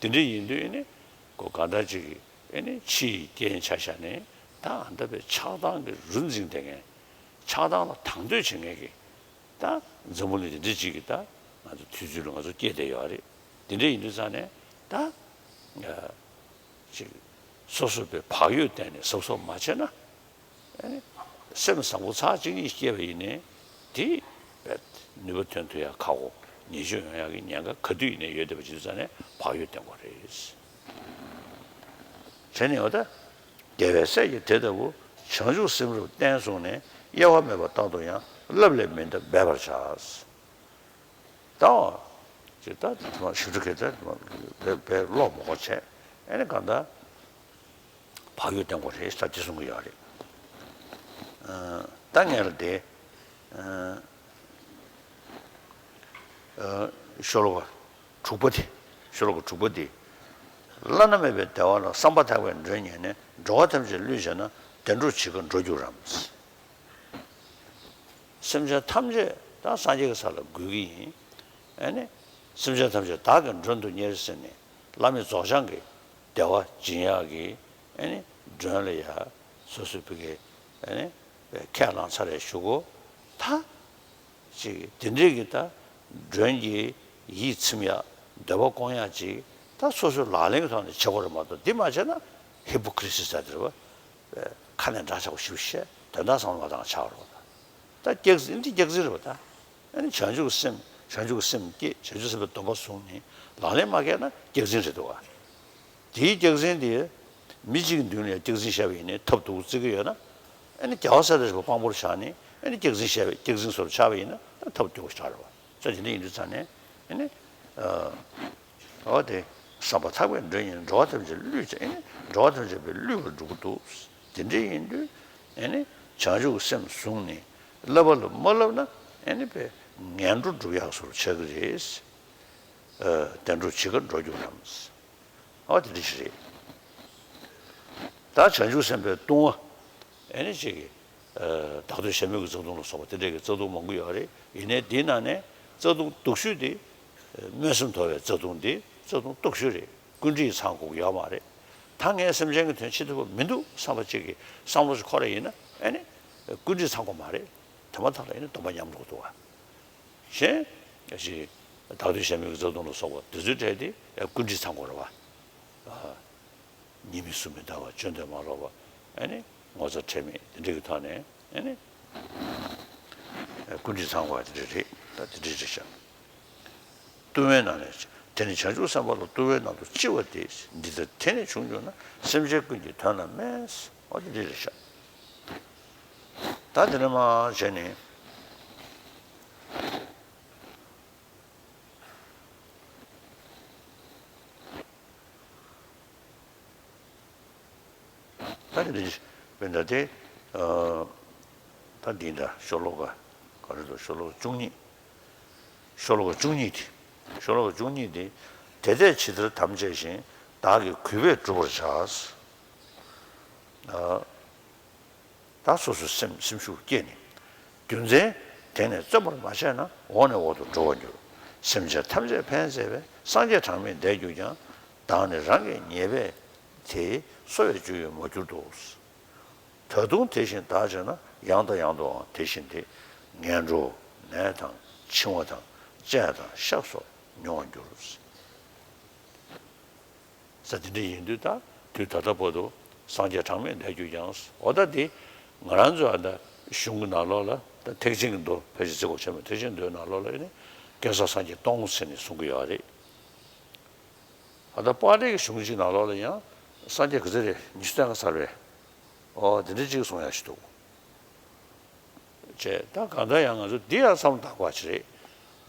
དེ་འདྲ་ཡིན་དུས་ཨེ་ནི་ཁོ་གང་ལྟར་ཅིག་ཨེ་ནི་ཕྱི་ཡི་རྐྱེན་ཆ་བཞག་ནས་ད་ཨ་ད་པའི་ཆགས་སྡང་གི་རུ་འཛིང་བསྡད་མཁན་ཆགས་སྡང་ལ་དང་དོད་བྱེད་མཁན་གྱི་ད་འཛམ་བུ་གླིང་དེ་འདྲ་ཅིག་གི་ད་ང་ཚོ་དུས་ཚོད་ལ་ང་ཚོ་སྐྱེས་བསྡད་ཡོད་རེད། དེ་འདྲ་ཡིན་དུས་ཙང་ནས་ད་ཅིག་སོ་སོ་པའི་བག་ཡོད་བསྟན་ནས་གཟབ་གཟབ་མ་བྱས་ན་ཨ་ནི་སེམས་བཟང་པོ་ཚར་གཅིག་གཉིས་སྐྱེས་པ་ཡིན་ནའི་དེ་བས་ནུས་པ་ཐོན་ཐུབ་ཡ་ཁག་པོ་ཉེས་སྤྱོད་ཡོང་ཡ་གི་ཉེན་ཁ་ག་དུས་ཡིན་ནའི་ཡོད་བསྡད་པ་ཇི་ལྟར་ཙང་ནས་བག་ཡོད་བསྟེན་དགོས་རེད། བྱས་ནས་འོ་ད་རྒྱལ་བའི་སྲས་ཀྱིས་དེ་ལྟ་བུ་བྱང་ཆུབ་སེམས་རབ་བསྟེན་བཟུང་ནས་དབྱེ་བ་མེད་པ་རྟག་ཏུ་ཡང་བསླབ་ལས་མི་འདའ་འབད་པར་བྱ། ད་འོ་ཅིག་ད་དེ་མ་ཞིབ་ཕྲ་གལ་ཆེ་དེ་མ་བས་བས་ཀློག་མ་དགོས་བྱས་ཨེ་ནི་གང་ལྟར་བག་ཡོད་བསྟེན་དགོས་རེད་ད་དེ་གསུང་གི་ཡོད་རེད། ཨ་ད་ངས་ལ་དེ་ཨ་ཨ་ཤོ་ལོ་ཀ་དྲུག་པ་དེ་ཤོ་ལོ་ཀ་དྲུག་པ་དེ། བླ་ན་མེད་པའི་བདེ་བ་ལ་བསམ་པ་ཐག་པས་མགྲོན་གཉེར་ནས་འགྲོ་བ་ཐམས་ཅད་བསླུས་བྱས་ན་བདེ་འགྲོར་ཇི་ག་འགྲོ་འགྱུར་རམ། སེམས་ཅན་ཐམས་ཅད་ད་སངས་རྒྱས་ཀྱི་ས་ལ་འགོད་ཀྱི་ཡིན། ཨ་ནི་སེམས་ཅན་ཐམས་ཅད་བདག་གི་མགྲོན་དུ་གཉེར་ཟེར་ནས་བླ་མེད་རྫོགས་བྱང་གི་བདེ་བ་སྦྱིན་ཡག་གི་ཨ་ནི་མགྲོན་ལ་ཡ་སོ་སོའི་ཕ་གི་ཨ་ནི་ཁས་བླངས་ཚར་རེ་ཞུ་དགོས་ད། ཅིག་དེ་འདྲས་ཀྱི་ད་མགྲོན་གྱི་ཡིད་ཚིམ་ཡག་འདོད་པ་སྐོང་ཡག་ཅིག་ད་སོ་སོའི་ལག་ལེན་གྱི་ཐོག་ནས་བྱེད་དགོས་རེད་མ་གཏོགས་འདི་མ་བྱས་ན་ཧི་པོ་ཀྲི་སི་ཟེར་དེ་རེད་བ། ཁ་ནས་འདྲ་ཆགས་པོ་ཞིག་བཤད་དོན་དག་བསམ་བློ་མ་བཏང་ཆགས་རེད་བ། ད་སྐྱག་རྫུན་འདི་སྐྱག་རྫུན་རེད་བ་ད། ཨ་ནི་བྱང་ཆུབ་སེམས་བྱང་ཆུབ་སེམས་བསྐྱེད་བྱང་ཆུབ་སེམས་དཔའི་སྡོམ་པ་བཟུང་ནས་ལག་ལེན་མ་བཀལ་ན་སྐྱག་རྫུན་རེད་འདུག་བ། དེའི་སྐྱག་རྫུན་དེ་མི་གཅིག་གི་མདུན་ལ་སྐྱག་རྫུན་བཤད་པ་ཡིན་ནའི་ཐབས་སྡུག་པོ་བརྩི་གི་ཡོད་ན་ཨ་ནི་རྒྱལ་བ་སྲས་དང་ཞབས་པ་དཔང་པོར་བཞག་ནས་ཨ་ནི་སྐྱག་རྫུན་བཤད་པའི་སྐྱག་རྫུན་བཟོ་འདྲ་ཆགས་པ་ཡིན་ན་ཨ་ཐབས་སྐྱོ་པོ་ཞིག་ཆགས་རེད་བ། ས་དེ་འདྲ་ཡིན་དུས་ཙང་ནས་ཨ་ནི་ཨ་འོ་དེ་བསམ་པ་ཐག་པས་མགྲོན་གཉེར་འགྲོ་བ་ཐམས་ཅད་བསླུས་ཀྱང་ཨ་ནི་འགྲོ་བ་ཐམས་ཅད་པའི་བསླུས་པར་འགྲོ་གི་འདུག་དེ་འདྲ་ཡིན་དུས་ཨ་ནི་བྱང་ཆུབ་སེམས་བཟུང་ནས་བསླབ་པ་ལ་མ་བསླབ་ན་ཨ་ནི་པའི་ངན་འགྲོ་སྒྲུབ་ཡག་བཟོ་འདྲ་ཆགས་ཀྱི་རེད། བདེ་འགྲོར་ཇི་ག་འགྲོ་འགྱུར་རམ། ཨོ་དེ་འདྲ་ཞིག་རེད། ད་བྱང་ཆུབ་སེམས་དཔའི་ལྟུང་བ་ཨེ་ནི་ཅིག་གི་བདག་བསྟོད་ཞལ་མོལ་གྱི་རྩ་ལྟུང་ལ་སོགས་པ་དེ་འདྲ་གི་རྩ་ལྟུང་མང་པོ་ཡོད་རེད། ཡིན་ནའི་དེའི་ནང་ནས་རྩ་ལྟུང་སྡུག་ཤོས་དེ་སྨོན་སེམས་དོར་བའི་རྩ་ལྟུང་དེ་རྩ་ལྟུང་སྡུག་ཤོས་རེད། ཀུན་དཀྲིས་ཚང་དགོས་ཀྱི་ཡོད་མ་རེད། ད་ངས་སེམས་ཅན་གྱི་དོན་བྱེད་ཐུབ་པ་མི་འདུག་བསམ་པ་ཅིག་གི་བསམ་བློ་ཞིག་འཁོར་བ་ཡིན་ན་ཨེ་ནི་ཀུན་དཀྲིས་ཚང་དགོས་མ་རེད། དེ་མ་ཐག་ལ་ཨེ་ནི་སྡོམ་པ་ཉམས་འགྲོ་གི་འདུག་བ། གཞན་ཞིག་བདག་བསྟོད་ཞལ་མོལ་གྱི་རྩ་ལྟུང་ལ་སོགས་པ་དེ་ཚོའི་གྲས་དེ་ཀུན་དཀྲིས་ཚང་དགོས་རེད་བ། ཉེས་དམིགས་སུ་མི་ལྟ་བ་སྤྱོད་འདོད་མ་ལོག་པ་ཨ་ནི་ངོ་ཚ་ཁྲེལ་མེད་དེ་འདྲ་གི་ཐོག་ནས་ཨ་ནི་ཀུན་དཀྲིས་ཚང་དགོས་པ་དེ་འདྲ་རེད། ད་དེ་འདྲ་རེད་ཤག་ལྟུང་བའི་ནང་ནས་དེ་ནི་བྱང་ཆུབ་སེམས་དཔའ་ལ་ལྟུང་བའི་ནང་དུ་ལྕི་བ་སྟེ། འདི་ལྟར་དེ་ནི་བྱུང་གྱུར་ན་སེམས་ཅན་ཀུན་གྱི་དོན་ལ་སྨན། འོ་དེ་འདྲ་རེད་ཤག་ད་དེ་ནས་མར་བྱས་ནས། ད་དེ་འདྲ་བྱས་ན་དེ། ད་འདི་འདྲ་ཤོ་ལོ་ཀ་ག་རེ་འདུག་ཤོ་ལོ་ཀ་བཅུ་གཉིས། ཤོ་ལོ་ཀ་བཅུ་གཉིས་དེ། ཤོ་ལོ་ཀ་བཅུ་གཉིས་དེ། དེ་ལྟས་ཇི་ལྟར་དམ་བཅས་ཤིང་། བདག་གིས་གུས་པས་བསྒྲུབ་པར་བྱ། ད་སོ་སོའི་སེམས་སེམས་ཤུགས་བསྐྱེད་ནས། རྒྱུ་མཚན་དེ་ནི་བརྩོན་པར་མ་བྱས་ན། འོག་ནས་འོག་ཏུ་འགྲོ་བར་འགྱུར། སེམས་ཅན་ཐམས་ཅད་ཕན་མཛད་པའི། སངས་རྒྱས་གྲངས་མེད་འདས་གྱུར་ཀྱང་། བདག་ནི་རང་གི་ཉེས་པས་དེ། གསོ་བའི་སྤྱོད་ཡུལ་མ་གྱུར་ཏོ། ད་དུང་དེ་བཞིན་བདག་བྱས་ན། ཡང་དང་ཡང་དུའང་དེ་བཞིན་ཏེ། ངན་འགྲོ་ནད་དང་འཆིང་བ་དང་། བཅད་དང་གཤགས་སོགས་མྱོང་བར་འགྱུར། ས་དེ་འདྲ་ཡིན་དུས་ད་དུས་ད་ལྟ་བར་དུ་སངས་རྒྱས་གྲངས་མེད་འདས་གྱུར་ཀྱང་། འོ་ད་དེ་ང་རང་ཚོ་ཨ་ད་གཞུང་གི་ནང་ལོགས་ལ་ད་ཐེག་ཆེན་གྱི་མདོ་ཕལ་ཆེར་བརྩི་དགོས་བྱས་མ། ཐེག་ཆེན་མདོའི་ནང་ལོགས་ལ་ཨེ་ནི་སྐལ་བཟང་སངས་རྒྱས་སྟོང་ཟེར་ནས་གསུང་གི་ཡོད་རེད། ཨ་ད་པཎ་ཌི་ཏ་གི་གཞུང་གཅིག་ནང་ལོགས་ལ་ཡང་སངས་རྒྱས་ག་ཚོད་རེད། ཉི་ཤུ་རྩ་ལྔ་ཚར་བས། ཨོ་དེ་འདྲ་གཅིག་གསུང་ཡག་ཞིག་འདུག་བྱས། ད་གང་ལྟར་ཡང་ང་ཚོ་འདི་ཡང་བསམ་བློ་བཏང་དགོས་པ་ཅིག་རེད།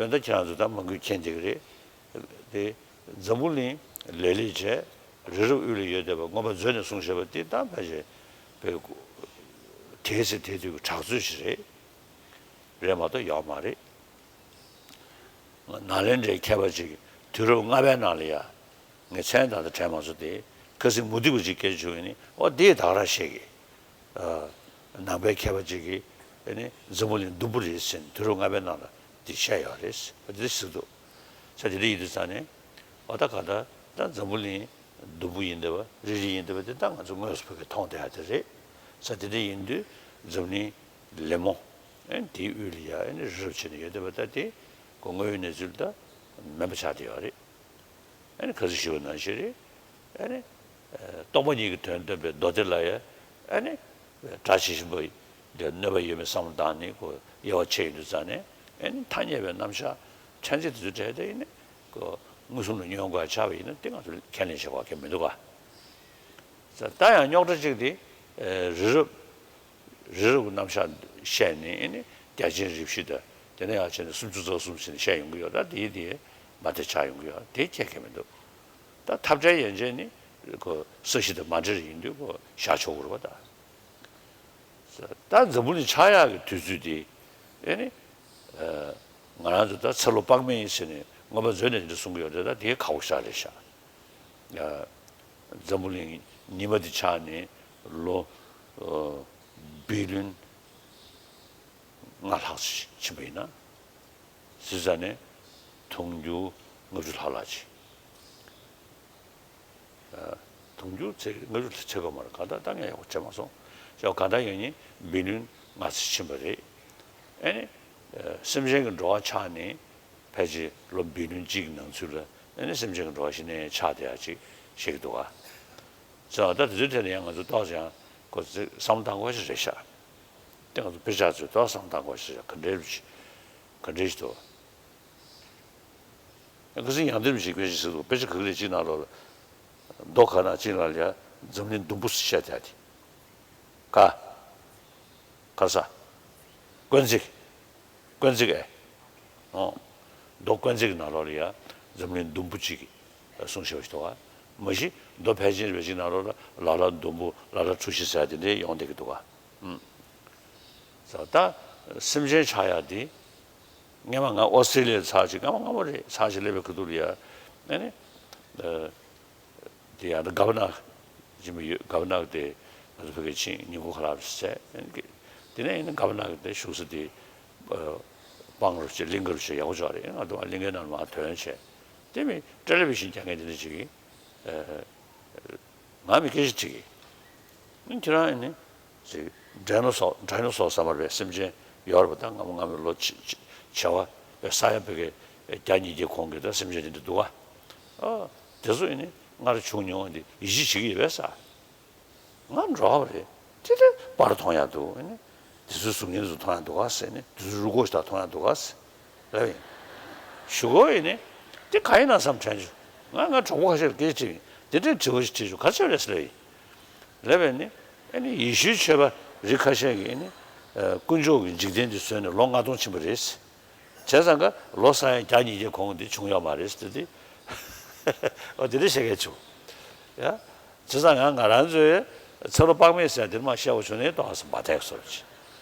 འོན་ཏེ་ཁྱེད་རང་ཚོ་ད་མང་པོས་མཁྱེན་བསྡད་ཀྱི་རེད། དེ་འཛམ་བུ་གླིང་ལས་ལས་བྱས་རི་རབ་དབུས་ལ་ཡོད་བསྡད་པ་མངོན་པ་མཛོད་ནས་གསུངས་བཞག་པ་འདི་ད་ཕལ་ཆེར་བའི་དེའི་ཚེ་དེ་དུས་ཀྱི་གྲགས་ཚོད་ཅིག་རེད། རེད་མ་གཏོགས་ཡོད་མ་རེད། ནཱ་ལེནྡྲའི་མཁས་པ་ཅིག་དུས་རབས་ལྔ་པའི་ནང་ལ་ཡ། ངས་མཚན་ད་ལྟ་དྲན་མ་སོང་སྟེ། ཁ་སང་མུ་སྟེགས་པ་ཅིག་སྐད་ཆ་བྱུང་ཡིན་ནི་ཨོ་དེ་ད་ག་རང་བཤད་གི། ནང་པའི་མཁས་པ་ཅིག་གིས་ཨ་ནི་འཛམ་བུ་གླིང་ཟླུམ་པོ་རེད་ཟེར་ནས་དུས་རབས་ལྔ་པའི་ནང་ལ་འདི་བཤད་ཡོད་རེད་ཨ་དེ་ཟེར་འདུག་ས་དེ་འདྲ་ཡིན་དུས་ཙང་ནས་ཨོ་ད་ག་ད་ད་འཛམ་བུ་གླིང་ཟླུམ་པོ་ཡིན་འདི་བ་རིལ་རིལ་ཡིན་འདི་བ་དེ་ད་ང་ཚོ་དངོས་སུ་ཕ་གིར་མཐོང་བསྡད་ཡ་དེ་རེད་ས་དེ་འདྲ་ཡིན་དུས་འཛམ་གླིང་ལེབ་མོ་ཨ་ནི་དེའི་དབུས་ལ་ཡ་ཨ་ནི་རི་རབ་བྱས་ནས་ཡོད་འདི་བ་ད་དེ་ཁོ་དངོས་ཡོད་གནས་ཚུལ་ད་མིན་པ་ཆགས་བསྡད་ཡོད་རེད། ཨ་ནི་ཁ་སང་ཞུས་པ་ནང་བཞིན་རེད། ཨ་ནི། རྟོག་པ་གཉིས་ཀྱི་དོན་སྟོན་པའི་མདོ་སྡེ་ལ་ཡང་ཨ་ནི། སྒྲ་ཇི་བཞིན་པ་ཡི་གནོད་པ་ཡོད་མེད་བསམ་བློ་བཏང་ནས་ཁོ་དབྱེ་བ་ཕྱེ་ཡོང་དུས་ཙང་ནས་ཨ་ནི་ཐ་སྙད་པའི་རྣམ་གཞག་ཕྲན་ཚེགས་དེ་ཚོའི་གྲས་དེ་ཡིན་ན་ཁོ་མངོན་སུམ་ལ་བསྙོན་དགོས་ཆགས་པ་ཡིན་ན་དེ་ང་ཚོ་ཁས་ལེན་བྱེད་དགོས་ཀྱི་མི་འདུག་ག་ད་ཡང་རྙོག་དྲ་གཅིག་དེ་རི་རབ་རི་རབ་ཀྱི་རྣམ་གཞག་བཤད་ནས་ཨ་ནི་རྒྱ་ཆེན་རིགས་བཞི་དང་དེ་ནས་ཡང་བྱས་ནས་སུམ་ཅུ་རྩ་གསུམ་ཟེར་ནས་བཤད་ཡོང་གི་ཡོད་ད་དེའི་དེ་མ་བདེ་ཆགས་ཡོང་གི་ཡོད་དེ་ཁྱད་ཁྱད་མི་འདུག་ད་ཐབས་བྲལ་ཡན་ཆད་ནི་ཁོ་ས་གཞི་དང་མ་འབྲེལ་ཡིན་དུས་ཁོ་བཞག་ཆོག་གི་རེད་པ་ད། ད་འཛམ་བུ་གླིང་ཆགས་ཡག་གི་དུས་ཚོད་དེ་ཨེ་ནི། ང་རང་ཚོ་ད་ཚེ་ལོ་དཔག་མེད་ཟེར་ནས་མངོན་པ་མཛོད་ནས་འདི་གསུང་གི་ཡོད་རེད་ད་དེ་ཁག་པོ་ཞེ་དྲག་རེད་ཤག་འཛམ་བུ་གླིང་ཉི་མ་འདི་ཆགས་ནས་ལོ་བི་ལིོན་ལྔ་ལྷག་ཕྱིན་པ་ཡིན་ན། ཟེར་ཙང་ནས་དུང་ཕྱུར་ལྔ་བཅུ་ལྷག་ལྷག་ཅིག་དུང་ཕྱུར་ཚེ་ལྔ་བཅུ་ཚེ་ག་མ་རེད་གང་ལྟར་ད་ངས་ཡག་པོ་བྱས་མ་སོང་། ཡང་གང་ལྟར་ཡང་ནི་བི་ལིོན་ལྔ་ཙམ་ཕྱིན་པ་རེད། ཨེ་ནི། སེམས་ཅན་གྱི་འགྲོ་བ་ཆགས་ནས་ཕལ་ཆེར་ལོ་བི་ལིོན་གཅིག་གི་ནང་ཚུད་ལ་ཨེ་ནི་སེམས་ཅན་གྱི་འགྲོ་བ་ཞིག་ནས་ཆགས་བསྡད་ཡ་ཅིག་བཤད་ཀྱི་འདུག་ག་ཙང་ད་དེ་ཚོའི་ཐད་ནས་ཡང་ང་ཚོ་ཏོག་ཙམ་ཡང་ཁོ་ཚོས་བསམ་བློ་བཏང་དགོས་ཞིག་རེད་ཤག་དེ་ང་ཚོ་དཔེ་ཆ་ཚོས་ཏོག་ཙམ་བསམ་བློ་བཏང་དགོས་ཞིག་རེད་ཤག་ག་འདྲའི་རུ་ཞིག་ག་འདྲའི་ཞིག་འདུག་ཁ་སང་ཡང་དེ་མི་ཞིག་དཔེ་ཆ་ཞིག་འདུག་དཔེ་ཆ་ག་གི་རེད་ཅིག་ནང་ལོགས་ལ་མདོ་ག་ན་ཅིག་ལ་ལ་ཡ་འཛམ་གླིང་ཟླུམ་པོ་ཟེར་བཤད་བསྡད་དེ་ག་ག་ས་དཀོན་བརྩེགས། དཀོན་བརྩེགས་ཨེ། ཨོ། མདོ་དཀོན་བརྩེགས་ཀྱི་ནང་ལོགས་ལ་ཡ་འཛམ་གླིང་ཟླུམ་པོ་གཅིག་གི་གསུང་བཤད་པ་ཞིག་འདུག་ག་མ་གཞི་མདོ་ཕལ་ཆེར་རེ་བ་ཅིག་ནང་ལོགས་ལ་ལ་ལ་ཟླུམ་པོ་ལ་ལ་གྲུ་བཞི་ཟེར་དེ་འདྲའི་ཡོང་བསྡད་ཀྱི་འདུག་ག་ཨུམ། ད་སེམས་ཅན་ཆགས་ཡག་དེ་སྔན་མ་ང་ཨོ་སི་ཀྲི་ལི་ཡར་ཚར་གཅིག་སྔ་མ་སྔ་མོ་རེད་ཚར་གཅིག་སླེབས་པའི་ཁ་ཐུག་ལ་ཡ་ཨ་ནི། དེ་ཡང་ད་ག་བ་ན་ཡིན་པ་ཡོད་ག་བ་ན་དེ་ང་ཚོ་བོད་སྐད་ཕྱིན་ཉིན་གུང་ཁ་ལག་རེད་ཟེར། དེ་ནས་ཡིན་ན་ག་བ་ན་དེ་བཞུགས་ས་དེ་སྤང་རུ་བྱས་གླིང་ག་རུ་བྱས་ཡག་པོ་ཅིག་རེད། ང་དུ་མ་གླིང་གའི་ནང་ལ་མར་ཐོན་བྱས་དེ་མི་སྤྲེལ་ལེ་བི་ཤིང་རྒྱག་མཁན་དེ་འདྲ་ཅིག་གིས་ང་མི་སྐད་ཆ་དྲིས་གི་ཁྱེད་རང་ནི་ཅིག་ཌའི་ནོ་སོར་ཌའི་ནོ་སོར་ཟེར་བ་རེད་སེམས་ཅན་ཡོད་རེད་པ། ད་སྔ་མོ་སྔ་མོའི་ལོ་བྱེ་བ་ས་ཡ་ཕ་གི་བརྒྱ་ཉིས་བརྒྱའི་གོང་གི་ད་སེམས་ཅན་དེ་འདྲ་འདུག་ག་ཨ། དེ་ཚོ་ཡིན་ནི་སྔར་བྱུང་མྱོང་བ་འདི་ཡིད་ཆེས་བྱེད་ཀྱི་ཡོད་པས་ས། ང་འགྲོ་བ་རེད་དེ་དེ་པར་མཐོང་ཡག་འདུག་ཨ་ནི་དེ་ཚོའི་གཟུགས་བརྙན་ཚོ་མཐོང་ཡག་འདུག་ག་ཟེར་ནས་དེ་ཚོའི་རུ་སྐོགས་ཞིག་ད་མཐོང་ཡག་འདུག་ག་ཟེར་ལབ་ཡིན། ཞུ་གོ་ཡིན་ནི་དེ་ག་ཡིན་ན་བསམ་དྲན་བྱུང་། ང་ང་གྲོགས་པོ་ཁ་ཤས་ལ་སྐད་ཆ་དྲིས་ཡིན་དེ་འདྲའི་དྲི་བ་ཞིག་དྲིས་བྱུང་ག་ཚོད་རེད་ཟེར་ལབ་ཡིན། ལབ་པས་ནི་ཨ་ནི་ཡེ་ཤུའི་ཆོས་པ་རིགས་ཁ་ཤས་ཀྱིས་ཨ་ནི་དཀོན་མཆོག་གི་འཇིག་རྟེན་འདི་བཟོས་ནས་ལོ་ལྔ་སྟོང་ཕྱིན་པ་རེད། བྱས་ཙང་ཀ་ལོ་ས་ཡ་བརྒྱ་ཉིས་བརྒྱའི་གོང་འདི་བྱུང་ཡོད་མ་རེད་ཟེར་ཏེ། ཨོ་དེ་འདྲ་བཤད་མཁན་བྱུང་། ཡ། བྱས་ཙང་ང་ང་རང་ཚོའི་ཚེ་ལོ་དཔག་མེད་ཟེར་འདིར་མ་བཤད་པ་བྱུང་ནས་ཏོག་ཙམ་མ་བསྡད་སོང་ཅི།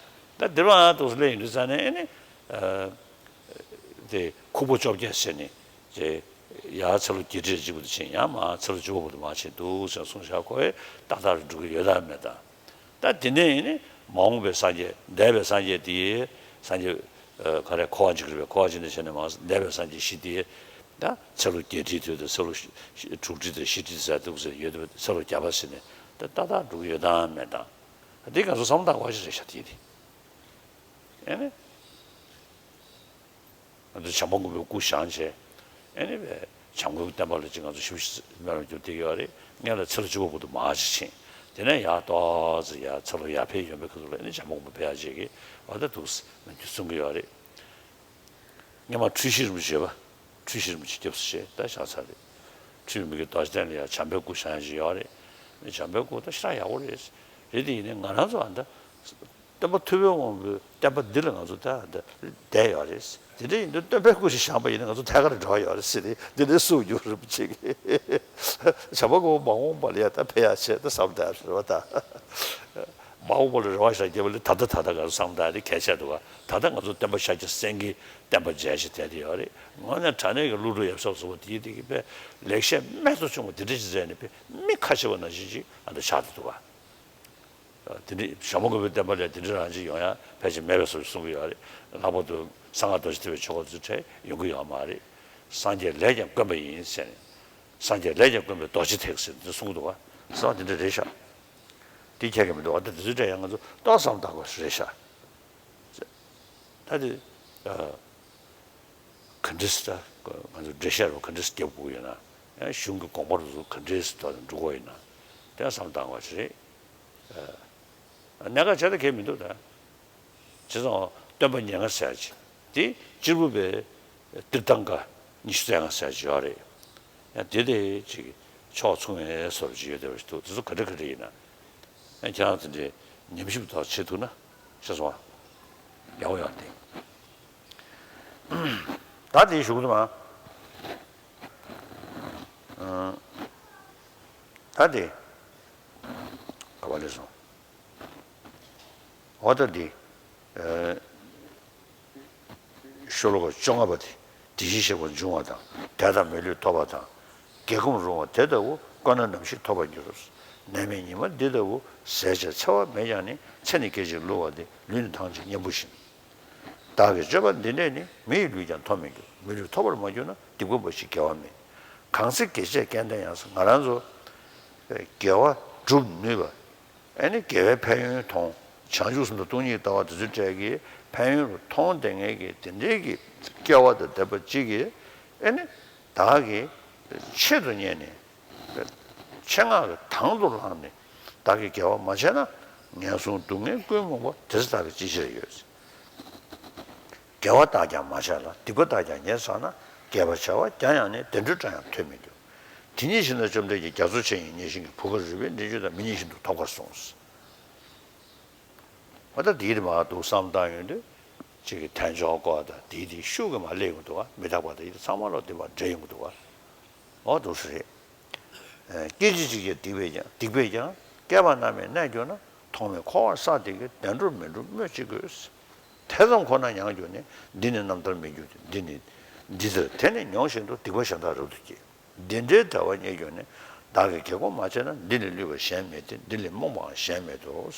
ད་འདིར་མ་ཏོག་ཙམ་སླེབས་ཡོང་དུས་ཙང་ནས་ཨེ་ནི། དེ་ཁུག་པ་བཅོ་བརྒྱད་ཟེར་ནས་དེ་ཡར་ཚེ་ལོ་བརྒྱད་ཁྲི་གཅིག་པུ་དུ་ཕྱིན་ཡང་མར་ཚེ་ལོ་བཅུ་པ་བུ་དུ་མར་ཕྱིན་འདུག་ཟེར་གསུངས་བཞག་ཁོ་ཨེ་ཏག་ཏག་རེད་འགྲོ་གི་ཡོད་དམ་མེད་དམ། ད་དེ་ནས་ཡིན་ནི་མ་འོངས་པའི་སངས་རྒྱས་འདས་པའི་སངས་རྒྱས་དེ་སངས་རྒྱས་ག་རེ་འཁོར་བ་འཇིག་རེད་པས་འཁོར་བ་འཇིག་ནས་བྱས་ནས་མ་འདས་པའི་སངས་རྒྱས་བཞི་དེ་ད་ཚེ་ལོ་བརྒྱད་ཁྲིའི་དུས་དང་ཚེ་ལོ་དྲུག་ཁྲི་དང་བཞི་ཁྲི་ཟེར་འདུག་ཟེར་ཡོད་དུས་ཚེ་ལོ་བརྒྱ་པ་ཟེར་ནས་ད་ཏག་ཏག་འགྲོ་གི་ཡོད་དམ་མེད་དམ། དེ་ང་ཚོ་བསམ་བློ་བཏང་དགོས་ཞིག་རེད་ཤག་དེ་དེ་ཨེ་ནི། ང་ཚོ་བྱམས་པ་མགོན་པོའི་སྐུ་བཞེངས་བྱས། ཨེ་ནི་བས་བྱམས་མགོན་བསྟན་པ་ལ་ཅིག་ང་ཚོ་ཞིབ་ཞིབ་སྨོན་ལམ་རྒྱུ་བསྡད་ཡོད་རེད། སྔོན་ལ་ཚེ་ལོ་བཅུ་པ་བུ་དུ་མ་ཅིག་ཕྱིན། དེ་ནས་ཡར་ཏོག་ཙམ་ཡར་ཚེ་ལོ་ཡར་འཕེལ་ཡོང་པའི་ཁ་ཐུག་ལ་ཨེ་ནི་བྱམས་པ་མགོན་པོ་ཕེབས་ཡག་ཅིག་གི་འོ་ད་འདུག་སེ་ང་ཚོ་གསུང་གི་ཡོད་རེད། སྔོན་མ་འཁྲུལ་ཞིག་རིན་པོ་ཆེ་བ། འཁྲུལ་ཞིག་རིན་པོ་ཆེ་སྐྱབས་སུ་མཆི་ད་བཞེངས་ཚར་རེད། འཁྲུལ་མི་དགེ་རྡོ་རྗེ་གདན་ལ་ཡང་བྱམས་པའི་སྐུ་བཞེངས་ཡག་ཡོད་རེད། བྱམས་པའི་སྐུ་ད་ཞེ་དྲག་ཡག་པོ་རེད། རེད་དེ་ཡིན་ནའི་ང་རང་ཚོ་ཨ་ད། སྟོན་པ་ཐུབ་པའི་དབང་པོའི་བསྟན་པ་འདི་ལ་ང་ཚོ་ད་ད་བསྡད་ཡོད་རེད། དེ་འདྲ་ཡིན་དུས་སྟོན་པའི་སྐུ་ཞིག་བཞེངས་པ་ཡིན་ན་ང་ཚོ་ཐད་ཀར་འགྲོ་ཡོད་རེད་ཟེར་ཏེ་འདི་འདྲའི་གསུང་རྒྱུ་རིན་པོ་ཆེ་གིས། བྱམས་པ་སྐུ་མ་འོངས་པ་ལ་ཡང་ད་ཕེབས་ཡག་བྱས་ད་བསམ་བསྡད་རེད་བ་ད། དཔའ་བོ་པོ་ལ་རེ་བ་ཞིག་རྒྱབ་པ་ལས་ད་ལྟ་ད་ལྟ་ག་རེ་བསམ་བཏང་དེ་གལ་ཆེ་འདུག་ག་ད་ལྟ་ང་ཚོ་སྟོན་པ་ཤཱཀྱ་སེང་གེའི་བསྟན་པ་མཇལ་ཞིག་དེ་དེ་ཡོད་རེད། དངོས་གནས་དྲང་གནས་ཀྱི་ཀླུ་སྒྲུབ་ཡབ་སྲས་ཟེར་བ་དེའི་དེ་གི་པའི་ལེགས་བཤད་རྨད་དུ་བྱུང་བ་དེ་འདྲ་ཞིག་མཛད་ནས་པའི་མི་ཁ་ཕྱེ་བ་ནང་བཞིན་ཅིག་ཨ་འདྲ་ཆགས་བསྡད་འདུག་ག་དེ་འདྲ་ཞྭ་མོ་རྒོད་པོའི་བསྟན་པ་ལས་དེ་འདྲ་རང་ཅིག་ཡོང་ཡ་ཕལ་ཆེར་མེད་པའི་བཟོ་ཞིག་གསུང་གི་ཡོད་རེད། ལྷག་པར་དུ་གསང་སྔགས་རྡོ་རྗེ་ཐེག་པའི་ཆོས་སྐོར་ཚོའི་གྲས་ཡོང་གི་ཡོད་མ་རེད། སངས་རྒྱས་ལས་ཀྱང་དཀོན་པ་ཡིན་ཟེར་ནས། སངས་རྒྱས་ལས་ཀྱང་དཀོན་པའི་རྡོ་རྗེ་ཐེག་ཟེར་འདི་གསུང་གི་འདུག་ག་ཟེར་བ་དེ་འདྲ་རེད་ཤག་དེ་ཁྱད་ཀྱི་མི་འདུག་ག་ད་དེ་ཚོའི་གྲས་ཡང་ང་ཚོ་ཏོག་ཙམ་བལྟ་དགོས་རེད་ཤག་ད་དེ་ཨ། ག་འདྲས་ད་ང་ཚོ་འགྲེལ་བཤད་རུ་ག་འདྲས་རྒྱབ་དགོས་ཡོད་ན་ཡང་གཞུང་གི་དགོངས་པ་རུ་ག་འདྲས་ད་འགྲོ་དགོས་ཡོད་ན་དེ་ཡང་བསམ་བཏང་བ་ཞིག་རེད། གནད་འགག་ཆེ་ད་གལ་མི་འདུག་ད། བྱས་ཙང་སྟོན་པ་མྱ་ངན་ཟེར་ཅིག་དེ་གཅེར་བུ་པའི་ཏིར་ཐང་ཀ་ཉི་ཤུ་རྩ་ལྔ་ཟེར་ཅིག་ཡོད་རེད། ཡང་དེ་དེ་ཅིག་ཕྱོགས་མཚུངས་པའི་བཟོ་འདྲ་ཅིག་ཡོད་བསྡད་པ་ཞིག་འདུག་དེ་ཚོ་ག་འདྲ་ག་འདྲ་ཡིན་ན། ཡང་ཁྱེད་རང་དེ་འདྲའི་ཉམས་ཞིབ་ཐོག་བྱེད་ཐུབ་ན་ཤེས་སོང་ཨ། ཡག་པོ་ཡོད་དེ། ད་དེ་ཞུ་གི་འདུག་ཨ། ད་དེ་ག་པར་སླེབས་སོང་། འོ་ད་འདི། ཨ། ཤོ་ལོ་ཀ་བཅོ་ལྔ་པ་དེ། དེ་བཞིན་གཤེགས་པ་འབྱུང་བ་དང་། དད་དང་མི་ལུས་ཐོབ་པ་དང་། དགེ་སྒོམ་རུང་བ་དེ་ལྟ་བུ། བསྐོས་ན་ནམ་ཞིག་ཐོབ་པར་འགྱུར། ནད་མེད་ཉི་མ་འདི་ལྟ་བུ། ཟས་བཅས་འཚེ་བ་མེད་ཀྱང་ནི། ཚེ་ནི་སྐད་ཅིག་བསླུ་བ་འདི། ལུས་ནི་ཐང་ཅིག་གཉེན་པོ་བཞིན། བདག་གི་སྤྱོད་པ་འདི་འདྲས་ནི། མི་ཡི་ལུས་ཀྱང་ཐོབ་མི་འགྱུར། མི་ལུས་ཐོབ་པར་མ་གྱུར་ན། སྡིག་པ་འབའ་ཞིག་དགེ་བ་མེད། གང་ཚེ་དགེ་བྱས་སྐལ་ལྡན་ཡང་ཟེར། ང་རང་ཚོ་དགེ་བ་སྒྲུབ་ནུས་པ། ཨེ་ནི་དགེ་བའི་ཕན་ཡོན་མཐོང་། བྱང་ཆུབ་སེམས་དང་སྟོང་ཉིད་ལྟ་བ་དེ་ཚོའི་གྲས་ཀྱི་ཕན་ཡོན་རུ་མཐོང་བསྡད་མཁན་གྱི་དེ་འདྲའི་གི་སྐལ་བ་དང་ལྡན་པ་གཅིག་གིས་ཨེ་ནི་བདག་གི་ཆེད་དུ་གཉེར་ནས་ཆེད་མངགས་ཀྱི་དང་དུ་བླངས་ནས་བདག་གིས་དགེ་བ་མ་བྱས་ན་ངན་སོང་སྡུག་བསྔལ་ཀུན་རྨོངས་པ་དེ་ཚོ་བདག་གི་ཅི་ཕྱིར་ཡོད། དགེ་བ་དག་ཀྱང་མ་བྱས་ལ། སྡིག་པ་དག་ཀྱང་ཉེས་བསགས་ན། དགེ་བ་བྱ་བ་བརྒྱ་ཡང་ནི། བདེ་འགྲོའི་སྒྲ་ཡང་ཐོས་མི་འགྱུར། དེ་ཉིད་ཕྱིར་ན་བཅོམ་ལྡན་གྱིས། རྒྱ་མཚོ་ཆེ་ཡང་མཉེན་ཞིང་གི། བུ་གར་རུས་པའི་འདྲེན་བྱེད་དང་། མི་མཉེན་བཞིན་དུ་ཐོབ་དཀའ་གསུངས། འོ་ད་དེའི་རིགས་མ་འདུག་བསམ་བཏང་ཡོང་དུས་ཅིག་གི་ཐལ་འགྱུར་སྐོར་དང་དེའི་དེ་ཤུགས་ཀྱིས་མ་སླེབས་ཡོང་འདུག་ག་མི་རྟག་པ་དང་ཡིད་ཚང་མ་ལོག་བདེན་པར་འདྲེས་ཡོང་གི་འདུག་ག་འོ་འདུག་སེ་རེད། སྐད་ཅིག་གཅིག་ཀྱང་སྡིག་པས་ཀྱང་། སྡིག་པས་ཀྱང་། བསྐལ་པ་རྣམས་ནི་གནས་གྱུར་ན། ཐོག་མེད་འཁོར་བར་བསགས་དེ་ཀའི། བདེ་འགྲོར་མི་འགྲོ་སྨོས་ཅི་དགོས། དེ་ཙམ་ཁོ་ན་མྱང་གྱུར་ནས། འདི་ནི་རྣམ་ཐར་མི་འགྱུར་ཏེ། འདི་ནི་འདི་ལྟར་དེ་ནི་མྱོང་བཞིན་དུ། སྡིག་པ་གཞན་དག་རབ་ཏུ་སྐྱེ། འདི་འདྲའི་བདེ་བ་རྙེད་གྱུར་ནས། བདག་གིས་དགེ་སྒོ་མ་བྱས་ན། འདི་ལས་བསླུས་པ་གཞན་མེད་དེ། འདི་ལས་རྨོངས་པའང་གཞན་མེད་དོ།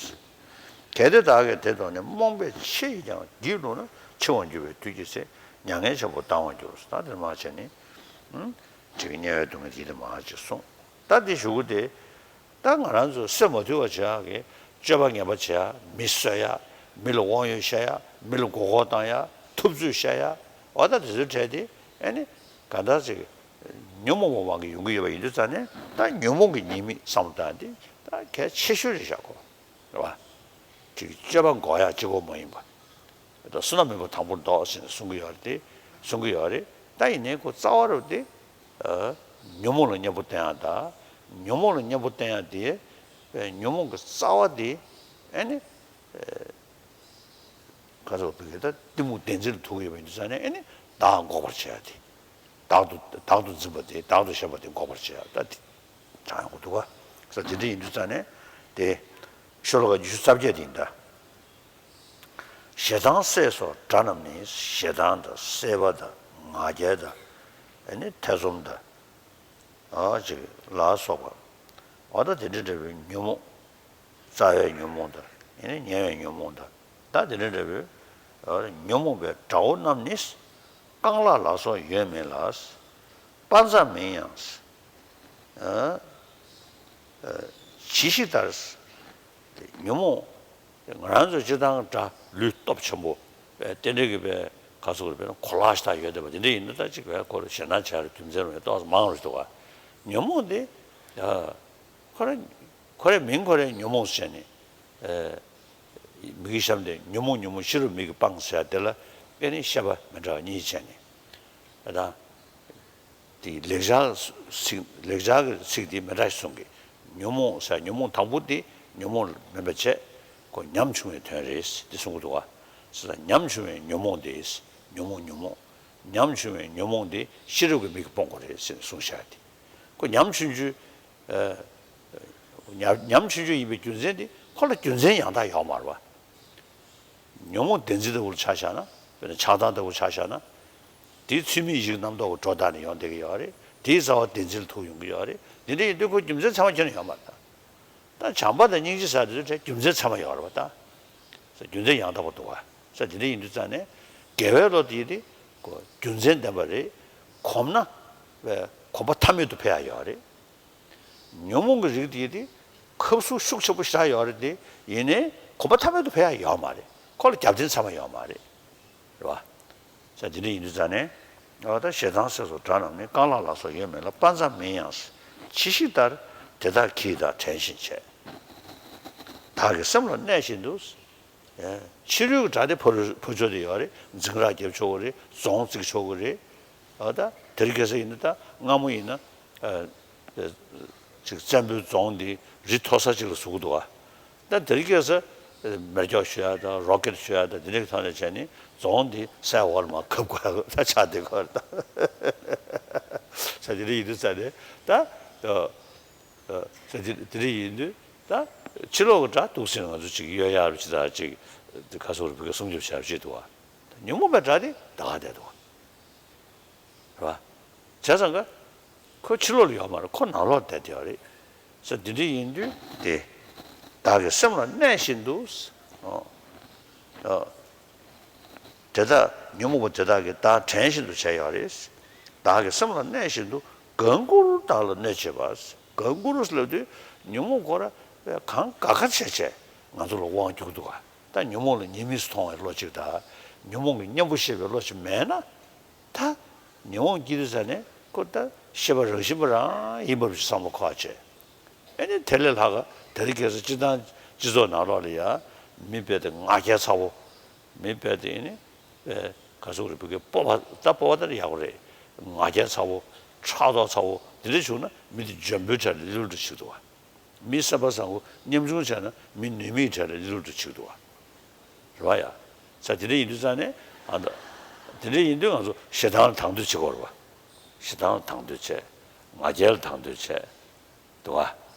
གལ་ཏེ་བདག་གིས་དེ་མཐོང་ནས། རྨོངས་པས་འཆི་ཡིས་ཀྱང་སྒྱིད་ལུག་ན། འཆི་བར་འགྱུར་བའི་དུས་ཀྱི་ཚེ། མྱ་ངན་ཆེན་པོ་ལྡང་བར་འགྱུར། ད་དེར་མ་བྱས་ནས། ཨུམ། དེ་གི་དམྱལ་བའི་སྡུག་བསྔལ་དེ་དེ་མ་ཅིག་གསུངས། ད་དེ་ཞུ་གི་དེ། ད་ང་རང་ཚོ་སེམས་མ་དུལ་བ་བྱེད་ཡག་གི་སྤྱོད་པ་ངན་པ་བྱེད་ཡག་མི་གསོད་ཡག་མི་ལ་དབང་ཡོད་བཤད་ཡག་མི་ལ་མགོ་སྐོར་བཏང་ཡག་འཐབ་རྩོད་བཤད་ཡག་འོ་ད་དེ་ཚོའི་གྲས་དེ་ཨེ་ནི་ག་འདྲ་ཅིག་ཉོན་མོངས་པ་མང་གི་ཡོང་གི་ཡོད་པ་ཡིན་དུས་ཙང་ནས་ད་ཉོན་མོངས་ཀྱི་ཉེས་དམིགས་བསམ་བློ་བཏང་དེ་ད་གལ་ཆེ་ཤོས་རེད་བཞག་གོ། རེད་བ། ཅིག་སྤྱོད་པ་འགོག་ཡག་གཅིག་པོ་མ་ཡིན་པ། ད་བསོད་ནམས་མེད་པ་དང་པོར་འདོགས་ཟེར་ནས་གསུང་གི་ཡོད་རེད་དེ། གསུང་གི་ཡོད་རེད། ད་ཡིན་ནའི་ཁོ་རྩ་བ་རུ་དེ། ཨ། ཉོན་མོངས་ལ་གཉེན་པོ་བསྟེན་ཡག་དང་། ཉོན་མོངས་ལ་གཉེན་པོ་བསྟེན་ཡག་དེ། ཨ། ཉོན་མོངས་ཀྱི་རྩ་བ་དེ། ཨ་ནི། ཨ། ག་ཚོད་བོད་སྐད་ད་གཏི་མུག་བདེན་འཛིན་ལ་ཐུག་ཡོད་པ་ཡིན་དུས་ཙང་ནས་ཨ་ནི་བདག་འགོག་པར་བྱེད་ཡག་དེ། བདག་ཏུ་བདག་ཏུ་འཛིན་པ་དེ་བདག་ཏུ་ཞེན་པ་དེ་འགོག་པར་བྱེད་ཡག་ད་དེ། དྲང་ཡོང་གི་འདུག་ག་ས་དེ་འདྲ་ཡིན་དུས་ཙང་ནས་དེ། ཤོ་ལོ་ཀ་ཉི་ཤུ་རྩ་བརྒྱད་དེ་ཡིན་ད། ཞེ་སྡང་སྲེད་སོགས་དགྲ་རྣམས་ནི། ཞེ་སྡང་དང་སྲེད་པ་དང་ང་རྒྱལ་དང་། ཨ་ནི་ཐེ་ཚོམ་དང་། ཨ་ཅིག་ལ་སོགས་པ། འོ་ད་དེ་འདྲ་འདྲ་བའི་ཉོན་མོངས། རྩ་བའི་ཉོན་མོངས་དང་། ཨ་ནི་ཉེ་བའི་ཉོན་མོངས་དང་། ད་དེ་འདྲ་འདྲ་བའི་ཉོན་མོངས་པའི་དགྲ་བོ་རྣམས་ནི། རྐང་ལག་ལ་སོགས་ཡོད་མིན་ལ། དཔའ་མཛངས་མིན་ཡང་། ཨ། ཨ། ཇི་ཞིག་ལྟར། ཉོན་མོངས། ང་རང་ཚོ་སྤྱིར་བཏང་དགྲ་ལུས་སྟོབས་ཆེན་པོ། དེ་འདྲ་གི་བའི་ག་ཚོད་རེད་བས་ན་གོ་ལག་ཞིག་ད་ཡོད་བསྡད་པ་དེ་འདྲ་ཡིན་ན་ད་ཅིག་བས་ཁོ་རེ་ཞེད་སྣང་བྱས་རེ་རྒྱུ་མཚན་རེ་ཏོག་ཙམ་མང་རེ་འདུག་ག་ཉོན་མོངས་དེ། ཨ། ཁོ་རེ། ཁོ་རེ་མིང་ཁོ་རེ་ཉོན་མོངས་ཟེར་ནས། ཨ། མིག་གིས་བཤམས་ཏེ་ཉོན་མོངས་ཉོན་མོངས་ཤེས་རབ་མིག་གིས་སྤངས་ཟེར་ཡ་དེ་ལ་དཔེ་ནི་བཤད་པ་མི་འདྲ་བ་གཉིས་བྱས་ནས། ཨ་ད། དེ་ལེགས་སྦྱར་ཚིག་ལེགས་སྦྱར་གྱི་ཚིག་དེ་མི་འདྲ་ཞིག་གསུང་གི་ཉོན་མོངས་ཟེར་ཉོན་མོངས་དང་པོ་དེ་ཉོན་མོངས་མིན་པ་བྱས། ཁོ་ཉམ་ཆུང་བའི་དོན་རེད་དེ་གསུང་གི་འདུག་ག་ཟེར་ན་ཉམ་ཆུང་བའི་ཉོན་མོངས་དེ། ཉོན་མོངས་ཉོན་མོངས། ཉམ་ཆུང་བའི་ཉོན་མོངས་དེ་ཤེས་རབ་ཀྱི་མིག་གིས་སྤོང་དགོས་རེད་ཟེར་ནས་གསུངས་བཞག་དེ། ཁོ་ཉམ་ཆུང་ཆུང་། ཨ། ཉམ་ཉམ་ཆུང་ཆུང་ཡིན་པའི་རྒྱུ་མཚན་དེ་ ཁོ་ལ་རྒྱུ་མཚན་ཡང་དག་ཡོད་མ་རེད་བ། ཉོན་མོངས་བདེན་འཛིན་ལྟ་བུར་ཆ་བཞག་ན། དཔེར་ན་ཆགས་སྡང་ལྟ་བུར་ཆ་བཞག་ན། དེའི་ཚུལ་མིན་ཡིད་ཀྱི་རྣམ་རྟོག་གི་སྒྲོ་བཏགས་ནས་ཡོང་བསྡད་ཀྱི་ཡོད་རེད། དེའི་རྩ་བ་བདེན་འཛིན་ལ་ཐུག་ཡོང་གི་ཡོད་རེད། འདི་འདྲ་ཡིན་དུས་ཁོ་རྒྱུ་མཚན་ཚང་མ་ཁྱོན་ནས་ཡོད་མ་རེད་ད། ད་བྱམས་པ་དང་སྙིང་རྗེ་ཟེར་དེ་ཚོའི་གྲས་རྒྱུ་མཚན་ཚང་མ་ཡོད་རེད་བ་ད། ས་རྒྱུ་མཚན་ཡང་དག་པ་འདུག་བ། ས་དེ་འདྲ་ཡིན་དུས་ཙང་ནས། དགེ་བའི་བློ་དེ་དེ་ཁོ་རྒྱུ་མཚན་ལྡན་པ་རེད། གོམས་ན་བས་གོམས་པ་ཐ་མལ་དུ་འཕེལ་ཡ་ཡོད་རེད། ཉོན་མོངས་ཀྱི་རིགས་དེ་དེ་ཁབ་ཟུག་ཤུགས་ཆེན་པོ་ཞེ་དྲག་ཡོད་རེད་དེ། ཡིན་ནའི་གོམས་པ་ཐ་མལ་དུ་འཕེལ་ཡ་ཡོད་མ་རེད། ཁོ་ལ་རྒྱབ་རྟེན་ཚང་མ་ཡོད་མ་རེད། རེད་བ། ས་དེ་འདྲ་ཡིན་དུས་ཙང་ནས། འོ་ད་ཞེ་སྡང་སེམས་སོགས་དགྲ་རྣམས་ནི། རྐང་ལག་ལ་སོགས་ཡོད་མིན་ལ། དཔའ་མཛངས་མིན་ཡང་ཕྱི་ཞིག་ལྟར། དེ་དག་གིས་བདག་བྲན་བཞིན་བྱས། བདག་གི་སེམས་ལ་གནས་བཞིན་དུ། ཕྱི་རོལ་གྱི་དགྲ་དེ་ཕར་ཕར་ཕྱོགས་དེ་ཡོད་རེད། འཛིང་རགས་རྒྱབ་ཆོག་གི་རེད། རྫོང་བརྩིགས་ཆོག་གི་རེད། འོ་ད་དེ་རིང་ཁ་སང་ཡིན་ན་ད་སྔ་མོ་ཡིན་ན། ཨ། ཨ། ཅིག་བཙན་པོའི་རྫོང་འདི་རི་མཐོ་ས་ཅིག་ལ་བཟོ་གི་འདུག་ཨ། ད་དེ་རིང་ཁ་སང་མེ་སྒྱོགས་གཞུ་ཡ་དང་རོ་ཀེད་གཞུ་ཡ་དང་དེ་འདྲའི་ཐོག་ནས་བྱས་ནས་རྫོང་འདི་སའི་འོག་ལ་མར་ཁབ་དགོས་ཡ་ད་ཆགས་བསྡད་ཀྱི་ཡོད་རེད་ད། ས་དེ་འདྲ་ཡིན་དུས་ཙང་ནས་ད། ཨ། ཨ། ས་དེ་དེ་འདྲ་ཡིན་དུས་ད་ཕྱི་ལོགས་ཀྱི་དགྲ་འདུག་ཟེར་ང་ཚོ་ཅིག་གཡོལ་ཡ་རུ་ཅིག་ད་ཅིག་ག་ཚོད་རུ་བུ་ག་སྲུང་སྐྱོབ་བྱ་རུ་ཅིག་འདུག་ཨ། ཉོན་མོངས་པའི་དགྲ་དེ་ད་ག་བསྡད་འདུག་ཨ། རེད་བ། བྱས་ཙང་ཀ། ཁོ་ཕྱི་ལོགས་ལ་ཡོད་མ་རེད། ཁོ་ནང་ལོགས་བསྡད་བསྡད་ཡོད་རེད། ས་འདི་འདྲ་ཡིན་དུས་དེ། བདག་གི་སེམས་ལ་གནས་བཞིན་དུ། ཨོ། ཨོ། དེ་དག་ཉོན་མོངས་པ་དེ་དག་གིས་བདག་བྲན་བཞིན་དུ་བྱས་ཡོད་རེད། བདག་གི་སེམས་ལ་གནས་བཞིན་དུ་གང་བཀུར་བདག་ལ་གནོད་བྱེད་པ། གང་བཀུར་ལབ་དུས་ཉོན་མོངས་ཁོ་ར་གང་དགའ་ཁ་བྱས་བྱས་ང་ཚོ་ལ་དབང་བསྒྱུར་གྱི་འདུག་ག། ད་ཉོན་མོངས་ལ་ཉེས་དམིགས་སུ་མཐོང་བའི་བློ་གཅིག་དང་། ཉོན་མོངས་ཀྱི་གཉེན་པོ་ཤེས་པའི་བློ་གཅིག་མེད་ན། ད་ཉོན་མོངས་སྐྱེ་དུས་ཙ་ནས་ཁོ་ད་ཤེས་པ་རང་བཞིན་པ་རང་ཡིན་པ་བྱས་བསམ་བློ་འཁོར་བྱས། ཨ་ནི་དེ་ལས་ལྷག་ག་དེ་རིང་ཁ་སང་སྤྱིར་བཏང་སྤྱི་ཚོགས་ནང་ལོགས་ལ་ཡ་མི་དཔེ་དེ་ང་རྒྱལ་ཚ་བོ། མི་དཔེ་དེ་ཨ་ནི་དཔེ་ག་ཚོད་རེད། བུ་གའི་སྤོབས་པ་ད་སྤོབས་པ་ད་ཡག་པོ་རེད། ང་རྒྱལ་ཚ་བོ། ཕྲག་དོག་ཚ་བོ་འདི་འདྲ་བྱུང་ན་མི་དེ་འཇོན་པོའི་གྲས་ལ་ལི་ལུ་འདྲ་ཞིག་འདུག་བ། མི་སེམས་པ་བཟང་པོ་ཉམ་ཆུང་བྱས་ན་མི་ནུས་མེད་གྲས་ལ་ལི་ལུ་འདྲ་ཞིག་འདུག་བ། རེད་བ་ཡ། ས་དེ་འདྲ་ཡིན་དུས་ཙང་ནས་ཨ་ད། དེ་འདྲ་ཡིན་དུས་ང་ཚོ་ཞེ་སྡང་ལ་དང་དོད་བྱེད་དགོས་རེད་བ། ཞེ་སྡང་ལ་དང་དོད་བྱས། ང་རྒྱལ་ལ་དང་དོད་བྱས། འདུག་བ།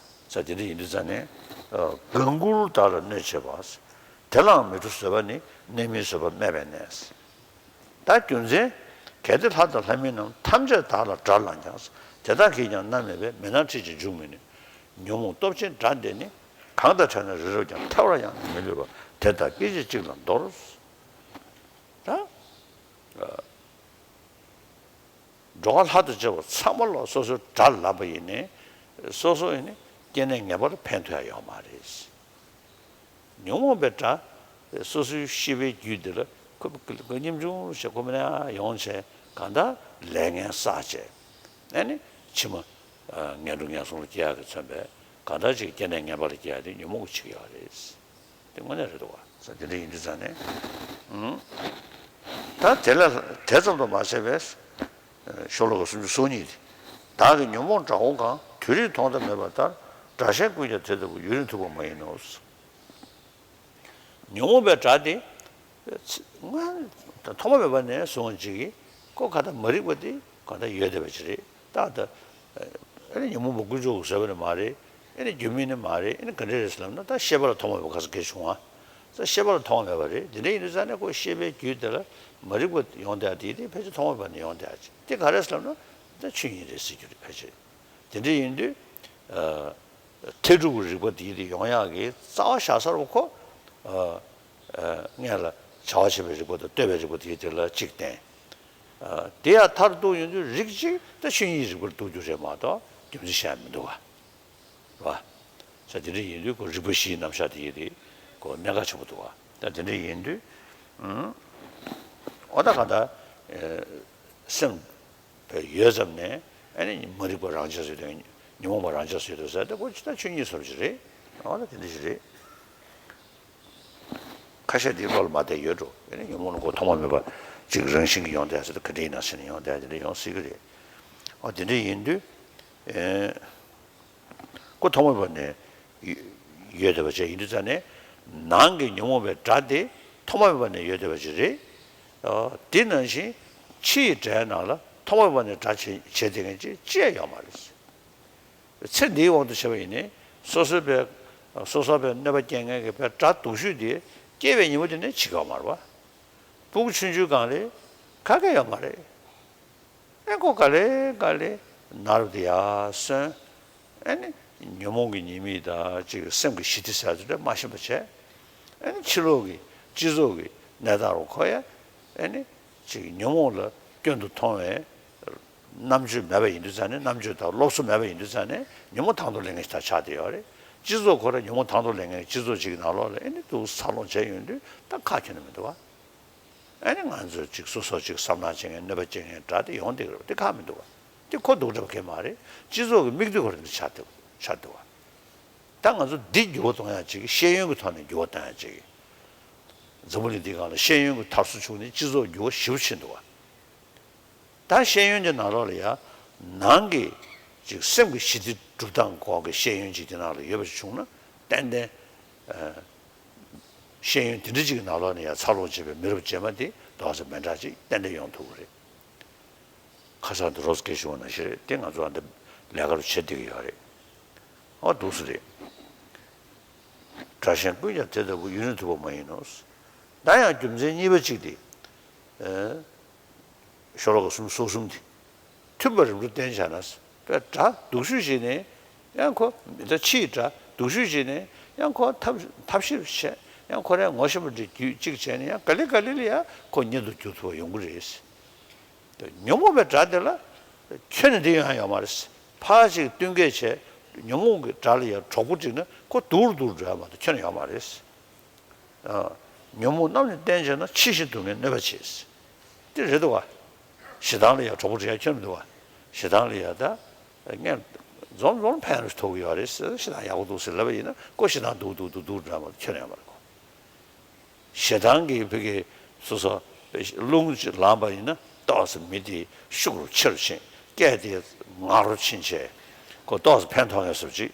ས་དེ་འདྲ་ཡིན་དུས་ཙང་ནས། ཨ། གང་བཀུར་བདག་ལ་གནོད་བྱེད་པ། དེ་ལའང་མི་འགྲོ་བཟོད་པ་ནི། གནོད་མིན་བཟོད་པ་སྨད་པའི་གནས། ད་རྒྱུ་མཚན། གལ་ཏེ་ལྷ་དང་ལྷ་མིན་རྣམས། ཐམས་ཅད་བདག་ལ་དགྲར་ལངས་ཀྱང་། དེ་དག་གིས་ཀྱང་མནར་མེད་པའི། མེ་ནང་ཁྲིད་ཅིང་འཇུག་མི་ནུས། ཉོན་མོངས་སྟོབས་ཆེན་དགྲ་འདི་ནི། གང་དང་བྲལ་ན་རི་རབ་ཀྱང་། ཐལ་བར་ཡང་མི་ལུས་པ། དེ་ལྟར་སྐད་ཅིག་གཅིག་ལ་འདོར། ད། ཨ། འགྲོ་བ་ལྷ་དང་བཅས་པ་ཚང་མ་ལ་སོ་སོའི་དགྲ་ལབ་པ་ཡིན་ནའི། སོ་སོ་ཡིན་ནའི་སྐྱེ་གནས་ངན་པ་ལ་ཕན་ཐོགས་ཡ་ཡོད་མ་རེད། ཉོན་མོངས་པའི་དགྲ། སོ་སོའི་ཤེས་པའི་རྒྱུད་འདི་ལ་ཁོ་ཁོ་ཉམ་ཆུང་བྱས་ཁོ་མིན་ན་ཡོང་བྱས་གང་ལྟར་ལས་ངན་བསགས་བྱས། ཨ་ནི་ཕྱི་མ། ཨ། ངན་འགྲོ་ངན་སོང་ལ་སྐྱེ་ཡག་གི་མཚོན་པའི་གང་ལྟར་ཅིག་སྐྱེ་གནས་ངན་པ་ལ་སྐྱེ་ཡག་དེ་ཉོན་མོངས་ཀྱི་ཕྱིར་ཡོད་རེད། དེ་དངོས་གནས་རེད་འདུག་བ། ས་དེ་འདྲ་ཡིན་དུས་ཙང་ནས། ཨུམ། ད་དེ་ལ་དེ་ཙམ་དུ་མ་ཟད་པས། ཤོ་ལོ་ཀ་སུམ་ཅུ་སོ་གཉིས་དེ། བདག་གིས་ཉོན་མོངས་དགྲ་བོ་གང་། དུས་རིང་ཐོག་མཐའ་མེད་པ་ལྟར། དགྲ་གཞན་ཀུན་ཀྱང་དེ་ལྟ་བུ། ཡུན་རིང་ཐུབ་པ་མ་ཡིན་ནོ། ཉོན་མོངས་པའི་དགྲ་དེ། སྔ་ཐོག་མ་མེད་པ་ནས་བཟུང་ཅིག་གིས་ཁོ་ག་ད་མ་རིག་པ་དེ་ག་ད་ཡོད་བསྡད་པ་ཅིག་རེད་ད། ད་ཨ་ནི་ཉོན་མོངས་པ་ཀུན་རྫོབ་ཀྱི་བཟོད་པ་ནི་མ་རེད། ཨ་ནི་རྒྱུ་མེད་ནི་མ་རེད། ཨ་ནི་ག་འདྲ་རེད་ཟེར་ལབ་ན། ད་ཤེས་པ་ལ་ཐོག་མ་མེད་པ་ག་ས་ག་བྱུང་བ། ད་ཤེས་པ་ལ་ཐོག་མ་མེད་པ་རེད། དེ་འདྲ་ཡིན་དུས་ཙང་ནས་ཁོ་ཤེས་པའི་རྒྱུད་དེ་ལ་མ་རིག་པ་ཡོང་བསྡད་དེ་དེ་ཕལ་ཆེར་ཐོག་མ་མེད་པ་ནས་ཡོང་བསྡད་ཅིག་དེ་ག་རེད་ཟེར་ལབ་ན། ད་ཆོས་ཉིད་རེད་ཟེར་རྒྱུ་རེད་ཕལ་ཆེར། དེ་འདྲ་ཡིན་དུས། ཨ། ཐེག་དྲུག་གི་རིག་པ་དེ་དེ་ཡོང་ཡག་གི་རྩ་བ་བཞག་ས་རུ་ཁོ། ཨ། ཨ། སྔོན་ལ་བྱ་བ་བྱེད་པའི་རིག་པ་དང་ལྟོས་པའི་རིག་པ་དེ་དེ་ལ་གཅིག་བསྟན། ཨ། དེ་ཡང་མཐར་གཏུགས་ཡོང་དུས་རིགས་གཅིག་ད་ཆོས་ཉིད་རིག་པར་གཏུགས་རྒྱུ་རེད་མ་གཏོགས་རྒྱུ་མཚན་གཞན་མི་འདུག་བ། རེད་བ། ས་དེ་འདྲ་ཡིན་དུས་ཁོ་རིག་པ་བཞིའི་རྣམ་གཞག་དེ་ཡིན་དེ་ཁོ་གནད་འགག་ཆེན་པོ་འདུག་བ། ད་དེ་འདྲ་ཡིན་དུས། ཨུམ། འོ་ད་ག་ད། ཨེ། སེམས། པའི་ཡོད་ཙམ་ནས་ཨ་ནི་མ་རིག་པ་རང་ཆས་སུ་ཡོད་དོ། ཉོན་མོངས་པ་རང་ཆས་སུ་ཡོད་དོ་ཟེར་ཏེ་ཁོ་ཅི་ལྟར་ཆོས་ཉིད་བཟོ་འདྲ་ཅིག་རེད། འོ་ན་དེ་འདྲ་ཞིག་རེད། ཁ་ཤས་དེའི་བློ་ལ་མ་བདེ་ཡོད་འགྲོ། ཨ་ནི་ཉོན་མོངས་ལ་ཁོ་ཐོག་མ་མེད་པ་ཅིག་རང་བཞིན་གྱིས་ཡོང་བསྡད་ཟེར་ཏེ་ག་འདྲ་ཡིན་ན་ཟེར་ནས་ཡོང་བསྡད་དེ་འདྲ་ཡོང་སྲིད་ཀྱི་རེད། འོ་དེ་འདྲ་ཡིན་དུས། ཨེ། ཁོ་ཐོག་མ་མེད་པ་ནས་ཡོད་བསྡད་པ་ཅིག་ཡིན་དུས་ཙང་ནས། ནང་གི་ཉོན་མོངས་པའི་དགྲ་དེ་ཐོག་མ་མེད་པ་ནས་ཡོད་བསྡད་པ་ཅིག་རེད། ཨ། དེ་ནང་བཞིན་ཕྱི་ཡི་དགྲའི་ནང་ལ་ཐོག་མ་མེད་པ་ནས་དགྲ་བྱེད་བྱེད་བསྡད་མཁན་ཅིག་ཅི་ཡང་ཡོད་མ་རེད། ཚེ་འདིའི་དབང་དུ་བྱས་པ་ཡིན་ནའི་སོ་སོའི་པའི་ སོ་སོ་བའི་གནོད་པ་སྐྱེལ་མཁན་གྱི་བའི་དགྲ་སྡུག་ཤོས་དེ་སྐྱེས་པའི་ཉིན་མོ་དེ་ནས་འཆི་གི་ཡོད་མ་རེད་པ། སྤུ་གུ་ཆུང་ཆུང་སྒང་ལ་ག་གེ་ཡོད་མ་རེད། ཨེ་ཁོ་ག་ལེ་ག་ལེ་ནར་དེ་ཡར་སོན། ཨེ་ནི་ཉོན་མོངས་ཀྱི་ཉེས་དམིགས་དང་ཅིག་སེམས་ཀྱི་ཞི་བདེ་ཟེར་ཚུལ་དེ་མ་ཤེས་པ་བྱས། ཨེ་ནི་ཕྱི་ལོགས་ཀྱི་སྤྱི་ཚོགས་ཀྱི་གནས་སྟངས་རུ་ཁོ་ཡ། ཨེ་ནི་ཅིག་ཉོན་མོངས་ལ་སྐྱོན་དུ་མཐོང་བའི་རྣམ་དཔྱོད་མེད་པ་ཡིན་དུས་ཙང་ནས། རྣམ་དཔྱོད་དང་སློབ་གསོ་མེད་པ་ཡིན་དུས་ཙང་ནས། ཉོན་མོངས་དང་དུ་ལེན་མཁན་ཞིག་ད་ཆགས་བསྡད་ཡོད་རེད། སྤྱི་ཚོགས་ཁོ་རང་ཉོན་མོངས་དང་དུ་ལེན་མཁན་སྤྱི་ཚོགས་ཅིག་གི་ནང་ལོགས་ལ་ཨེ་ནི་འདུག་འཚར་ལོངས་བྱས་ཡོང་དུས་ད་ཁག་ཁྱོན་ནས་མི་འདུག་བ། ཨ་ནི་ང་ཚོས་ཅིག་སོ་སོ་ཅིག་བསམ་ནག་བྱེད་མཁན་གནོད་པ་སྐྱེལ་མཁན་དགྲ་དེ་ཡོང་བསྡད་ཀྱི་རེད་པ། དེ་ཁག་མི་འདུག་བ། དེ་ཁོ་སྡུག་འདྲ་བ་གང་ཡང་མ་རེད། སྤྱི་ཚོགས་ཀྱི་མིག་ལྟོས་ཁོ་རང་གི་ཆགས་བསྡད་ཆགས་བསྡད་པ། ད་ང་ཚོ་འདི་འགྱུར་བ་གཏོང་ཡག་ཅིག་ཤེས་ཡོན་གྱི་ཐོག་ནས་འགྱུར་བ་གཏོང་ཡག་ཅིག་འཛམ་བུ་གླིང་འདིའི་སྒང་ལ་ཤེས་ཡོན་གྱི་དར་སྲོལ་བྱུང་ནས་སྤྱི་ཚོགས་འགྱུར་བ་ཞེ་པོ་ཕྱིན་འདུག་བ། ད་ཤེས་ཡོན་གྱི་ནང་ལོགས་ལ་ཡང་ནང་གི་ཅིག་སེམས་ཀྱི་ཞི་བདེ་སྒྲུབ་སྟངས་སྐོར་གྱི་ཤེས་ཡོན་ཅིག་དེ་ནང་ལ་ཡོད་པ་ཞིག་བྱུང་ན། ཏན་ཏན་ཤེས་ཡོན་དེ་འདྲ་ཅིག་གི་ནང་ལོགས་ནས་ཡང་འཚར་ལོངས་བྱེད་པའི་མི་རབས་རྗེས་མ་དེ་ཏོག་ཙམ་མི་འདྲ་ཅིག་ཏན་ཏན་ཡོང་ཐུབ་ཀྱི་རེད། ཁ་སང་དུ་རོབ་ཙམ་སྐད་ཤོར་བ་ནང་བཞིན་རེད། དེ་ང་ཚོ་ཨ་འདི་ལས་ཀ་རུ་བྱེད་བསྡད་ཀྱི་ཡོད་རེད། ཨོ་འདུག་སེ་རེད། དགྲ་གཞན་ཀུན་ཀྱང་དེ་ལྟ་བུ་ཡུན་རིང་ཐུབ་པ་མ་ཡིན་ནོ། ད་ཡང་རྒྱུ་མཚན་གཉིས་པ་གཅིག་དེ། ཨེ། ཤོ་ལོ་ཀ་གསུམ་སོ་གསུམ་དེ། མཐུན་པར་རིམ་གྲོ་བསྟེན་བྱས་ན། དཔེ་དགྲ་སྡུག་ཤོས་ཤིག་ནས་ཡང་ཁོ། མི་ད་ཕྱིའི་དགྲ་སྡུག་ཤོས་ཤིག་ནས་ཡང་ཁོ་ཐབས་ཐབས་ཤེས་བྱས། ཡང་ཁོ་རང་ངོ་ཤེས་པ་འདྲ་རྒྱུད་གཅིག་བྱས་ནས་ཡང་ག་ལེ་ག་ལེ་ལ་ཡང་ཁོ་གཉེན་དུ་འགྱུར་ཐུབ་པ་ཡོང་གི་རེད། ཉོན་མོངས་པའི་དགྲ་དེ་ལ་ཁྱོན་ནས་འདི་ཡོང་ཡ་ཡོད་མ་རེད། ཕར་ཅིག་བསྟུན་མཁས་བྱས། ཉོན་མོངས་ཀྱི་དགྲ་ལ་ཡང་གྲོགས་པོ་བསྒྲིགས་ན་ཁོ་སྡུག་རུ་སྡུག་རུ་འགྲོ་ཡ་མ་གཏོགས་ཁྱོན་ནས་ཡོད་མ་རེད། ཨ། ཉོན་མོངས་རྣམས་ནི་བསྟེན་བྱས་ན། འཆི་ཞིང་སྡུག་བསྔལ་གནོད་པ་བྱེད། དེ་རེད་འདུག་བ། ཞེ་སྡང་ལ་ཡང་གྲོགས་པོ་བསྒྲིགས་ཡ་ཁྱོན་མི་འདུག་བ། ཞེ་སྡང་ལ་ཡང་ད་ངས་འཛོམས་འཛོམས་ཕན་ཐོགས་ཀྱི་ཡོད་རེད་ཟེར། ཞེ་སྡང་ཡག་པོ་འདུག་ཟེར་ལབ་པ་ཡིན་ན། ཁོ་ཞེ་སྡང་སྡུག་སྡུག་སྡུག་སྡུག་འགྲོ་ཡ་མ་གཏོགས་ཁྱོན་ནས་ཡོད་མ་རེད་ཁོ། ཞེ་སྡང་གིས་ཕ་གི་སོ་སོ་རླུང་ཅིག་ལངས་པ་ཡིན་ན། ཏོག་ཙམ་མི་དེ་ཤུགས་རུ་ཆེ་རུ་ཕྱིན། སྐད་དེ་ངར་རུ་ཕྱིན་བྱས། ཁོ་ཏོག་ཙམ་ཕན་ཐོགས་ངེས་སུ་ཅིག་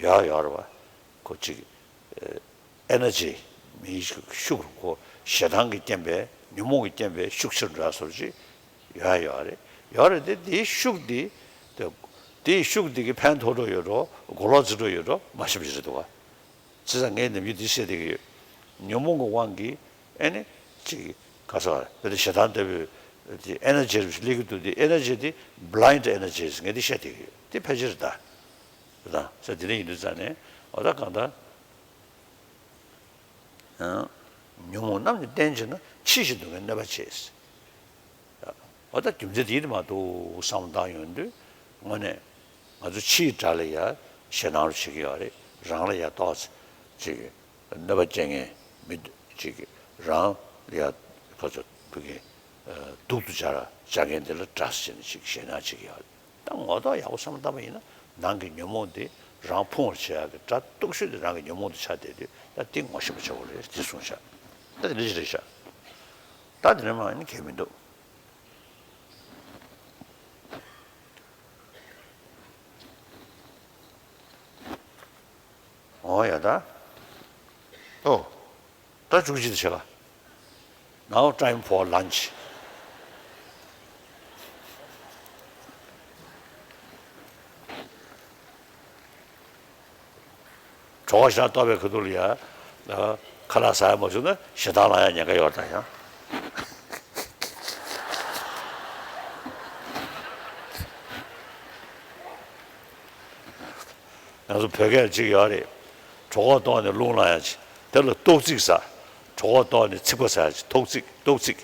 ཡོད་ཡོད་རེད་བ། ཁོ་ཅིག་ཨེ་ནར་ཇི། མིའི་ཤུགས་རུ་ཁོ་ཞེ་སྡང་གིས་རྐྱེན་པས། ཉོན་མོངས་ཀྱིས་རྐྱེན་པས་ཤུགས་ཆེ་རུ་འགྲོ་ཡ་སོགས་ཅིག་ཡོད་ཡོད་རེད། ཡོད་རེད་དེ། དེའི་ཤུགས་དེ། དེ་དེའི་ཤུགས་དེ་གིས་ཕན་ཐོགས་འགྲོ་ཡོད་འགྲོ། གོ་ལོག་འཛིན་འགྲོ་ཡོད་འགྲོ་མ་ཤེས་པ་ཞིག་རེད་འདུག་བ། བྱས་ཙང་ངས་ནམ་རྒྱུན་འདི་བཤད་བསྡད་ཀྱི་ཡོད། ཉོན་མོངས་ཀྱི་དབང་གིས་ཨེ་ནི་ཅིག་ག་ས་དེ་ནི་ཞེ་སྡང་ལྟ་བུའི་དེ་ཨེ་ནར་ཇི་རུ་སླེབས་ཀྱི་འདུག་དེ་ཨེ་ནར་ཇི་དེ་བྷི་ལའིན་ཌི་ཨེ་ནར་ཇི་ཟེར། ངས་འདི་བཤད་བསྡད་ཀྱི་ཡོད། དེ་ཕལ་ཆེར་ད་ད་ས་དེ་འདྲ་ཡིན་དུས་ཙང་ནས། འོ་ད་གང་ལྟར། ཨང་། ཉོན་མོངས་རྣམས་ནི་བསྟེན་བྱས་ན། འཆི་ཞིང་སྡུག་བསྔལ་གནོད་པ་བྱེད། འོ་ད་རྒྱུ་མཚན་དེ་ཡིན་མ་གཏོགས་བསམ་བློ་བཏང་ཡོང་དུས། དངོས་གནས་ང་ཚོ་ཕྱིའི་དགྲ་ལ་ཡ་ཞེད་སྣང་རུ་བྱེད་ཀྱི་ཡོད་རེད། རང་ལ་ཡ་ཏོག་ཙམ་ཅིག་གནོད་པ་སྐྱེལ་མཁན་མི་ཅིག་རང་ལ་ཡ་ཁོ་ཚོ་ཕ་གི་སྡུག་ཏུ་སྦྱར་སྦྱར་མཁན་དེ་ལ་དགྲ་ཟེར་ནས་ཅིག་ཞེད་སྣང་བྱེད་ཀྱི་ཡོད་རེད། ད་ངོ་ཐོག་ཡག་པོ་བསམ་བློ་བཏང་པ་ཡིན་ན། ནང་གི་ཉོན་མོངས་དེ་རང་ཕུང་བར་བྱེད་ཡག་གི་དགྲ་སྡུག་ཤོས་དེ་རང་གི་ཉོན་མོངས་དེ་ཆགས་བསྡད་དུས། ད་དེ་ངོ་ཤེས་པ་བྱ་དགོས་རེད། དེ་གསུངས་ཤག་ད་དེ་འདྲ་ཞིག་རེད་ཤག་ད་དེ་ནས་མ་ནི་གལ་མི་འདུག་ཨོ་ཡ་ད། ཨོ། ད་བཅུ་གཅིག་དུ་བྱེད་ཀ Now time for lunch. གྲོགས་ཤ་སྟག་པའི་ཁ་ཐུག་ལ་ཡ། ཁ་ལག་ཟ་ཡ་མ་བྱུང་ན་ཞེ་སྡང་ལངས་ཡ་ཉེན་ཁ་ཡོད་ད་ཡང་། ང་ཚོ་བོད་སྐད་ཅིག་ཡོད་རེད། གྲོད་ཁོག་ལྟོགས་ནས་རླུང་ལངས་ཡ་ཅིག་དེ་ལ་ལྟོགས་ཚིགས་ཟ། གྲོད་ཁོག་ལྟོགས་ནས་ཚིག་པ་ཟ་ཡ་ཅིག་ལྟོགས་ཚིགས། ལྟོགས་ཚིགས།